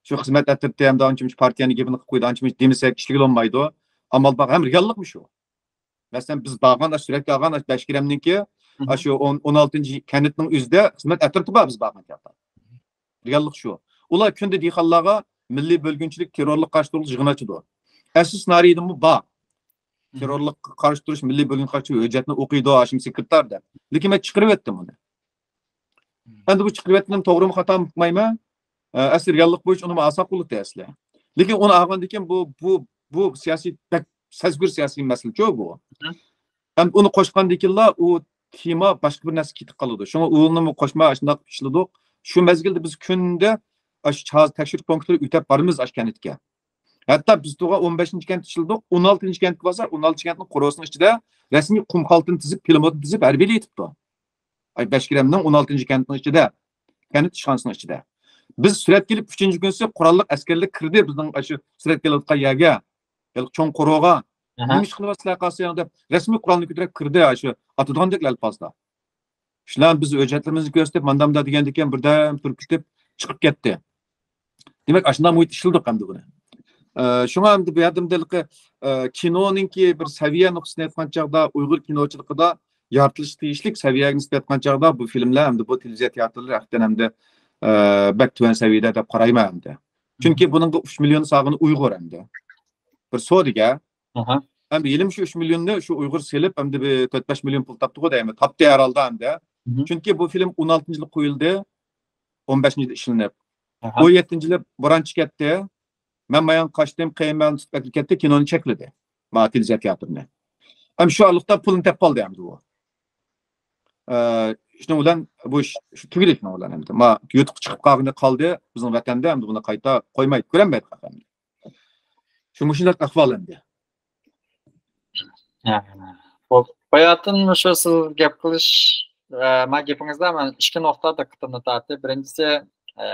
شۇ خىزمەت ئەترىتى ئەمدى ئانچە مۇنچە پارتىيەنىڭ گېپىنى قىلىپ قويدى، ئانچە مۇنچە دېمىسەك ئىشلىگىلى بولمايدۇ. ئامال بار، ھەم رېئاللىقمۇ شۇ. مەسىلەن، بىز بارغان، ئاشۇ سۈرەتكە ئالغان، ئاشۇ بەشكىرەمنىڭكى، مھم. ئاشۇ ئون، ئون ئالتىنچى كەنتنىڭ ئۆزىدە خىزمەت ئەترىتى بار بىز بارغان چاغدا. رېئاللىق شۇ. ئۇلار كۈندە دېھقانلارغا مىللىي بۆلگۈنچىلىك، تېررورلۇق قارشى تۇرۇش يىغىنى ئاچىدۇ. ئەسلى سېنارىيدىمۇ بار. مھم. تېررورلۇققا قارشى تۇرۇش، مىللىي بۆلگۈنگە قارشى تۇرۇش ھۆججەتنى ئوقۇيدۇ ھاشىم سېكرېتار دەپ. لېكىن مەن چىقىرىۋەتتىم ئۇنى. ئەمدى بۇ چىقىرىۋەتكىنىم توغرىمۇ خاتامۇ ئۇقمايمەن. ئە، ئەسلى رېئاللىق بويىچە ئۇنىمۇ ئالساق بولاتتى ئەسلى. لېكىن ئۇنى ئالغاندىن كېيىن بۇ، بۇ، بۇ سىياسىي، بەك سەزگۈر سىياسىي مەسىلىچۇ بۇ. مھم. ھەم ئۇنى قوشقاندىن كېيىنلا ئۇ تېما باشقا بىر نەرسىگە كېتىپ قالىدۇ. شۇڭا ئۇنىمۇ قوشماي ئاشۇنداق ئىشلىدۇق. شۇ مەزگىلدە بىز كۈندە ئاشۇ چاز تەكشۈرۈش پونكىتلىرى ئۆتەپ بارىمىز ئاشۇ كەنتكە. ھەتتا بىز تۇرغان ئون بەشىنچى كەنتتە ئىشلىدۇق. ئون ئالتىنچى كەنتكە بارساق، ئون ئالتىنچى كەنتنىڭ قورۇسىنىڭ ئىچىدە رەسمىي قۇم خالتىنى تىزىپ، پىلىموتنى تىزىپ ھەربىيلەر يېتىپتۇ. ئاي، بەشكىرەمنىڭ ئون ئالتىنچى كەنتىنىڭ ئىچىدە، كەنت ئىشخانىسىنىڭ ئىچىدە. بىز سۈرەتكە ئېلىپ ئۈچىنچى كۈنىسى قوراللىق ئەسكەرلەر كىردى بىزنىڭ ئاشۇ سۈرەتكە ئېلىۋاتقان يەرگە. ھېلىقى چوڭ قورۇغا. ئەھە. نېمە ئىش قىلىۋاتىسىلەر قاسىڭ دەپ رەسمىي قورالنى كۆتۈرۈپ كىردى، ئاشۇ ئاتىدىغاندەكلا ئەلپازدا. شۇلار بىز ھۆججەتلىرىمىزنى كۆرسىتىپ، ماندامدا دېگەندىكىن بىردەم تۇرۇپ كېتىپ چىقىپ كەتتى. دېمەك، ئاشۇنداق مۇھىت ئىشلىدۇق ئەمدى بۇنى. ئە، شۇڭا ئەمدى بۇ يەردە ئەمدى ھېلىقى، ئە، كىنونىڭكى بىر سەۋىيە نۇقتىسىدىن ئېيتقان چاغدا، ئۇيغۇر كىنوچىلىقىدا يارىتىلىشقا تېگىشلىك سەۋىيەگە نىسبەت ئېيتقان چاغدا، بۇ فىلىملەر ئەمدى بۇ تېلېۋىزىيە تىياتىرلىرى ھەقىقەتەن ئەمدى، ئە، بەك تۆۋەن سەۋىيەدە دەپ قارايمەن ئەمدى. چۈنكى بۇنىڭغا ئۈچ مىليون سالغىنى ئۇيغۇر ئەمدى. بىر سودىگەر. ئەمدى ھېلىمۇ شۇ ئۈچ مىليوننى شۇ ئۇيغۇر سېلىپ، ئەمدى بىر تۆت بەش مىليون پۇل تاپتىغۇ دەيمەن. تاپتى ھەرھالدا ئەمدى. چۈنكى بۇ فىلىم ئون ئالتىنچى يىلى قويۇلدى، ئون بەشىنچى يىلى ئىشلىنىپ. ئون يەتتىنچى يىلى بوران چىقىپ كەتتى. مەن مايان قاچتىم، قېيىنمەن تۇتۇپ ئەكىرىپ كەتتى، كىنونى چەكلىدى. ما تېلېۋىزىيە تىياتىرىنى. ئەمدى شۇ ئارىلىقتا پۇلنى تېپىپ قالدى ئەمدى بۇ. ئە، شۇنىڭ بىلەن بۇ ئىش، شۇ تۈگىدى شۇنىڭ بىلەن ئەمدى. ما يۇرتقا چىقىپ قالغىنى قالدى، بىزنىڭ ۋەتەندە ئەمدى بۇنى قايتا قويمايدۇ، كۆرەلمەيدۇ ئەمدى. شۇ مۇشۇنداق ئەھۋال ئەمدى. ھە. بولدى. باياتىن مۇشۇ سىز گەپ قىلىش، ئە، ما گېپىڭىزدە مەن ئىككى نۇقتا دىققىتىمنى تارتتى. بىرىنچىسى، ئە،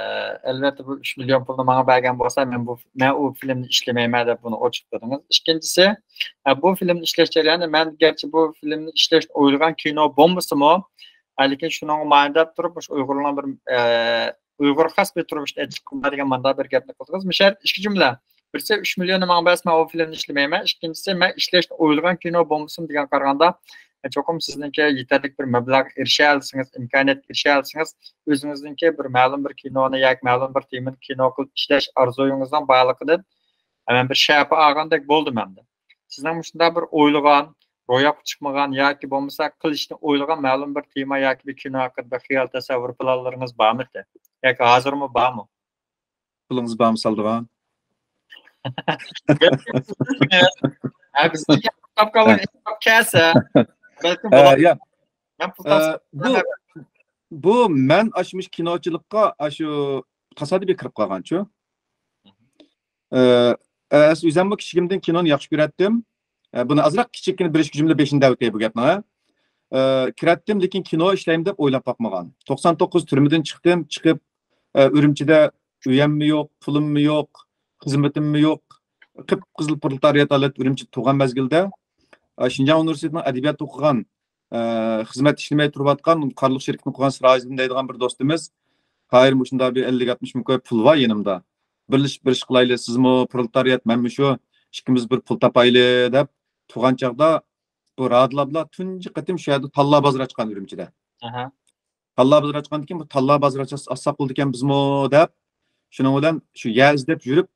ئەلۋەتتە، بۇ ئۈچ مىليون پۇلنى ماڭا بەرگەن بولسا، مەن بۇ، مەن ئۇ فىلىمنى ئىشلىمەيمەن دەپ بۇنى ئوچۇق دېدىڭىز. ئىككىنچىسى، ئە، بۇ فىلىمنى ئىشلەش جەريانىدا مەن گەرچە بۇ فىلىمنى ئىشلەشنى ئويلىغان كىنو بولمىسىمۇ، ئە، لېكىن شۇنىڭغا مايىل دەپ تۇرۇپ، مۇشۇ ئۇيغۇرنىڭ بىر، ئە، ئۇيغۇر خاس بىر تۇرمۇشتا ئېچىققىندا دېگەن مانداق بىر گەپنى قىلدىڭىز. مۇشۇ يەردە ئىككى جۈملە. بىرسى، ئۈچ مىليوننى ماڭا بەرسە، مەن ئۇ فىلىمنى ئىشلىمەيمەن. ئىككىنچىسى، مەن ئىشلەشنى ئويلىغان كىنو بولمىسىمۇ دېگەن قارىغاندا، چوقۇم سىزنىڭكى يېتەرلىك بىر مەبلەغ ئېرىشەلىسىڭىز، ئىمكانىيەتكە ئېرىشەلىسىڭىز، ئۆزىڭىزنىڭكى بىر مەلۇم بىر كىنونى ياكى مەلۇم بىر تېمىنى كىنو قىلىپ ئىشلەش ئارزۇيىڭىزنىڭ بارلىقىدىن مەن بىر شەپە ئالغاندەك بولدۇم ئەمدى. سىزنىڭ مۇشۇنداق بىر ئويلىغان، روياپقا چىقمىغان ياكى بولمىسا قىلىشنى ئويلىغان مەلۇم بىر تېما ياكى بىر كىنو ھەققىدە بىر خىيال، تەسەۋۋۇر، پىلانلىرىڭىز بارمىدى؟ ياكى ھازىرمۇ بارمۇ؟ پۇلىڭىز بارمۇ سالىدىغان؟ ھە، بىزنىڭ كىتابخانلارغا كىتاب كەلسە، بەلكىم ھە، بولار. يا. مەن پۇل ئە، تاپسام، بۇ، بۇ مەن ئاشۇ مۇشۇ كىنوچىلىققا ئاشۇ تاسادىپىي كىرىپ قالغانچۇ. ئە، ئە، ئۆزۈممۇ كىچىكىمدىن كىنونى ياخشى كۆرەتتىم. ئە، بۇنى ئازراق كىچىككىنە بىر ئىككى جۈملە بېشىنى دەۋېتەي بۇ گەپنىڭ، ھە. ئە، كىرەتتىم، لېكىن كىنو ئىشلەيمەن دەپ ئويلاپ باقمىغان. توقسان توققۇز تۈرمىدىن چىقتىم، چىقىپ، ئە، ئۈرۈمچىدە ئۆيەممۇ يوق، پۇلۇممۇ يوق، خىزمىتىممۇ يوق. قىپقىزىل پرولېتارىيات ھالەت ئۈرۈمچىدە تۇرغان مەزگىلدە، ئە، شىنجاڭ ئۇنىۋېرسىتېتىنىڭ ئەدەبىيات ئوقۇغان، ئە، خىزمەت ئىشلىمەي تۇرۇۋاتقان قارلۇق شىركىتىنى قۇرغان سىراجىدىن دەيدىغان بىر دوستىمىز، «ھايىر، مۇشۇنداق بىر ئەللىك ئاتمىش مىڭ كوي پۇل بار يېنىمدا. بىرلىشىپ بىر ئىش قىلايلى، سىزمۇ پرولېتارىيات، مەنمۇ شۇ، ئىككىمىز بىر پۇل تاپايلى» دەپ تۇرغان چاغدا، بۇ رادىلا بىلەن تۇنجى قېتىم شۇ يەردە تاللا بازىرى ئاچقان ئۈرۈمچىدە. ئاھا. تاللا بازىرى ئاچقاندىن كېيىن، «بۇ تاللا بازىرى ئاچساق بولىدىكەن بىزمۇ» دەپ، شۇنىڭ بىلەن شۇ يەر ئىزدەپ يۈرۈپ،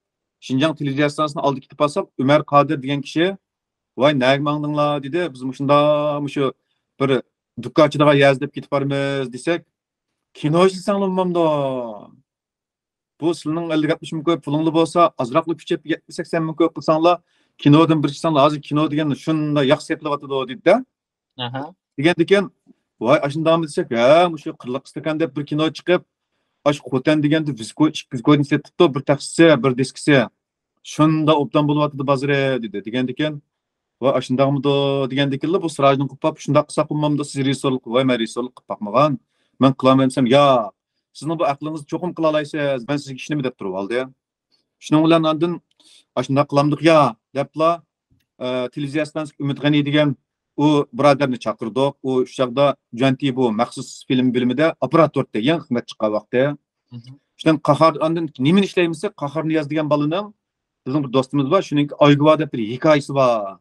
شىنجاڭ تېلېۋىزىيە ئىستانسىسىنىڭ ئالدىغا كېتىپ بارساق، ئۆمەر قادىر دېگەن كىشى، «ۋاي، نەگە ماڭدىڭلار؟» دېدى. «بىز مۇشۇنداق، مۇشۇ بىر دۇكان ئاچىدىغان يەر ئىزدەپ كېتىپ بارىمىز» دېسەك، «كىنو ئىشلىسەڭلار بولمامدۇ؟» بۇ سىلىنىڭ ئەللىك ئاتمىش مىڭ كوي پۇلۇڭلار بولسا، ئازراقلا كۈچەپ يەتمىش سەكسەن مىڭ كوي قىلساڭلار، كىنودىن بىر چىقساڭلار، ھازىر كىنو دېگەن شۇنداق ياخشى سېتىلىۋاتىدۇ، دېدى-دە. ئاھا. دېگەندىكىن، ۋاي، ئاشۇنداقمۇ دېسەك، ھە، مۇشۇ قىرلىق ئىستاكان دەپ بىر كىنو چىقىپ، ئاشۇ خوتەن دېگەندە ۋىسكوي، ئىككى ۋىسكويدىن سېتىپتۇ، بىر تەخسىسى، بىر دىسكىسى. شۇنداق ئوبدان بولۇۋاتىدۇ بازىرى، دېدى. دېگەندىكىن، ۋاي، ئاشۇنداقمىدۇ؟ دېگەندىكىنلا بۇ سىراجدىن قوپۇپ، شۇنداق قىلساق بولمامدۇ؟ سىز رېژىسسورلۇق، ۋاي، مەن رېژىسسورلۇق قىلىپ باقمىغان. مەن قىلالمايمەن دېسەم، ياق، سىزنىڭ بۇ ئەقلىڭىزدە چوقۇم قىلالايسىز، مەن سىزگە ئىشىنىمەن دەپ تۇرۇۋالدى. شۇنىڭ بىلەن ئاندىن ئاشۇنداق قىلامدۇق يا دەپلا، ئە، تېلېۋىزىيە ئىستانسىسىدىكى ئۈمىد غەنى دېگەن ئۇ بۇرادەرنى چاقىردۇق. ئۇ شۇ چاغدا جۈەنتى بۇ مەخسۇس فىلىم بۆلۈمىدە ئوپېراتور ئىدى، يېڭى خىزمەت چىققان ۋاقتى. مھم. شۇنىڭ قاھار، ئاندىن نېمىنى ئىشلەيمىز دېسەك، قاھارنى ياز دېگەن بالىنىڭ، بىزنىڭ بىر دوستىمىز بار، شۇنىڭكى ئايگۇۋا دەپ بىر ھېكايىسى بار.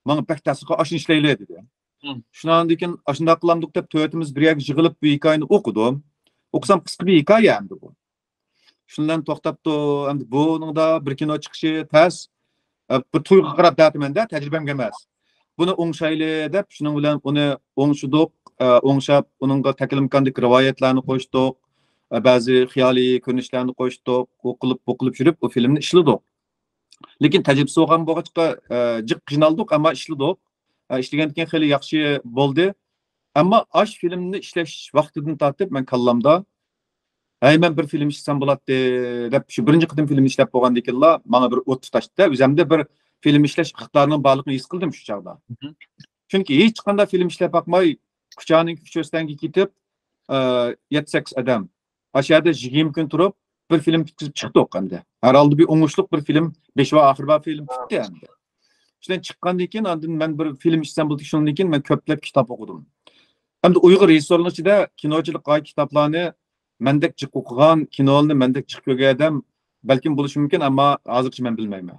ماڭا بەك تەسىر قىلغان، ئاشۇنى ئىشلەيلى دېدى. مم. شۇنىڭدىن كېيىن ئاشۇنداق قىلامدۇق دەپ تۆتىمىز بىر يەرگە يىغىلىپ بۇ ھېكايىنى ئوقۇدۇم. ئوقۇسام قىسقا بىر ھېكايە ئەمدى بۇ. شۇنىڭ بىلەن توختاپتۇ. ئەمدى بۇنىڭدا بىر كىنو چىقىشى تەس. ئە، بىر تۇيغۇغا قاراپ دەۋاتىمەن-دە، تەجرىبەمگە ئەمەس. بۇنى ئوڭشايلى دەپ، شۇنىڭ بىلەن ئۇنى ئوڭشىدۇق. ئە، ئوڭشاپ، ئۇنىڭغا تەكلىماكاندىكى رىۋايەتلەرنى قوشتۇق. ئە، بەزى خىيالىي كۆرۈنۈشلەرنى قوشتۇق. ئۇ قىلىپ، بۇ قىلىپ يۈرۈپ، ئۇ فىلىمنى ئىشلىدۇق. لېكىن تەجرىبىسى بولغان بولغاچقا، ئە، جىق قىينالدۇق، ئەمما ئىشلىدۇق. ئە، ئىشلىگەندىن كېيىن خېلى ياخشى بولدى. ئەمما ئاش فىلىمنى ئىشلەش ۋاقتىدىن تارتىپ مەن كاللامدا، ھەي، مەن بىر فىلىم ئىشلىسەم بولاتتى، دەپ شۇ بىرىنچى قېتىم فىلىم ئىشلەپ بولغاندىن كېيىنلا ماڭا بىر ئوت تۇتاشتى-دە، ئۆزۈمدە بىر فىلىم ئىشلەش ئىقتىدارىنىڭ بارلىقىنى ھېس قىلدىم شۇ چاغدا. مھم. چۈنكى ھېچقانداق فىلىم ئىشلەپ باقماي، كۇچانىڭكى ئۈچ ئۆستەڭگە كېتىپ، ئە، يەتتە سەككىز ئادەم. ئاشۇ يەردە يىگىرمە كۈن تۇرۇپ، بىر فىلىم پۈتكۈزۈپ چىقتۇق ئەمدى. ھەر ھالدا بىر ئوڭۇشلۇق بىر فىلىم، بېشى بار ئاخىرى بار فىلىم پۈتتى ئەمدى. شۇنداق چىققاندىن كېيىن، ئاندىن مەن بىر فىلىم ئىشلىسەم بولىدۇ، شۇنىڭدىن كېيىن مەن كۆپلەپ كىتاب ئوقۇدۇم. ئەمدى ئۇيغۇر رېژىسسورلىرىنىڭ ئىچىدە كىنوچىلىققا ئائىت كىتابلارنى مەندەك جىق ئوقۇغان، كىنولارنى مەندەك جىق كۆرگەن ئادەم بەلكىم بولۇشى مۇمكىن، ئەمما ھازىرغىچە مەن بىلمەيمەن.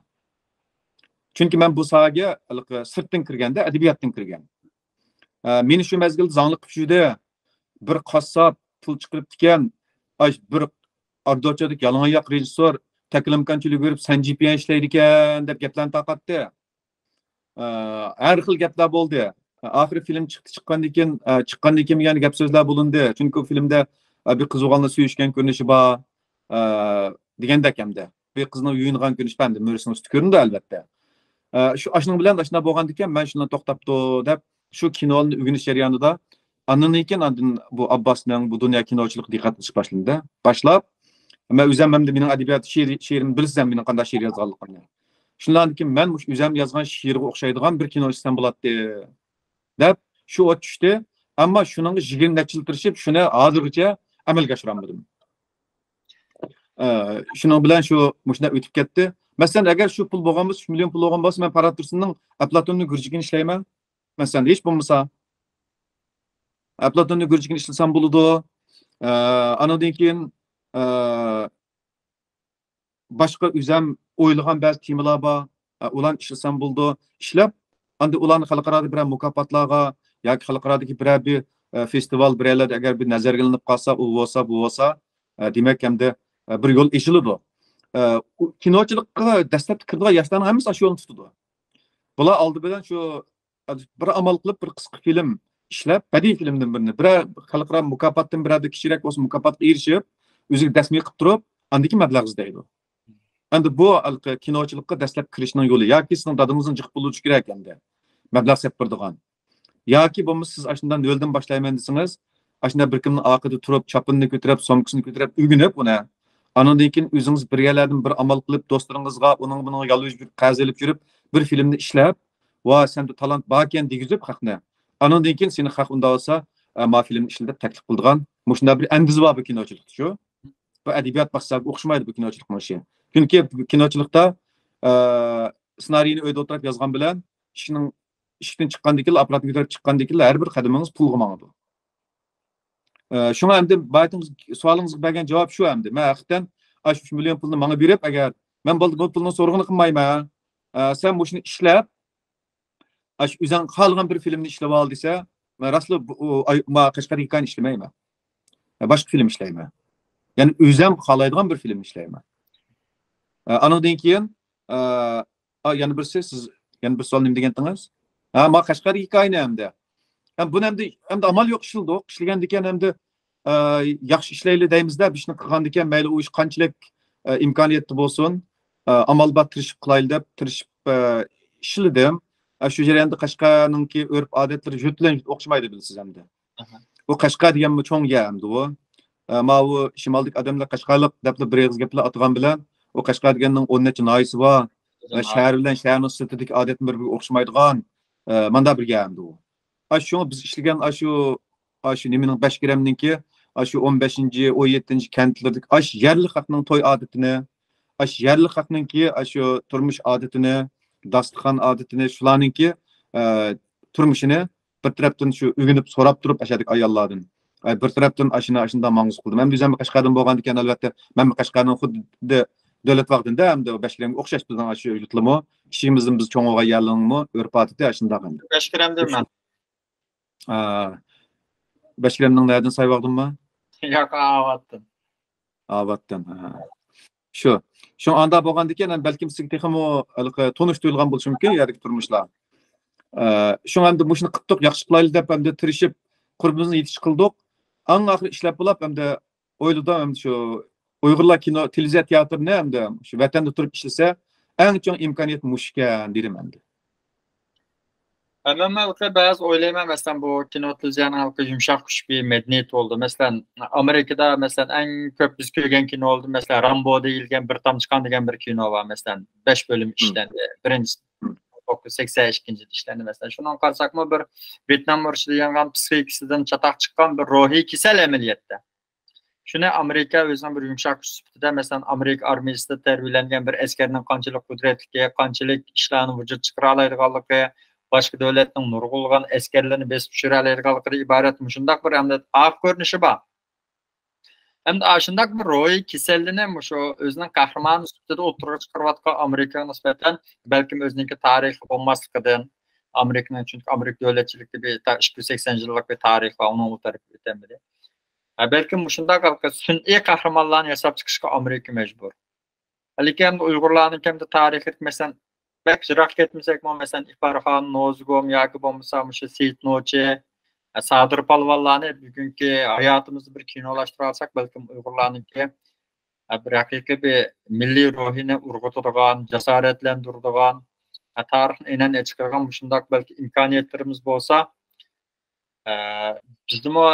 چۈنكى مەن بۇ ساھەگە ھېلىقى سىرتتىن كىرگەندە، ئەدەبىياتتىن كىرگەن. ئە، مېنى شۇ مەزگىلدە زاڭلىق قىلىپ يۈردى. بىر قاسساپ پۇل چىقىرىپتىكەن، ئاي، بىر ئاردوچادىكى يالىڭاياق رېژىسسور تەكلىماكانچىلىك يۈرۈپ سەنجىپيەن ئىشلەيدىكەن دەپ گەپلەرنى تارقاتتى. ئە، ھەر خىل گەپلەر بولدى. ئاخىرى فىلىم چىقتى، چىققاندىن كېيىن، ئە، چىققاندىن كېيىن يەنە گەپ سۆزلەر بولۇندى. چۈنكى ئۇ فىلىمدە، ئە، بىر قىز ئوغلانلار سۆيۈشكەن كۆرۈنۈشى بار، ئە، دېگەندەك ئەمدى. بىر قىزنىڭ يۇيۇنغان كۆرۈنۈشى بار ئەمدى، مۈرىسىنىڭ ئۈستى كۆرۈندى ئەلۋەتتە. ئە، شۇ، ئاشۇنىڭ بىلەن ئاشۇنداق بولغاندىكىن مەن شۇنداق توختاپتۇ دەپ، شۇ كىنونى ئۆگىنىش جەريانىدا ئاندىن كېيىن ئاندىن بۇ ئابباسنىڭ بۇ دۇنيا كىنوچىلىقىغا دىققەت قىلىش باشلىدى. باشلاپ، مەن ئۆزۈم ئەمدى مېنىڭ ئەدەبىيات شېئىرى، شېئىرىمنى بىلىسىز، مېنىڭ قانداق شېئىر يازغانلىقىمنى. شۇندىن كېيىن مەن مۇشۇ ئۆزۈم يازغان شېئىرغا ئوخشايدىغان بىر كىنو ئىشلىسەم بولاتتى دەپ شۇ ئوت چۈشتى. ئەمما شۇنىڭغا يىگىرمە نەچچە يىل تىرىشىپ، شۇنى ھازىرغىچە ئەمەلگە ئاشۇرالمىدىم. ئە، شۇنىڭ بىلەن شۇ مۇشۇنداق ئۆتۈپ كەتتى. مەسىلەن، ئەگەر شۇ پۇل بولغان بولسا، ئۈچ مىليون پۇل بولغان بولسا، مەن پاراتۇرسۇننىڭ ئەپلاتوننىڭ گۈرجىكىنى ئىشلەيمەن. مەسىلەن، ھېچ بولمىسا، ئەپلاتوننىڭ گۈرجىكىنى ئىشلىسەم بولىدۇ. ئە، ئانىڭدىن كېيىن، ئە، باشقا ئۆزەم ئويلىغان بەزى تېمىلار بار. ئە، ئۇلارنى ئىشلىسەم بولىدۇ. ئىشلەپ، ئاندىن ئۇلارنى خەلقئارادا بىرەر مۇكاپاتلارغا ياكى خەلقئارادىكى بىرەر بىر، ئە، فېستىۋال، بىر يەرلەردە ئەگەر بىر نەزەرگە ئېلىنىپ قالسا، ئۇ بولسا، بۇ بولسا، ئە، دېمەك، ئەمدى، ئە، بىر يول ئېچىلىدۇ. ئە، ئۇ كىنوچىلىققا دەسلەپتە كىرىدىغان ياشلارنىڭ ھەممىسى ئاشۇ يولنى تۇتىدۇ. بۇلار ئالدى بىلەن شۇ بىر ئامال قىلىپ، بىر قىسقا فىلىم ئىشلەپ، بەدىئىي فىلىمدىن بىرنى، بىرەر خەلقئارا مۇكاپاتتىن، بىرەردە كىچىكرەك بولسا مۇكاپاتقا ئېرىشىپ، ئۆزىگە دەسمىي قىلىپ تۇرۇپ، ئاندىن كېيىن مەبلەغ ئىزدەيدۇ. ئەمدى بۇ ھېلىقى كىنوچىلىققا دەسلەپ كىرىشنىڭ يولى ياكى سىزنىڭ دادىڭىزنىڭ جىق پۇلى بولۇشى كېرەك ئەمدى. مەبلەغ سېلىپ بېرىدىغان. ياكى بولمىسا سىز ئاشۇنداق نۆلدىن باشلايمەن دېسىڭىز، ئاشۇنداق بىر كىمنىڭ ئارقىدا تۇرۇپ، چاپىنىنى كۆتۈرۈپ، سومكىسىنى كۆتۈرۈپ، ئۆگىنىپ ئۇنى. ئانىڭدىن كېيىن ئۆزىڭىز بىر يەرلەردىن بىر ئامال قىلىپ، دوستلىرىڭىزغا، ئۇنىڭ بۇنىڭغا يالۋۇرۇپ يۈرۈپ، قەرز ئېلىپ يۈرۈپ، بىر فىلىمنى ئىشلەپ، ۋا سەندە تالانت باركەن دېگۈزۈپ خەقنى. ئانىڭدىن كېيىن سېنى خەق ئۇنداق بولسا، ئە، ما فىلىمنى ئىشلە دەپ تەكلىپ قىلىدىغان. مۇشۇنداق بىر ئەندىزە بار بۇ كىنوچىلىقتا شۇ. بۇ ئەدەبىيات باخشىسىغا ئوخشىمايدۇ بۇ كىنوچىلىقنىڭ ئىشى. چۈنكى بۇ كىنوچىلىقتا، ئە، سېنارىينى ئۆيدە ئولتۇرۇپ يازغان بىلەن ئىشىكنىڭ، ئىشىكتىن چىققاندىن كېيىن، ئاپپاراتنى كۆتۈرۈپ چىققاندىن كېيىن ھەر بىر قەدىمىڭىز پۇلغا ماڭىدۇ. ئە، شۇڭا ئەمدى بايىتىڭىز، سوئالىڭىزغا بەرگەن جاۋاب شۇ ئەمدى. مەن ھەقىقەتەن ئاشۇ ئۈچ مىليون پۇلنى ماڭا بېرىپ، ئەگەر مەن بولدى بۇ پۇلنىڭ سورىقىنى قىلمايمەن. ئە، سەن مۇشۇنى ئىشلەپ، ئاشۇ ئۆزۈڭ خالىغان بىر فىلىمنى ئىشلىۋال دېسە، مەن راستلا بۇ، ئۇ، ئاي-، ما قەشقەر ھېكايىنى ئىشلىمەيمەن. مەن باشقا فىلىم ئىشلەيمەن. يەنى ئۆزۈم خالايدىغان بىر فىلىمنى ئىشلەيمەن. ئە، ئانىڭدىن كېيىن، ئە، ئا، يەنە بىرسى، سىز يەنە بىر سوئال نېمە دېگەنتىڭىز؟ ھە، ما قەشقەر ھېكايىنى ئەمدى. ھەم بۇنى ئەمدى، ئەمدى ئامال يوق ئىشلىدۇق. ئىشلىگەندىكىن ئەمدى، ئە، ياخشى ئىشلەيلى دەيمىزدە، بىر ئىشنى قىلغاندىكىن مەيلى ئۇ ئىش قانچىلىك، ئە، ئىمكانىيەتتە بولسۇن، ئە، ئامال بار تىرىشىپ قىلايلى دەپ تىرىشىپ، ئە، ئىشلىدىم. ئە، شۇ جەرياندا قەشقەرنىڭكى ئۆرپ ئادەتلىرى جۈتلەن ئوخشىمايدۇ بىلىسىز ئەمدى. ئاھا. بۇ قەشقەر دېگەنمۇ چوڭ يەر ئەمدى ئۇ. ئە، ماۋۇ شىمالدىكى ئادەملەر قەشقەرلىق دەپلا بىر ئېغىز گەپلا ئاتىغان بىلەن، ئۇ قەشقەر دېگەننىڭ ئون نەچچە ناھىيىسى بار. ۋە شەھەر بىلەن شەھەرنىڭ سىرتىدىكى ئادەتمۇ بىر-بىرىگە ئوخشىمايدىغان، ئە، مانداق بىر يەر ئەمدى ئۇ. ئاشۇ شۇڭا بىز ئىشلىگەن ئاشۇ، ئاشۇ نېمىنىڭ، بەشكىرەمنىڭكى ئاشۇ ئون بەشىنچى، ئون يەتتىنچى كەنتلىرىدىكى ئاشۇ يەرلىك خەقنىڭ توي ئادىتىنى، ئاشۇ يەرلىك خەقنىڭكى ئاشۇ تۇرمۇش ئادىتىنى، داستىخان ئادىتىنى، شۇلارنىڭكى، ئە، تۇرمۇشىنى بىر تەرەپتىن شۇ ئۆگىنىپ، سوراپ تۇرۇپ ئەشەدىكى ئاياللاردىن. ئە، بىر تەرەپتىن ئاشۇنى، ئاشۇنداق ماڭغۇزۇپ قىلدىم. ئەمدى ئۆزۈم قەشقەردىن بولغاندىكىن، ئەلۋەتتە، مەن قەشقەرنىڭ خۇددى دۆلەت ۋاقتىدا ئەمدى بەشكىرەمگە ئوخشاش بىزنىڭ ئاشۇ يۇرتلىمۇ. ئىشىكىمىزدىن بىز چوڭ بولغان يەرلىرىڭمۇ ئۆرپ ئادىتى ئاشۇنداق ئەمدى. بەشكىرەمدىن مەن. ئا، بەشكىرەمنىڭ نەدىن سايۋاغدىنمۇ؟ ياق، ئاۋاتتىن. ئاۋاتتىن، ھە. شۇ. شۇ ئاندا بولغاندىكىن، بەلكىم سىزگە تېخىمۇ ھېلىقى تونۇش تۇيۇلغان بولۇشى مۇمكىن، يەردىكى تۇرمۇشلار. ئە، شۇڭا ئەمدى مۇشۇنى قىپتۇق، ياخشى قىلايلى دەپ ئەمدى تىرىشىپ، قۇربىمىزنى يېتىشىچە قىلدۇق. ئەڭ ئاخىرى ئىشلەپ بولاپ، ئەمدى ئويلىدىم، ئەمدى شۇ ئۇيغۇرلار كىنو، تېلېۋىزىيە تىياتىرىنى ئەمدى شۇ ۋەتەندە تۇرۇپ ئىشلىسە، ئەڭ چوڭ ئىمكانىيەت مۇشۇكەن دېدىم ئەمدى. ئەمما مەن ھېلىقى بەزى ئويلايمەن، مەسىلەن، بۇ كىنو تۈزگەننىڭ ھېلىقى يۇمشاق كۈچ بىر مەدەنىيەت بولدى. مەسىلەن، ئامېرىكىدا، مەسىلەن، ئەڭ كۆپ بىز كۆرگەن كىنولىرىدىن، مەسىلەن، رامبو دېيىلگەن بىر تامچە قان دېگەن بىر كىنو بار، مەسىلەن، بەش بۆلۈم ئىشلەندى. بىرىنچىسى توققۇز يۈز سەكسەن ئىككىنچى يىلدا ئىشلەندى، مەسىلەن. شۇنىڭغا قارىساقمۇ، بىر ۋيېتنام ئۇرۇشىدا يەنغان پسىخىكىسىدىن چاتاق چىققان بىر روھىي كېسەل ئەمەلىيەتتە. شۇنى ئامېرىكا ئۆزىنىڭ بىر يۇمشاق كۈچ سۈپىتىدە، مەسىلەن، ئامېرىكا ئارمىيىسىدا تەربىيەلەنگەن بىر ئەسكەرنىڭ قانچىلىك قۇدرەتلىكى، قانچىلىك ئىشلارنى ۋۇجۇدقا چىقىرالايدىغانلىقى، باشقا دۆلەتنىڭ نۇرغۇنلىغان ئەسكەرلىرىنى بېسىپ چۈشۈرەلەيدىغانلىقىدىن ئىبارەت مۇشۇنداق بىر ئەمدى ئارقا كۆرۈنۈشى بار. ئەمدى ئاشۇنداق بىر روھىي كېسەللىنى مۇشۇ ئۆزىنىڭ قەھرىمانى سۈپىتىدە ئوتتۇرىغا چىقىرىۋاتقان ئامېرىكىغا نىسبەتەن، بەلكىم ئۆزىنىڭكى تارىخى بولماسلىقىدىن، ئامېرىكىنىڭ، چۈنكى ئامېرىكا دۆلەتچىلىكتە بىر تا-، ئىككى يۈز سەكسەن يىللىق بىر تارىخى بار، ئۇنىڭ ئۇ تەرىپىگە ئۆتەلمىدى. ھە، بەلكىم مۇشۇنداق ھېلىقى سۈنئىي قەھرىمانلارنى ياساپ چىقىشقا ئامېرىكا مەجبۇر. لېكىن ئۇيغۇرلارنىڭكى ئەمدى تارىخىدىكى، مەسىلەن، بەك يىراق كەتمىسەكمۇ، مەسىلەن، ئىپارخان، نوزۇگۇم ياكى بولمىسا مۇشۇ سېيىت نوچى، سادىر پالۋانلارنى بۈگۈنكى ھاياتىمىزدا بىر كىنولاشتۇرالىساق، بەلكىم ئۇيغۇرلارنىڭكى بىر ھەقىقىي بىر مىللىي روھىنى ئۇرغۇتىدىغان، جاسارەتلەندۈرىدىغان، تارىخنى ئېنەن ئېچىقىدىغان مۇشۇنداق بەلكى ئىمكانىيەتلىرىمىز بولسا، ئە، بىزدىمۇ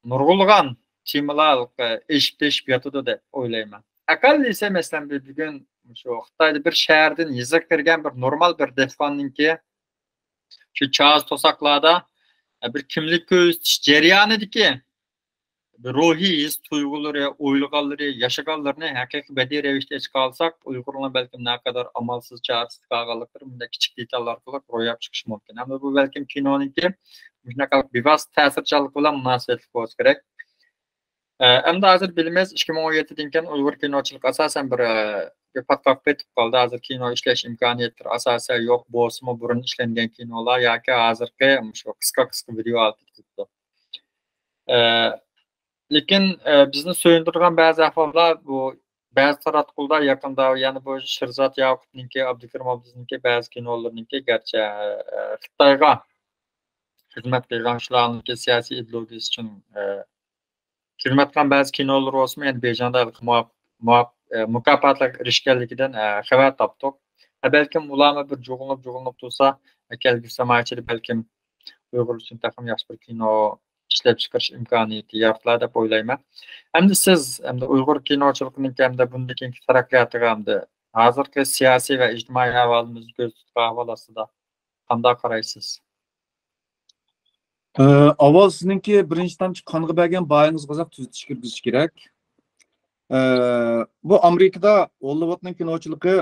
نۇرغۇنلىغان تېمىلار ئېشىپ تېشىپ ياتىدۇ دەپ ئويلايمەن. ئەقەللىسى، مەسىلەن، بىز بۈگۈن شۇ خىتايدا بىر شەھەردىن يېزىغا كىرگەن بىر نورمال بىر دېھقاننىڭكى شۇ چارۋا توساقلاردا بىر كىملىك كۆرسىتىش جەريانىدىكى روھىي ھېس تۇيغۇلىرى، ئويلىغانلىرى، ياشىغانلىرىنى ھەقىقىي بەدىئىي رەۋىشتە ئېچىقالىساق، ئۇيغۇرلار بەلكىم نەقەدەر ئامالسىز، چارىسىز قالغانلىقلىرى مۇنداق كىچىك دېتاللار ئارقىلىق روياپقا چىقىشى مۇمكىن. ئەمما بۇ بەلكىم كىنونىڭكى مۇشۇنداق بىۋاسىتە تەسىرچانلىقى بىلەن مۇناسىۋەتلىك بولسا كېرەك. ئە، ئەمدى ھازىر بىلىمىز، ئىككى مىڭ ئون يەتتىدىن كېيىن ئۇيغۇر كىنوچىلىقى ئاساسەن بىر، ئە، بىر پاتقاققا پېتىپ قالدى. ھازىر كىنو ئىشلەش ئىمكانىيەتلىرى ئاساسەن يوق، بولسىمۇ بۇرۇن ئىشلەنگەن كىنولار ياكى ھازىرقى مۇشۇ قىسقا، قىسقا ۋىدېئو ھالىتىدە كېتىدۇ. ئە، لېكىن، ئە، بىزنى سۆيۈندۈرىدىغان بەزى ئەھۋاللار بۇ، بەزى تاراتقۇلار يېقىندا يەنە بۇ شىرزات ياقۇپنىڭكى، ئابدۇكېرىم ئابلىزنىڭكى بەزى كىنولىرىنىڭكى گەرچە، ئە، خىتايغا خىزمەت قىلغان شۇلارنىڭكى سىياسىي ئىدېئولوگىيىسى ئۈچۈن، ئە، خىزمەت قىلغان بەزى كىنولىرى بولسىمۇ، يەنە بېيجىڭدا مۇۋاپ-، مۇۋاپ-، ئە، مۇكاپاتلارغا ئېرىشكەنلىكىدىن، ئە، خەۋەر تاپتۇق. ئە، بەلكىم ئۇلارمۇ بىر جۇغلىنىپ، جۇغلىنىپ تۇرسا، ئە، كەلگۈسى زامان ئىچىدە بەلكىم ئۇيغۇر ئۈچۈن تېخىمۇ ياخشى بىر كىنو ئىشلەپچىقىرىش ئىمكانىيىتى يارىتىلار دەپ ئويلايمەن. ئەمدى سىز، ئەمدى ئۇيغۇر كىنوچىلىقىنىڭكى ئەمدى بۇندىن كېيىنكى تەرەققىياتىغا، ئەمدى ھازىرقى سىياسىي ۋە ئىجتىمائىي ئەھۋالىمىزنى كۆزدە تۇتقان ئەھۋال ئاستىدا قانداق قارايسىز؟ ئە، ئاۋۋال سىزنىڭكى بىرىنچى تامچە قانغا بەرگەن باھايىڭىزغا ئازراق تۈزىتىش كىرگۈزۈش كېرەك. ئە، بۇ ئامېرىكىدا ھوللىۋۇدنىڭ كىنوچىلىقى،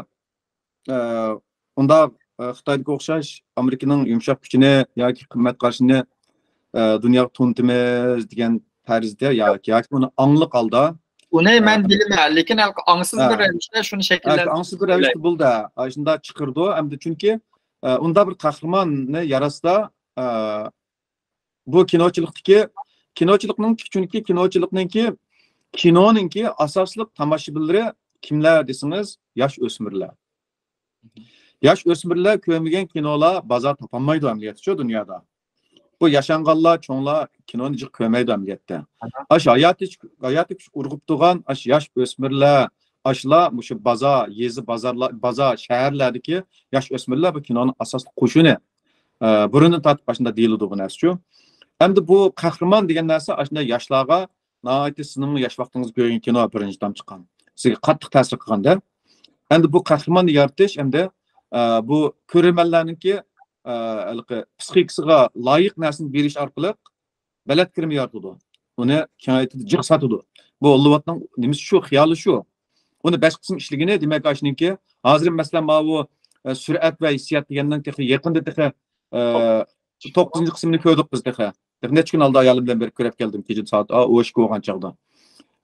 ئە، ئۇنداق، ئە، خىتايدىكىگە ئوخشاش ئامېرىكىنىڭ يۇمشاق كۈچىنى ياكى قىممەت قارىشىنى، ئە، دۇنياغا تونۇتىمىز دېگەن تەرزدە ياكى، ياكى ئۇنى ئاڭلىق ھالدا، ئۇنى ئە، مەن بىلىمەن، لېكىن ھە. ئاڭسىز بىر رەۋىشتە شۇنى ھە، شەكىللەندۈرۈپ ئاڭسىز بىر رەۋىشتە بولدى. ئاشۇنداق چىقىرىدۇ. ئەمدى چۈنكى، ئە، ئۇنداق بىر قەھرىماننى ياراتسا، ئە، بۇ كىنوچىلىقتىكى، كىنوچىلىقنىڭ، چۈنكى كىنوچىلىقنىڭكى، كىنونىڭكى ئاساسلىق تاماشىبىنلىرى كىملەر دېسىڭىز، ياش ئۆسمۈرلەر. ياش ئۆسمۈرلەر كۆرمىگەن كىنولار بازار تاپالمايدۇ ئەمەلىيەتتە شۇ دۇنيادا. بۇ ياشانغانلار، چوڭلار كىنونى جىق كۆرمەيدۇ ئەمەلىيەتتە. ئاشۇ ھاياتى، ھاياتى كۈچ ئۇرغۇپ تۇرغان ئاشۇ ياش ئۆسمۈرلەر، ئاشۇلار مۇشۇ بازار، يېزا، بازارلار، بازار، شەھەرلەردىكى ياش ئۆسمۈرلەر بۇ كىنونىڭ ئاساسلىق قوشۇنى. ئە، بۇرۇندىن تارتىپ ئاشۇنداق دېيىلىدۇ بۇ نەرسىچۇ. ئەمدى بۇ قەھرىمان دېگەن نەرسە ئاشۇنداق ياشلارغا ناھايىتى سىزنىڭمۇ ياش ۋاقتىڭىزدا كۆرگەن كىنو بىرىنچى تام چىققان. سىزگە قاتتىق تەسىر قىلغاندا. ئەمدى بۇ قەھرىماننى يارىتىش ئەمدى، ئە، بۇ كۆرۈرمەنلەرنىڭكى، ئە، ھېلىقى پسىخىكىسىغا لايىق نەرسىنى بېرىش ئارقىلىق بەلەت كىرىم يارىتىدۇ. ئۇنى كېڭەيتىدۇ، جىق ساتىدۇ. بۇ ھوللىۋۇدنىڭ نېمىسى شۇ، خىيالى شۇ. ئۇنى بەش قىسىم ئىشلىگىنى، دېمەك، ئاشۇنىڭكى ھازىر، مەسىلەن، ماۋۇ، ئە، سۈرئەت ۋە ھېسسىيات دېگەننىڭ تېخى يېقىندا تېخى، ئە، توققۇزىنچى قىسمىنى كۆردۇق بىز تېخى. تېخى نەچچە كۈن ئالدى ئايالىم بىلەن بېرىپ كۆرۈپ كەلدىم، كېچىدە سائەت، ئا، ئون ئىككى بولغان چاغدا.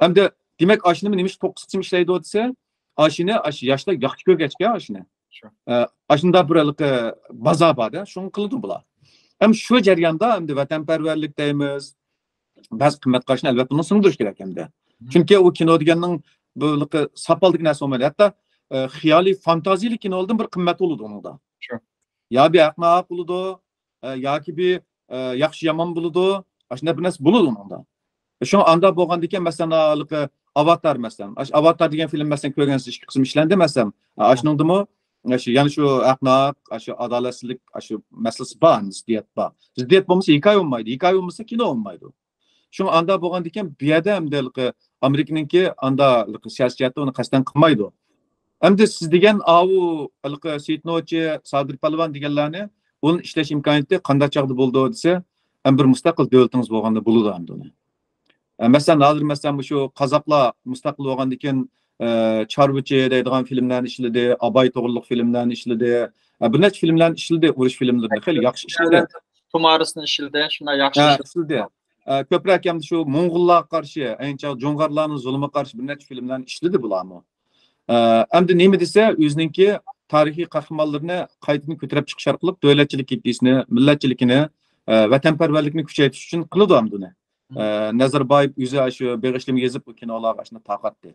ئەمدى، دېمەك، ئاشۇنىمۇ نېمە ئۈچۈن توققۇز قىسىم ئىشلەيدۇ دېسە، ئاشۇنى، ئاشۇ ياشلار ياخشى كۆرگەچكە ئاشۇنى. شۇ. ئە، ئاشۇنداق بىر ھېلىقى بازار بار-دە، شۇنى قىلىدۇ بۇلار. ھەم شۇ جەرياندا ئەمدى ۋەتەنپەرۋەرلىك دەيمىز، بەزى قىممەت قارىشىنى ئەلۋەتتە بۇنى سىڭدۈرۈش كېرەك ئەمدى. مم. چۈنكى ئۇ كىنو دېگەننىڭ بۇ ھېلىقى ساپالدىكى نەرسە بولمايدۇ. ھەتتا، ئە، خىيالىي، فانتازىيىلىك كىنولاردىن بىر قىممەت بولىدۇ ئۇنىڭدا. شۇ. يا بىر ھەقناھەق بولىدۇ، ئە، ياكى بىر، ئە، ياخشى يامان بولىدۇ. ئاشۇنداق بىر نەرسە بولىدۇ ئۇنىڭدا. شۇڭا ئاندا بولغاندىكىن، مەسىلەن، ھېلىقى ئاۋاتار، مەسىلەن. ئاشۇ ئاۋاتار دېگەن فىلىم، مەسىلەن، كۆرگەنسىز، ئىككى قىسىم ئىشلەندى، مەسىلەن. ئاشۇنىڭدىمۇ، ئاشۇ، يەنە شۇ ھەقناھەق، ئاشۇ ئادالەتسىزلىك، ئاشۇ مەسىلىسى بار، زىددىيەت بار. زىددىيەت بولمىسا، ھېكايە بولمايدۇ، ھېكايە بولمىسا، كىنو بولمايدۇ. شۇڭا ئاندا بولغاندىكىن، بۇ يەردە ئەمدى ھېلىقى ئامېرىكىنىڭكى ئاندا ھېلىقى سىياسىي جەھەتتە ئۇنى قەستەن قىلمايدۇ. ئەمدى سىز دېگەن ئاۋۇ ھېلىقى سېيىت نوچى، سادىر پالۋان دېگەنلەرنى ئۇنى ئىشلەش ئىمكانىيىتى قانداق چاغدا بولىدۇ دېسە، ئەمدى بىر مۇستەقىل دۆلىتىڭىز بولغاندا بولىدۇ ئەمدى ئۇنى. ئە، مەسىلەن، ھازىر، مەسىلەن، مۇشۇ قازاقلار مۇستەقىل بولغاندىن كېيىن، ئە، چارۋىچى دەيدىغان فىلىملەرنى ئىشلىدى، ئاباي توغرىلىق فىلىملەرنى ئىشلىدى. ئە، بىر نەچچە فىلىملەرنى ئىشلىدى، ئۇرۇش فىلىملىرىنى خېلى ياخشى ئىشلىدى. تۇمارىسنى ئىشلىدى، شۇنداق ياخشى ھە، ئىشلىدى. ئىشلىدى. ئە، كۆپرەك ئەمدى شۇ موڭغۇللارغا قارشى، ئەينى چاغ جۇڭغارلارنىڭ زۇلۇمىغا قارشى بىر نەچچە فىلىملەرنى ئىشلىدى بۇلارمۇ. ئە، ئەمدى نېمە دېسە، ئۆزىنىڭكى تارىخىي قەھرىمانلىرىنى قايتىدىن كۆتۈرۈپ چىقىش ئارقىلىق دۆلەتچىلىك ئىدىيىسىنى، مىللەتچىلىكىنى، ئە، ۋەتەنپەرۋەرلىكنى كۈچەيتىش ئۈچۈن قىلىدۇ ئەمدى ئۇنى. ئە، نەزەربايېف ئۆزى ئاشۇ بېغىشلىما يېزىپ، بۇ كىنولارغا ئاشۇنداق تارقاتتى.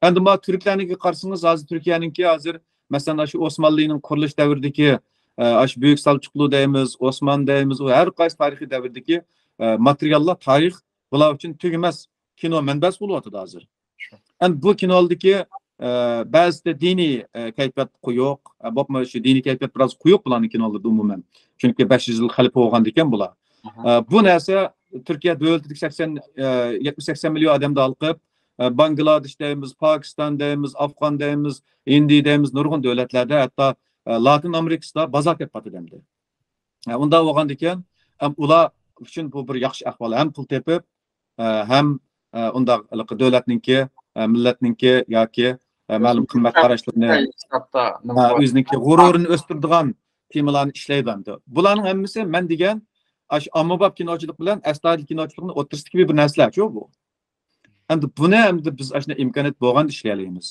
ئەمدى مانا تۈركلەرنىڭكىگە قارىسىڭىز، ھازىر تۈركىيەنىڭكى ھازىر، مەسىلەن، ئاشۇ ئوسمانلىنىڭ قۇرۇلۇش دەۋرىدىكى، ئە، ئاشۇ بۈيۈك سەلچۇقلۇ دەيمىز، ئوسمان دەيمىز، ئۇ ھەر قايسى تارىخىي دەۋردىكى، ئە، ماتېرىياللار، تارىخ بۇلار ئۈچۈن تۈگىمەس كىنو مەنبەسى بولۇۋاتىدۇ ھازىر. شۇ. ئەمدى بۇ كىنولىرىدىكى، ئە، بەزىدە دىنىي، ئە، كەيپىيات قويۇق، ئە، بولۇپمۇ شۇ دىنىي كەيپىيات بىراز قويۇق بۇلارنىڭ كىنولىرىدا ئومۇمەن. چۈنكى بەش يۈز يىل خەلىپە بولغاندىكەن بۇلار. ئاھا. ئە، بۇ نەرسە تۈركىيە دۆلىتىدىكى سەكسەن، ئە، يەتمىش سەكسەن مىليون ئادەمدە ھالقىپ، ئە، بانگلادېش دەيمىز، پاكىستان دەيمىز، ئافغان دەيمىز، ھىندى دەيمىز، نۇرغۇن دۆلەتلەردە، ھەتتا، ئە، لاتىن ئامېرىكىسىدا بازار تېپىۋاتىدۇ ئەمدى. ئە، ئۇنداق بولغاندىكەن، ئەم، ئۇلار ئۈچۈن بۇ بىر ياخشى ئەھۋال. ھەم پۇل تېپىپ، ئە، ھەم، ئە، ئۇنداق ھېلىقى دۆلەتنىڭكى، ئە، مىللەتنىڭكى ياكى، ئە، مەلۇم قىممەت قاراشلىرىنى، ھە، ئۆزىنىڭكى غۇرۇرىنى ئۆستۈرىدىغان تېمىلارنى ئىشلەيدۇ ئەمدى. بۇلارنىڭ ھەممىسى مەن دېگەن ئاشۇ ئاممىباب كىنوچىلىق بىلەن ئەستايىدىل كىنوچىلىقنىڭ ئوتتۇرىسىدىكى بىر نەرسىلەرچۇ بۇ. ئەمدى بۇنى ئەمدى بىز ئاشۇنداق ئىمكانىيەت بولغاندا ئىشلىيەلەيمىز.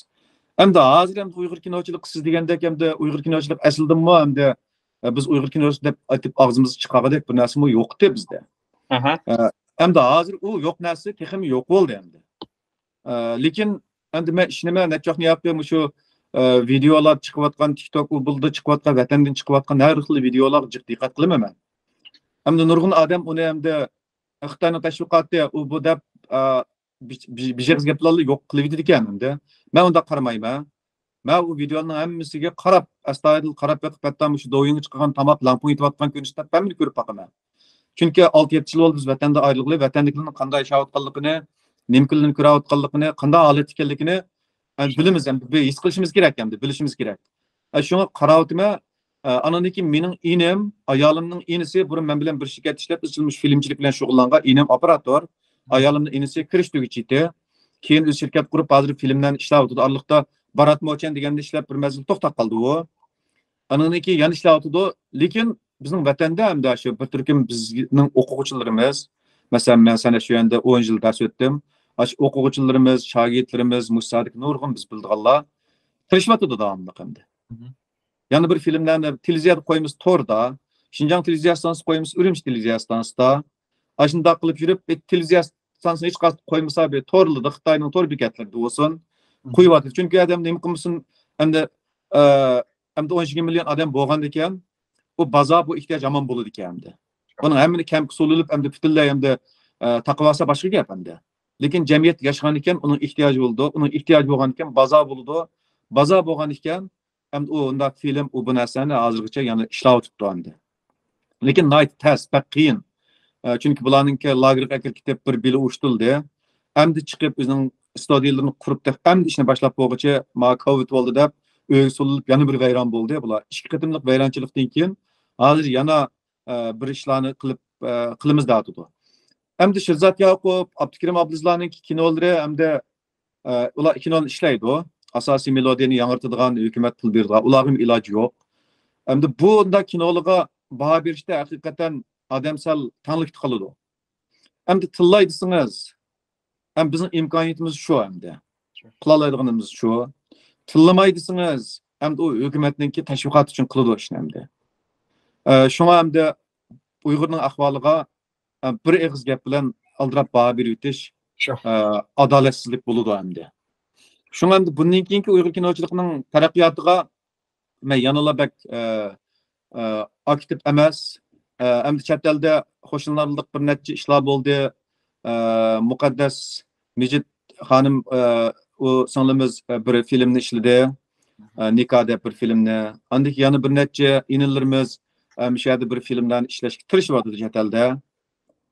ئەمدى ھازىر ئەمدى ئۇيغۇر كىنوچىلىقى سىز دېگەندەك ئەمدى ئۇيغۇر كىنوچىلىقى ئەسلىدىنمۇ ئەمدى، ئە، بىز ئۇيغۇر كىنوسى دەپ ئېيتىپ ئاغزىمىزغا چىقارغۇدەك بىر نەرسىمۇ يوقتى بىزدە. ئەمدى ھازىر ئۇ يوق نەرسە تېخىمۇ يوق بولدى ئەمدى. ئە، لېكىن ئەمدى مەن ئىشىنىمەن، نەچچە ۋاقىتتىن ياقى مۇشۇ، ئە، ۋىدېئولار چىقىۋاتقان، تىك توك ئۇ بۇلدا چىقىۋاتقان، ۋەتەندىن چىقىۋاتقان ھەر خىل ۋىدېئولارغا جىق دىققەت قىلىمەن مەن. ئەمدى نۇرغۇن ئادەم ئۇنى ئەمدى خىتاينىڭ تەشۋىقاتى، ئۇ بۇ دەپ، ئە، بىج-، بىج-، بىجەز گەپلەرلا يوق قىلىۋېتىدىكەن ئەمدى. مەن ئۇنداق قارىمايمەن. مەن ئۇ ۋىدېئولارنىڭ ھەممىسىگە قاراپ، ئەستايىدىل قاراپ بېقىپ، ھەتتا مۇشۇ دوۋيىڭغا چىقارغان تاماق لەڭپۇڭ يېتىۋاتقان كۆرۈنۈشتە ھەممىنى كۆرۈپ باقىمەن. چۈنكى ئالتە يەتتە يىل بولدى بىز ۋەتەندە ئايرىلغىلى، ۋەتەندىكىلەرنىڭ قانداق ياشاۋاتقانلىقىنى، نېمە كۈنلەرنى كۆرۈۋاتقانلىقىنى، قانداق ھالەتتە ئىكەنلىكىنى، ئە، بىلىمىز، ئەمدى بىر ھېس قىلىشىمىز كېرەك، ئەمدى بىلىشىمىز كېرەك. ئە، شۇڭا قاراۋاتىمەن، ئە، ئانىڭدىن كېيىن مېنىڭ ئىنىم، ئايالىمنىڭ ئىنىسى بۇرۇن مەن بىلەن بىر شىركەتتە ئىشلەپ، ئىزچىل مۇشۇ فىلىمچىلىك بىلەن شۇغۇللانغان ئىنىم ئوپېراتور. ئايالىمنىڭ ئىنىسى كىرىش تۈگۈتچى ئىدى. كېيىن ئۆزى شىركەت قۇرۇپ، ھازىر فىلىملەرنى ئىشلەۋاتىدۇ. ئارىلىقتا بارات موچەن دېگەندە ئىشلەپ بىر مەزگىل توختاپ قالدى ئۇ. ئانىڭدىن كېيىن يەنە ئىشلەۋاتىدۇ. لېكىن بىزنىڭ ۋەتەندە ئەمدى شۇ بىر تۈركۈم بىزنىڭ ئوقۇغۇچىلىرىمىز، مەسىلەن، مەن سەن شۇ يەردە ئون يىل دەرس ئۆتتۈم. ئاشۇ ئوقۇغۇچىلىرىمىز، شاگىرتلىرىمىز، مۇشۇ ساھەدىكى نۇرغۇن بىز بىلىدىغانلار تىرىشىۋاتىدۇ داۋاملىق ئەمدى. يەنە بىر فىلىملەرنى تېلېۋىزىيەدە قويىمىز توردا، شىنجاڭ تېلېۋىزىيە ئىستانسىسى قويىمىز ئۈرۈمچى تېلېۋىزىيە ئىستانسىسىدا. ئاشۇنداق قىلىپ يۈرۈپ، تېلېۋىزىيە ئىستانسىسىنى ھېچقايسى قويمىسا، بىر تورلىدا، خىتاينىڭ تور بېكەتلىرىدە بولسۇن، قويۇۋاتىدۇ. چۈنكى ئادەم نېمە قىلمىسۇن، ئەمدى، ئە، ئەمدى ئون ئىككى مىليون ئادەم بولغاندىكىن، ئۇ بازار، بۇ ئېھتىياج ھامان بولىدىكەن ئەمدى. بۇنىڭ ھەممىنى كەمپكە سولىلىپ، ئەمدى پۈتۈنلەي ئەمدى، ئە، تاقىۋالسا باشقا گەپ ئەمدى. لېكىن جەمئىيەت ياشىغان ئىكەن، ئۇنىڭ ئېھتىياجى بولىدۇ. ئۇنىڭ ئېھتىياجى بولغان ئىكەن، بازار بولىدۇ. بازار بولغان ئىكەن، ئەمدى ئۇ ئۇنداق فىلىم، ئۇ بۇ نەرسىلەرنى ھازىرغىچە يەنە ئىشلەۋاتىدۇ ئەمدى. لېكىن ناھايىتى تەس، بەك قىيىن. ئە، چۈنكى بۇلارنىڭكى لاگېرغا ئەكىرىپ كېتىپ، بىر بېلى ئۇشتۇلدى. ئەمدى چىقىپ ئۆزىنىڭ ئىستۇدىيىلىرىنى قۇرۇپ، تېخى ئەمدى ئىشنى باشلاپ بولغۇچە، ما كوۋىد بولدى دەپ، ئۆيگە سولىنىپ يەنە بىر ۋەيران بولدى. بۇلار ئىككى قېتىملىق ۋەيرانچىلىقتىن كېيىن، ھازىر يەنە، ئە، بىر ئىشلارنى قىلىپ، ئە، قىلىمىز دەۋاتىدۇ. ئەمدى شىرزات ياقۇپ، ئابدۇكېرىم ئابلىزلارنىڭكى كىنولىرى ئەمدى ئە، ئۇلار كىنونى ئىشلەيدۇ. ئاساسىي مېلودىيەنى ياڭرىتىدىغان، ھۆكۈمەت پۇل بېرىدىغان، ئۇلارغىمۇ ئىلاجى يوق. ئەمدى بۇنداق كىنولارغا باھا بېرىشتە ھەقىقەتەن ئادەم سەل تەڭلىكتە قالىدۇ. ئەمدى تىللاي دېسىڭىز، ئەمدى بىزنىڭ ئىمكانىيىتىمىز شۇ ئەمدى. شۇ. قىلالايدىغىنىمىز شۇ. تىللىماي دېسىڭىز، ئەمدى ئۇ ھۆكۈمەتنىڭكى تەشۋىقاتى ئۈچۈن قىلىدۇ ئىشنى ئەمدى. ئە، شۇڭا ئەمدى ئۇيغۇرنىڭ ئەھۋالىغا، ئە، بىر ئېغىز گەپ بىلەن ئالدىراپ باھا بېرىۋېتىش، شۇ. ئە، ئادالەتسىزلىك بولىدۇ ئەمدى. شۇڭا ئەمدى بۇندىن كېيىنكى ئۇيغۇر كىنوچىلىقىنىڭ تەرەققىياتىغا مەن يەنىلا بەك، ئە، ئە، ئاكتىپ ئەمەس. ئە، ئەمدى چەت ئەلدە خوشلىنارلىق بىر نەچچە ئىشلار بولدى. ئە، مۇقەددەس مىجىت خانىم، ئە، ئۇ سىڭلىمىز، ئە، بىر فىلىمنى ئىشلىدى. ئە، نىكا دەپ بىر فىلىمنى. ئاندىن كېيىن يەنە بىر نەچچە ئىنىلىرىمىز، ئە، مۇشۇ يەردە بىر فىلىملەرنى ئىشلەشكە تىرىشىۋاتىدۇ چەت ئەلدە.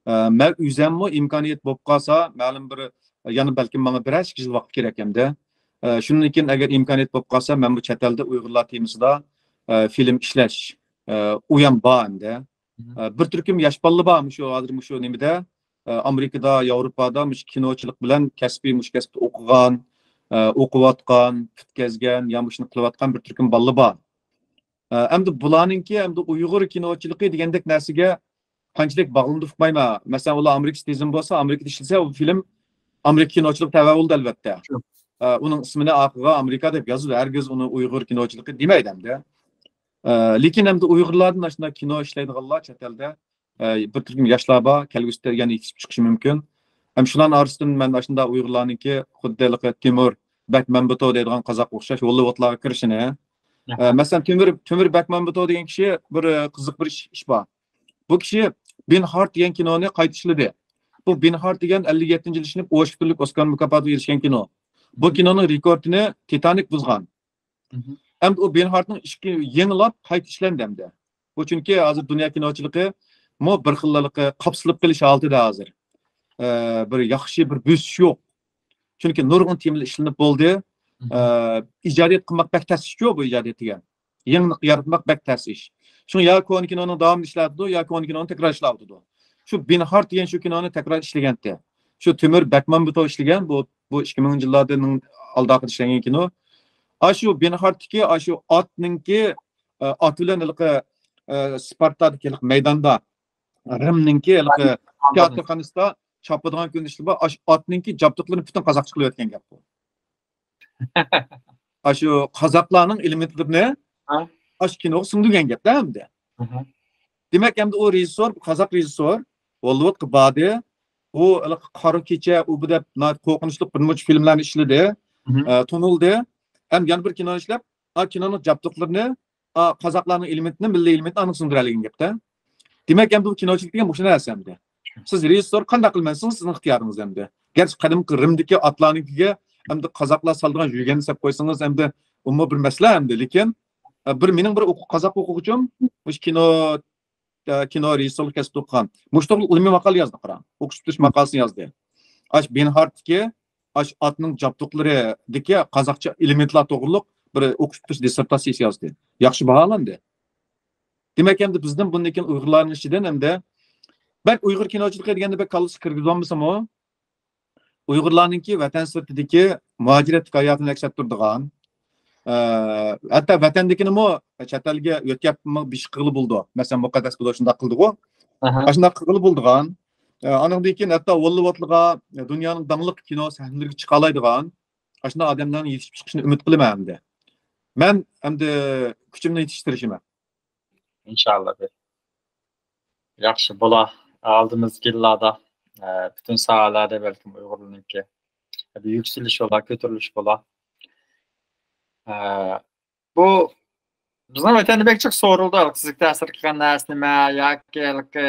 ئە، مەن ئۆزەممۇ ئىمكانىيەت بولۇپ قالسا، مەلۇم بىر، يەنە بەلكىم ماڭا بىرەر ئىككى يىل ۋاقىت كېرەك ئەمدى. ئە، شۇنىڭدىن كېيىن ئەگەر ئىمكانىيەت بولۇپ قالسا، مەنمۇ چەت ئەلدە ئۇيغۇرلار تېمىسىدا، ئە، فىلىم ئىشلەش، ئە، ئويۇم بار ئەمدى. ئە، بىر تۈركۈم ياش بالىلار بار، مۇشۇ ھازىر مۇشۇ نېمىدە، ئە، ئامېرىكىدا، ياۋروپادا مۇشۇ كىنوچىلىق بىلەن كەسپىي، مۇشۇ كەسىپتە ئوقۇغان، ئە، ئوقۇۋاتقان، پۈتكەزگەن يا مۇشۇنى قىلىۋاتقان بىر تۈركۈم بالىلار بار. ئە، ئەمدى بۇلارنىڭكى ئەمدى ئۇيغۇر كىنوچىلىقى دېگەندەك نەرسىگە قانچىلىك باغلىنىپ ئۇقمايمەن. مەسىلەن، ئۇلار ئامېرىكا سىتىزېن بولسا، ئامېرىكىدا ئىشلىسە، ئۇ فىلىم ئامېرىكا كىنوچىلىقى تەۋە بولىدۇ، ئەلۋەتتە. شۇ. ئە، ئۇنىڭ ئىسمىنى ئارقىغا ئامېرىكا دەپ يازىدۇ، ھەرگىز ئۇنى ئۇيغۇر كىنوچىلىقى دېمەيدۇ ئەمدى. ئە، لېكىن ئەمدى ئۇيغۇرلاردىن ئاشۇنداق كىنو ئىشلەيدىغانلار چەت ئەلدە، ئە، بىر تۈركۈم ياشلار بار، كەلگۈسىدە يەنە يېتىشىپ چىقىشى مۇمكىن. ھەم شۇلارنىڭ ئارىسىدىن مەن ئاشۇنداق ئۇيغۇرلارنىڭكى خۇددى ھېلىقى تىمۇر بەكمەمبىتوۋ دەيدىغان قازاق ئوخشاش ھوللىۋۇدلارغا كىرىشىنى. ئە، مەسىلەن، تۆمۈر، تۆمۈر بەكمەمبىتوۋ دېگەن كىشى بىر، ئە، قىزىق بىر ئىش، ئىش بار. بۇ كىشى بېن ھارت دېگەن كىنونى قايتا ئىشلىدى. بۇ بېن ھارت دېگەن ئەللىك يەتتىنچى يىل ئىشلىنىپ، ئوسكا تۈرلۈك ئوسكار مۇكاپاتىغا ئېرىشكەن كىنو. بۇ كىنونىڭ رېكورتىنى تىتانىك بۇزغان. ئەمدى ئۇ بېن ھارتنىڭ ئىشىكى يېڭىلاپ قايتا ئىشلەندى ئەمدى. بۇ چۈنكى ھازىر دۇنيا كىنوچىلىقى مۇ بىر خىللىقى قاپسىلىپ قېلىش ھالىتىدە ھازىر. ئە، بىر ياخشى بىر بۆسۈش يوق. چۈنكى نۇرغۇن تېمىلار ئىشلىنىپ بولدى. ئە، ئىجادىيەت قىلماق بەك تەس ئىشچۇ بۇ ئىجادىيەت دېگەن. يېڭىلىق ياراتماق بەك تەس ئىش. شۇڭا يا كونا كىنونىڭ داۋامىنى ئىشلەۋاتىدۇ، يا كونا كىنونى تەكرار ئىشلەۋاتىدۇ. شۇ بېن ھارت دېگەن شۇ كىنونى تەكرار ئىشلىگەنتى. شۇ تۆمۈر بەكمامبېتوۋ ئىشلىگەن، بۇ، بۇ ئىككى مىڭىنچى يىللاردىن ئالدىغىچە ئىشلەنگەن كىنو. ئاشۇ بېنخارتتىكى، ئاشۇ ئاتنىڭكى، ئە، ئات بىلەن ھېلىقى، ئە، سپارتادىكى ھېلىقى مەيداندا، رىمنىڭكى ھېلىقى تىياتىرخانىسىدا چاپىدىغان كۆرۈنۈشلىرى بار. ئاشۇ ئاتنىڭكى جابدۇقلىرىنى پۈتۈن قازاقچە قىلىۋەتكەن گەپ بۇ. ئاشۇ قازاقلارنىڭ ئېلېمېنتلىرىنى ھە؟ ئاشۇ كىنوغا سىڭدۈرگەن گەپتە ئەمدى. ئەھە. دېمەك، ئەمدى ئۇ رېژىسسور، قازاق رېژىسسور، ھوللىۋۇدقا باردى. ئۇ ھېلىقى قارا كېچە، ئۇ بۇ دەپ ناھايىتى قورقۇنچلۇق بىر نەچچە فىلىملەرنى ئىشلىدى. مھم. ئە، تونۇلدى. ھەم يەنە بىر كىنو ئىشلەپ، ئا، كىنونىڭ جابدۇقلىرىنى، ئا، قازاقلارنىڭ ئېلېمېنتىنى، مىللىي ئېلېمېنتىنى ئاندىن سىڭدۈرەلىگەن گەپتە. دېمەك، ئەمدى بۇ كىنوچىلىق دېگەن مۇشۇ نەرسە ئەمدى. سىز رېژىسسور قانداق قىلمايسىز، سىزنىڭ ئىختىيارىڭىز ئەمدى. گەرچە قەدىمكى رىمدىكى ئاتلارنىڭكىگە ئەمدى قازاقلار سالىدىغان يۈگەننى سەپ قويسىڭىز، ئەمدى ئۇمۇ بىر مەسىلە ئەمدى. لېكىن، ئە، بىر مېنىڭ بىر ئوقۇ-، قازاق ئوقۇغۇچىم مۇشۇ كىنو، ئە، كىنو رېژىسسورلۇق كەسپىدە ئوقۇغان. مۇشۇ توغرىلىق ئىلمىي ماقالە يازدى، قاراڭ. ئوقۇش پۈتتۈرۈش ماقالىسىنى يازدى. ئاش بېنھارتتىكى، ئاش ئاتنىڭ جابدۇقلىرىدىكى قازاقچە ئېلېمېنتلار توغرىلىق بىر ئوقۇش پۈتتۈرۈش دىسسېرتاتسىيىسى يازدى. ياخشى باھالاندى. دېمەك، ئەمدى بىزدىن بۇندىن كېيىن ئۇيغۇرلارنىڭ ئىچىدىن ئەمدى بەك ئۇيغۇر كىنوچىلىقى دېگەندە بەك كاللىسىغا كىرگۈزۈۋالمىسىمۇ، ئۇيغۇرلارنىڭكى ۋەتەن سىرتىدىكى مۇھاجىرەتتىكى ھاياتىنى ئەكس ئەتتۈرىدىغان، ئە، ھەتتا ۋەتەندىكىنىمۇ چەت ئەلگە يۆتكەپ بېشى قىلغىلى بولىدۇ. مەسىلەن، مۇقەددەس بولۇش شۇنداق قىلدىغۇ. ئاھا. ئاشۇنداق قىلغىلى بولىدىغان. ئە، ئانىڭدىن كېيىن ھەتتا ھوللىۋۇدلىغا، دۇنيانىڭ داڭلىق كىنو سەھنىلىرىگە چىقالايدىغان ئاشۇنداق ئادەملەرنىڭ يېتىشىپ چىقىشىنى ئۈمىد قىلىمەن ئەمدى. مەن ئەمدى كۈچۈمنى يېتىشتۈرۈشىمەن. ئىنشاللا بىر ياخشى بولا. ئالدىمىزدىكى يىللاردا، ئە، پۈتۈن ساھەلەردە بەلكىم ئۇيغۇرلارنىڭكى بىر يۈكسىلىش بولا، كۆتۈرۈلۈش بولا. ئە، بۇ بىزنىڭ ۋەتەندە بەك جىق سورىلىدۇ، ھېلىقى سىزگە تەسىر قىلغان نەرسە نېمە؟ ياكى ھېلىقى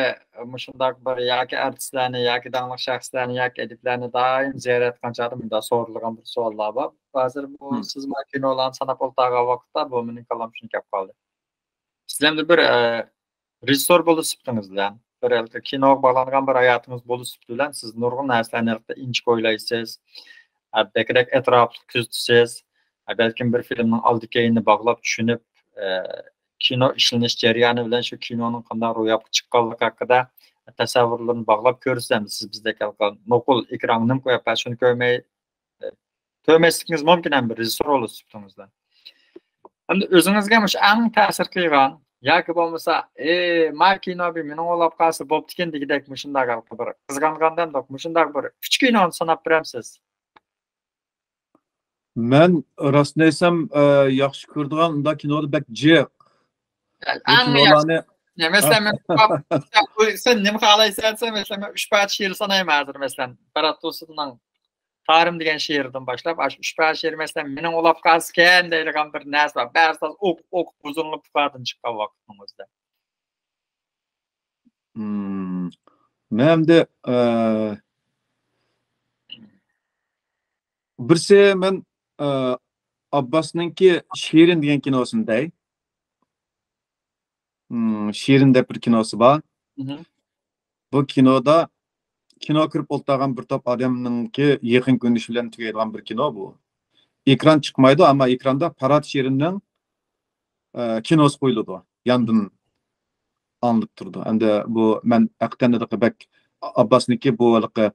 مۇشۇنداق بىر، ياكى ئارتىسلارنى، ياكى داڭلىق شەخسلەرنى، ياكى ئەدىبلەرنى دائىم زىيارەت قىلغان چاغدا مۇنداق سورىلىدىغان بىر سوئاللار بار. ھازىر بۇ ھىم. سىز مانا كىنولارنى ساناپ ئولتۇرغان ۋاقىتتا بۇ مېنىڭ كاللام شۇنى كەپ قالدى. سىز ئەمدى بىر، ئە، رېژىسسور بولۇش سۈپىتىڭىز بىلەن، بىر ھېلىقى كىنوغا باغلانغان بىر ھاياتىڭىز بولۇش سۈپىتى بىلەن سىز نۇرغۇن نەرسىلەرنى ھېلىقى ئىنچىكە ئويلايسىز، ئە، بەكرەك ئەتراپلىق كۆزىتىسىز، ئە، بەلكىم بىر فىلىمنىڭ ئالدى كەينىنى باغلاپ چۈشىنىپ، ئە، كىنو ئىشلىنىش جەريانى بىلەن شۇ كىنونىڭ قانداق روياپقا چىققانلىقى ھەققىدە تەسەۋۋۇرلىرىنى باغلاپ كۆرسەم، سىز بىزدەك ھېلىقى نوقۇل ئېكرانغا نېمە قويۇپ، شۇنى كۆرمەي، كۆرمەسلىكىڭىز مۇمكىن ھەم بىر رېژىسسور بولۇش سۈپىتىڭىزدە. ئەمدى ئۆزىڭىزگە مۇشۇ ئەڭ تەسىر قىلغان ياكى بولمىسا، ئى، ما كىنو بىر مېنىڭ ئولاپ قالسا بوپتىكەن دېگۈدەك مۇشۇنداق بىر قىزغانغان دەمدۇق، مۇشۇنداق بىر ئۈچ كىنونى ساناپ بېرەمسىز؟ مەن راستىنى ئېيتسام، ئە، ياخشى كۆرىدىغان ئۇنداق كىنولار بەك جىق. بۇ ئەڭ كىنولارنى ياخشى. يا، مەسىلەن، مەن سەن نېمە خالايسەن دېسە، مەسىلەن، مەن ئۈچ پارچە شېئىر سانايمەن ھازىر، مەسىلەن، بارات تۇرسۇننىڭ تارىم دېگەن شېئىرىدىن باشلاپ، ئاشۇ ئۈچ پارچە شېئىر، مەسىلەن، مېنىڭ ئۇلاپ قالسىكەن دەيدىغان بىر نەرسە بار. بەزىدە ئوقۇپ، ئوقۇپ، بۇزۇلۇپ پۇكادىن چىققان ۋاقىتنىڭ ئۆزىدە. مم. مەن ئەمدى، ئە، بىرسى مەن، ئە، ئابباسنىڭكى شېرىن دېگەن كىنوسىنى دەي. مم، شېرىن دەپ بىر كىنوسى بار. مھم. بۇ كىنودا كىنو كۆرۈپ ئولتۇرغان بىر توپ ئادەمنىڭكى يېقىن كۆرۈنۈشى بىلەن تۈگەيدىغان بىر كىنو بۇ. ئېكران چىقمايدۇ، ئەمما ئېكراندا پارات شېرىننىڭ، ئە، كىنوسى قويۇلىدۇ. ياندىن ئاڭلىنىپ تۇرىدۇ. ئەمدى بۇ مەن ھەقىقەتەن ھېلىقى بەك ئابباسنىڭكى بۇ ھېلىقى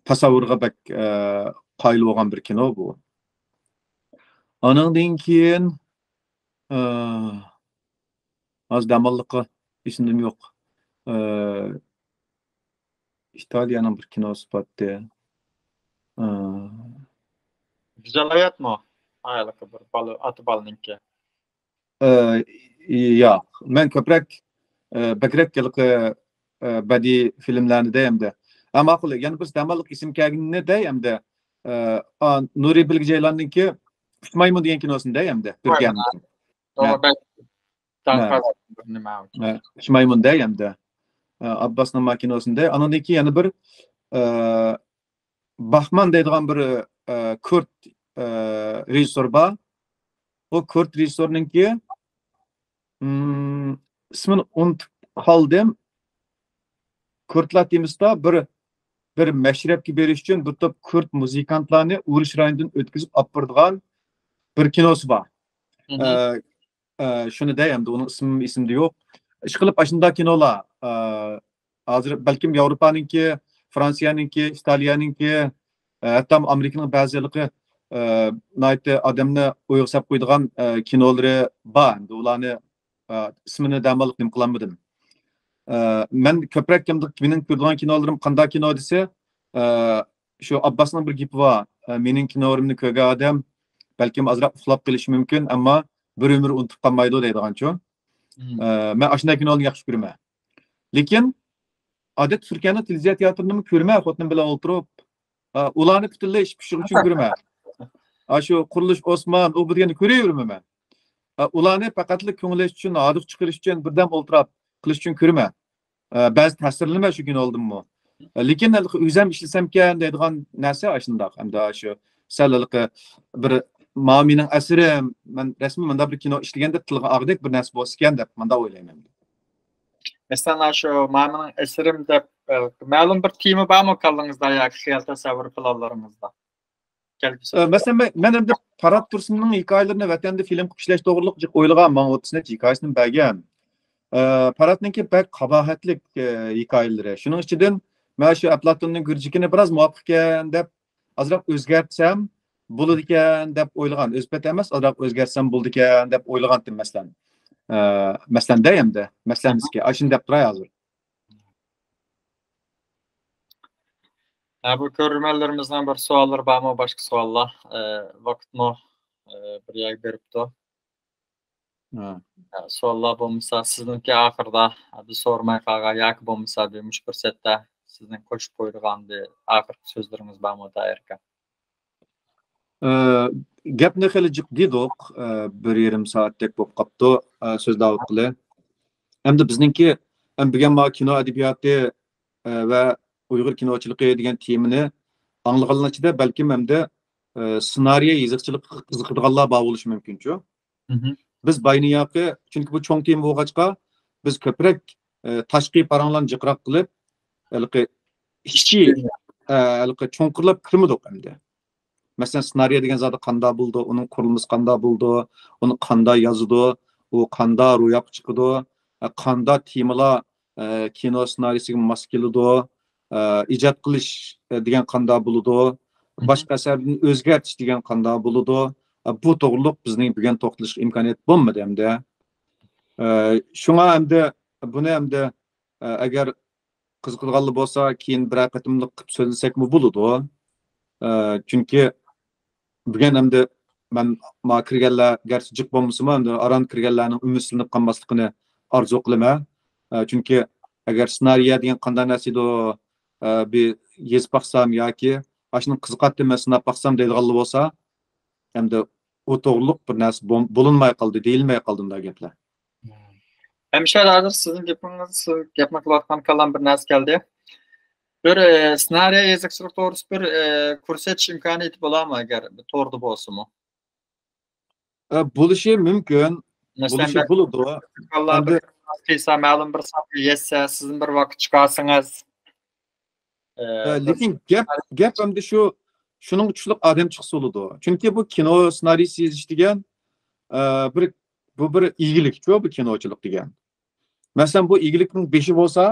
تەسەۋۋۇرىغا بەك، ئە، قايىل بولغان بىر كىنو بۇ. ئانىڭدىن كېيىن، ئە، ھازىر دەماللىققا ئېسىمدىمۇ يوق. ئە، ئىتالىيەنىڭ بىر كىنوسى بارتتى. ئە، گۈزەل ھاياتمۇ؟ ھېلىقى بىر بالا، ئاتا بالىنىڭكى. ئە، ياق. مەن كۆپرەك، ئە، بەكرەك ھېلىقى، ئە، بەدىئىي فىلىملەرنى دەي ئەمدى. ھە، ماقۇل. يەنە بىرسى دەماللىق ئېسىمگە كەلگىنىنى دەي ئەمدى. ئە، ئا، نۇرى بىلگە جەيلاننىڭكى ئۈچ مايمۇن دېگەن كىنوسىنى دەي ئەمدى. بىرگە ئەمدى. توغرا، ھە. بەك ھە. داڭقاز بىر نېمە. ھە، ئۈچ مايمۇن دەي ئەمدى. ئە، ئابباسنىڭ ما كىنوسىنى دەي. ئانىڭدىن كېيىن يەنە بىر، ئە، باخمان دەيدىغان بىر، ئە، كۇرد، ئە، رېژىسسور بار. بۇ كۇرد رېژىسسورنىڭكى، ئىم، ئىسمىنى ئۇنتۇپ قالدىم. كۇردلار تېمىسىدا بىر، بىر مەشرەپكە بېرىش ئۈچۈن بىر توپ كۇرد مۇزىكانتلارنى ئۇرۇش رايونىدىن ئۆتكۈزۈپ ئاپپىرىدىغان بىر كىنوسى بار. مھم. ئە، ئە، شۇنى دەي، ئەمدى ئۇنىڭ ئىسمى ئېسىمدە يوق. ئىشقىلىپ، ئاشۇنداق كىنولار، ئە، ھازىر بەلكىم ياۋروپانىڭكى فرانسىيەنىڭكى، ئىتالىيەنىڭكى، ئە، ھەتتا ئامېرىكىنىڭ بەزى ھېلىقى، ئە، ناھايىتى ئادەمنى ئويغا سېلىپ قويىدىغان، ئە، كىنولىرى بار. ئەمدى ئۇلارنى، ئە، ئىسمىنى دەماللىق نېمە قىلالمىدىم. ئە، مەن كۆپرەك كىم-، مېنىڭ كۆرىدىغان كىنولىرىم قانداق كىنو دېسە، ئە، شۇ ئابباسنىڭ بىر گېپى بار. ئە، مېنىڭ كىنولىرىمنى كۆرگەن ئادەم بەلكىم ئازراق ئۇخلاپ قېلىشى مۇمكىن، ئەمما بىر ئۆمۈر ئۇنتۇپ قالمايدۇ دەيدىغانچۇ. مم. ئە، مەن ئاشۇنداق كىنولارنى ياخشى كۆرىمەن. لېكىن ئادەتتە تۈركىيەنىڭ تېلېۋىزىيە تىياتىرىنىمۇ كۆرىمەن، خوتۇنۇم بىلەن ئولتۇرۇپ. ئە، ئۇلارنى پۈتۈنلەي ئىش پىشۇرغۇچە كۆرىمەن. ئاشۇ قۇرۇلۇش ئوسمان، ئۇ بۇ دېگەننى كۆرۈۋېرىمەن مەن. ئە، ئۇلارنى پەقەتلا كۆڭۈل ئېچىش ئۈچۈن، ھاردۇق چىقىرىش ئۈچۈن، بىردەم ئولتۇراپ قىلىش ئۈچۈن كۆرىمەن. ئە، بەزى تەسىرلىنىمەن شۇ كىنولىرىمدىنمۇ. ئە، لېكىن ھېلىقى ئۆزۈم ئىشلىسەمكەن دەيدىغان نەرسە ئاشۇنداق. ئەمدى شۇ سەل ھېلىقى بىر ماۋۇ مېنىڭ ئەسىرىم، مەن رەسمىي مۇنداق بىر كىنو ئىشلىگەندە تىلغا ئالغۇدەك بىر نەرسە بولسىكەن دەپ مۇنداق ئويلايمەن. مەسىلەن، شۇ ماۋۇ مېنىڭ ئەسىرىم دەپ، ئە، مەلۇم بىر تېما بارمۇ كاللىڭىزدا ياكى خىيال تەسەۋۋۇر پىلانلىرىڭىزدا؟ كەلگۈسى ئە، مەسىلەن، مەن، مەن ئەمدى پارات تۇرسۇننىڭ ھېكايىلىرىنى ۋەتەندە فىلىم قىلىپ ئىشلەش توغرىلىق جىق ئويلىغان، ماڭا ئوتتۇز نەچچە ھېكايىسىنى بەرگەن. ئە، پاراتنىڭكى بەك قاباھەتلىك، ئە، ھېكايىلىرى. شۇنىڭ ئىچىدىن مەن شۇ ئەپلاتوننىڭ گۈرجىكىنى بىراز مۇۋاپىق ئىكەن دەپ، ئازراق ئۆزگەرتسەم بولىدىكەن دەپ ئويلىغان. ئۆز پېتى ئەمەس، ئازراق ئۆزگەرتسەم بولىدىكەن دەپ ئويلىغانتىم، مەسىلەن. ئە، مەسىلەن دەي ئەمدى. مەسىلەمىزكى، ئاشۇنى دەپ تۇراي ھازىر. ھە، بۇ كۆرۈرمەنلىرىمىزنىڭ بىر سوئاللىرى بارمۇ؟ باشقا سوئاللار؟ ئە، ۋاقىتمۇ، ئە، بىر يەرگە بېرىپتۇ. ھە. ھە، سوئاللار بولمىسا، سىزنىڭكى ئاخىرىدا بىز سورىماي قالغان ياكى بولمىسا بىر مۇشۇ پۇرسەتتە سىزنىڭ قوشۇپ قويىدىغان بىر ئاخىرقى سۆزلىرىڭىز بارمۇ، تاھىر ئاكا؟ ئە، گەپنى خېلى جىق دېدۇق، ئە، بىر يېرىم سائەتتەك بولۇپ قاپتۇ، ئە، سۆزلەۋاتقىلى. ئەمدى بىزنىڭكى، ئەم، بۈگۈن مانا كىنو ئەدەبىياتى، ئە، ۋە ئۇيغۇر كىنوچىلىقى دېگەن تېمىنى ئاڭلىغانلار ئىچىدە بەلكىم ئەمدى، ئە، سېنارىيە يېزىقچىلىققا قىزىقىدىغانلار بار بولۇشى مۇمكىنچۇ. مھم. بىز باينىياقى، چۈنكى بۇ چوڭ تېما بولغاچقا، بىز كۆپرەك، ئە، تاشقى پاراڭلارنى جىقراق قىلىپ، ھېلىقى ئىچى، ئە، ھېلىقى چوڭقۇرلاپ كىرمىدۇق ئەمدى. مەسىلەن، سېنارىيە دېگەن زادى قانداق بولىدۇ، ئۇنىڭ قۇرۇلمىسى قانداق بولىدۇ، ئۇنى قانداق يازىدۇ، ئۇ قانداق روياپقا چىقىدۇ، ئە، قانداق تېمىلار، ئە، كىنو سېنارىيىسىگە ماس كېلىدۇ، ئە، ئىجاد قىلىش، ئە، دېگەن قانداق بولىدۇ، مھم. باشقا ئەسەردىن ئۆزگەرتىش دېگەن قانداق بولىدۇ، ئە، بۇ توغرىلىق بىزنىڭ بۈگۈن توختىلىشقا ئىمكانىيەت بولمىدى ئەمدى. ئە، شۇڭا ئەمدى بۇنى ئەمدى، ئە، ئەگەر قىزىقىدىغانلار بولسا، كېيىن بىرەر قېتىملىق قىلىپ سۆزلىسەكمۇ بولىدۇ. ئە، چۈنكى بۈگۈن ئەمدى مەن ما كىرگەنلەر گەرچە جىق بولمىسىمۇ، ئەمدى ئاران كىرگەنلەرنىڭ ئۈمىدسىزلىنىپ قالماسلىقىنى ئارزۇ قىلىمەن. ئە، چۈنكى ئەگەر سېنارىيە دېگەن قانداق نەرسە ئىدۇ، ئە، بىر يېزىپ باقسام ياكى ئاشۇنى قىزىقاتتى، مەن سىناپ باقسام دەيدىغانلار بولسا، ئەمدى ئۇ توغرۇلۇق بىر نەرسە بول-، بولۇنماي قالدى، دېيىلمەي قالدى ئۇنداق گەپلەر. ھەمشەھىر، ھازىر سىزنىڭ گېپىڭىز، سىز گەپنى قىلىۋاتقان كاللام بىر نەرسە كەلدى. بىر، ئە، سېنارىيە يېزىقچىلىق توغرىسىدا بىر، ئە، كۆرسىتىش ئىمكانىيىتى بولامۇ ئەگەر توردا بولسىمۇ؟ ئە، بولۇشى مۇمكىن. مەسىلەن، بولۇشى بولىدۇ. ئەمدى قىلسا، مەلۇم بىر سانغا يەتسە، سىزمۇ بىر ۋاقىت چىقارسىڭىز. ئە، ئە، لېكىن گەپ، گەپ ئەمدى شۇ، شۇنىڭغا چۈشلۈك ئادەم چىقسا بولىدۇ. چۈنكى بۇ كىنو سېنارىيىسى يېزىش دېگەن، ئە، بىر، بۇ بىر ئىگىلىكچۇ، بۇ كىنوچىلىق دېگەن. مەسىلەن، بۇ ئىگىلىكنىڭ بېشى بولسا،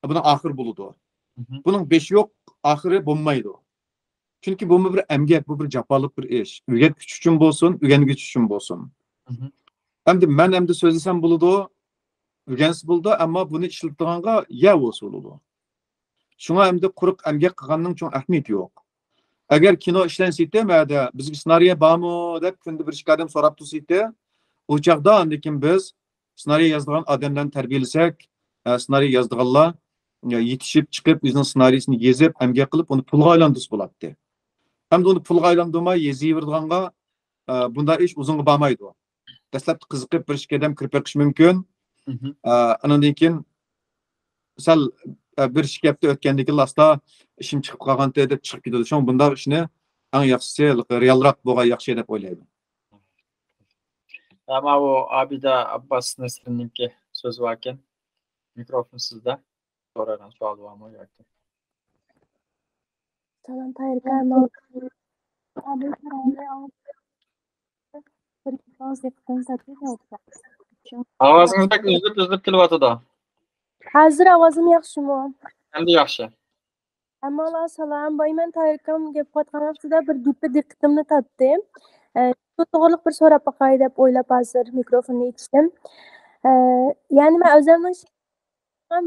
بۇنىڭ ئاخىرى بولىدۇ. مھم. بۇنىڭ بېشى يوق، ئاخىرى بولمايدۇ. چۈنكى بۇمۇ بىر ئەمگەك، بۇ بىر جاپالىق بىر ئىش. ئۆگەتكۈچى ئۈچۈن بولسۇن، ئۆگەنگۈچى ئۈچۈن بولسۇن. مھم. ئەمدى مەن ئەمدى سۆزلىسەم بولىدۇ، ئۆگەنسە بولىدۇ، ئەمما بۇنى ئىشلىتىدىغانغا يە بولسا بولىدۇ. شۇڭا ئەمدى قۇرۇق ئەمگەك قىلغاننىڭ چوڭ ئەھمىيىتى يوق. ئەگەر كىنو ئىشلەنسىتى، مەدە بىزگە سېنارىيە بارمۇ دەپ كۈندە بىر ئىككى ئادەم سوراپ تۇرسىتى، ئۇ چاغدا ئاندىن كېيىن بىز سېنارىيە يازىدىغان ئادەملەرنى تەربىيەلىسەك، ئە، سېنارىيە يازىدىغانلار، ئە، يېتىشىپ چىقىپ، ئۆزىنىڭ سېنارىيىسىنى يېزىپ، ئەمگەك قىلىپ، ئۇنى پۇلغا ئايلاندۇرسا بولاتتى. ئەمدى ئۇنى پۇلغا ئايلاندۇرماي يېزىۋېرىدىغانغا، ئە، بۇنداق ئىش ئۇزۇنغا بارمايدۇ. دەسلەپتە قىزىقىپ بىر ئىككى ئادەم كىرىپ بېقىشى مۇمكىن. مھم. ئە، ئانىڭدىن كېيىن سەل، ئە، بىر ئىككى ھەپتە ئۆتكەندىن كېيىن لاستا ئىشىم چىقىپ قالغانتى دەپ چىقىپ كېتىدۇ. شۇڭا بۇنداق ئىشنى ئەڭ ياخشىسى رېئالراق بولغان ياخشى دەپ ئويلايمەن. ئەمما ئۇ ئابىدە ئابباس نەسرىننىڭكى سۆزى باركەن. مىكروفون سىزدە. سورايدىغان سوئال بارمۇ ياكى؟ سالام، تاھىر ئاكا. بىر ئىككى ئاۋاز دىققىتىڭىزنى تارتىۋېتىڭ. ئاۋازىڭىز بەك ئۈزۈلۈپ، ئۈزۈلۈپ كېلىۋاتىدۇ. ھازىر ئاۋازىم ياخشىمۇ؟ ئەمدى ياخشى. ھەممىڭلارغا سالام. بايمەن تاھىر ئاكام گەپ قىلىۋاتقان ۋاقتىدا بىر گېپى دىققىتىمنى تارتتى. ئە، شۇ توغرىلىق بىر سوراپ باقاي دەپ ئويلاپ ھازىر مىكروفوننى ئېچىشتىم. ئە، يەنى مەن ئۆزۈمنىڭ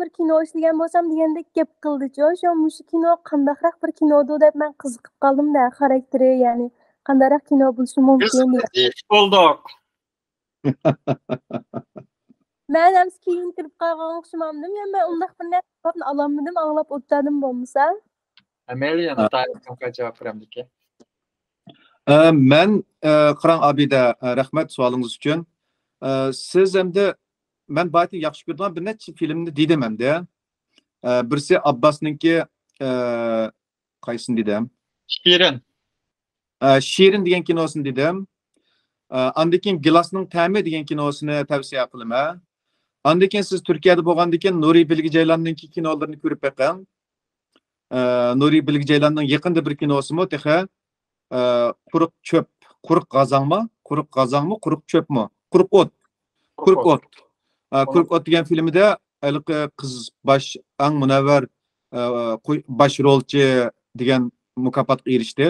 بىر كىنو ئىشلىگەن بولسام دېگەندەك گەپ قىلدىچۇ. شۇ مۇشۇ كىنو قانداقراق بىر كىنودۇ دەپ مەن قىزىقىپ قالدىم-دە، خاراكتېرى، يەنى قانداقراق كىنو بولۇشى مۇمكىن دېگەن. بولدۇق. مەن ھەمسە كېيىن كىرىپ قالغان ئوخشىمامدىم؟ يا مەن ئۇنداق بىر نەرسە ئالالمىدىم، ئاڭلاپ ئولتۇردۇم بولمىسا. ئەمەلىي يەنە ئا. تايىنغا جاۋاب بېرەمدىكى. ئە، مەن، ئە، قاراڭ ئابىدە، ئە، رەھمەت سوئالىڭىز ئۈچۈن. ئە، سىز ئەمدى، مەن بايىتىن ياخشى كۆرىدىغان بىر نەچچە فىلىمنى دېدىم ئەمدى. ئە، بىرسى ئابباسنىڭكى، ئە، قايسىنى دېدىم؟ شېرىن. ئە، شېرىن دېگەن كىنوسىنى دېدىم. ئە، ئاندىن كېيىن گىلاسنىڭ تەمى دېگەن كىنوسىنى تەۋسىيە قىلىمەن. ئاندىن كېيىن سىز تۈركىيەدە بولغاندىن كېيىن نۇرى بىلگە جەيلاننىڭكى كىنولىرىنى كۆرۈپ بېقىڭ. ئە، نۇرى بىلگە جەيلاننىڭ يېقىندا بىر كىنوسىمۇ تېخى، ئە، قۇرۇق چۆپ، قۇرۇق غازاڭمۇ؟ قۇرۇق غازاڭمۇ؟ قۇرۇق چۆپمۇ؟ قۇرۇق ئوت. قۇرۇق ئوت. ئە، قۇرۇق ئوت دېگەن فىلىمىدە ھېلىقى قىز باش، ئەڭ مۇنەۋۋەر، ئە، قوي-، باش رولچى دېگەن مۇكاپاتقا ئېرىشتى.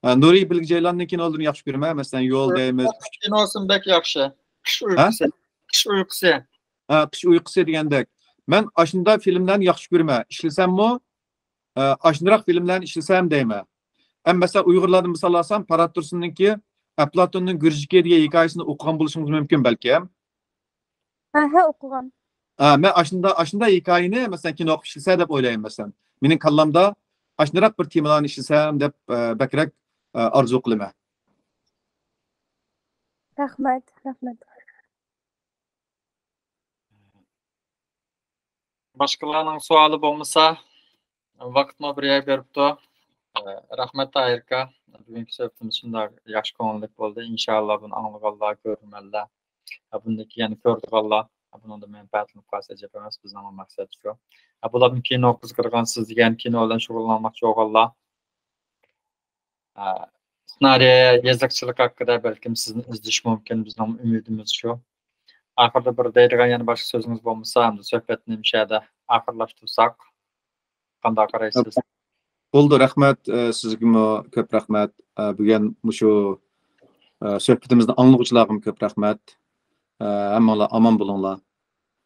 ئە، نۇرى بىلگە جەيلاننىڭ كىنولىرىنى ياخشى كۆرىمەن. مەسىلەن، يول دەيمىز. كىنوسىمۇ بەك ياخشى. قىش ھە؟ ئۇيقۇسى. قىش ئۇيقۇسى. ھە، قىش ئۇيقۇسى دېگەندەك. مەن ئاشۇنداق فىلىملەرنى ياخشى كۆرىمەن. ئىشلىسەممۇ، ئە، ئاشۇنداق فىلىملەرنى ئىشلىسەم دەيمەن. ھەم مەسىلەن، ئۇيغۇرلاردىن مىسال ئالسام، پارات تۇرسۇننىڭكى ئەپلاتوننىڭ گۈرجىكى دېگەن ھېكايىسىنى ئوقۇغان بولۇشىڭىز مۇمكىن بەلكىم. ھە، ھە، ئوقۇغان. ھە، مەن ئاشۇنداق، ئاشۇنداق ھېكايىنى، مەسىلەن، كىنو قىلىپ ئىشلىسە دەپ ئويلايمەن، مەسىلەن. مېنىڭ كاللامدا ئاشۇنداق بىر تېمىلارنى ئىشلىسەم دەپ، ئە، بەكرەك، ئە، ئارزۇ قىلىمەن. رەھمەت، رەھمەت. باشقىلارنىڭ سوئالى بولمىسا، ۋاقىتمۇ بىر يەر بېرىپتۇ. ئە، رەھمەت، تاھىر ئاكا. بۈگۈنكى سۆھبىتىمىز شۇنداق ياخشى، كۆڭۈللۈك بولدى. ئىنشاللا بۇنى ئاڭلىغانلار، كۆرۈرمەنلەر، ھە، بۇندىن كېيىن كۆرىدىغانلار، ھە، بۇنىڭدىن مەنپەئەتلىنىپ قالسا ئەجەب ئەمەس، بىزنىڭ مەقسەت شۇ. ھە، بۇلاردىن كېيىن ئوقۇزغىرغان سىز دېگەن كىنو بىلەن شۇغۇللانماقچى بولغانلار، ھە، سېنارىي يېزىقچىلىق ھەققىدە بەلكىم سىزنى ئىزدىشى مۇمكىن، بىزنىڭ ئۈمىدىمىز شۇ. ئاخىردا بىر دەيدىغان يەنە باشقا سۆزىڭىز بولمىسا، ئەمدى سۆھبەتنى مۇشۇ يەردە ئاخىرلاشتۇرساق، قانداق قارايسىز؟ بولدى، رەھمەت، ئە، سىزگىمۇ كۆپ رەھمەت. ئە، بۈگۈن مۇشۇ، ئە، سۆھبىتىمىزنى ئاڭلىغۇچىلارغىمۇ كۆپ رەھمەت. ئە، ھەممىڭلار ئامان بولۇڭلار.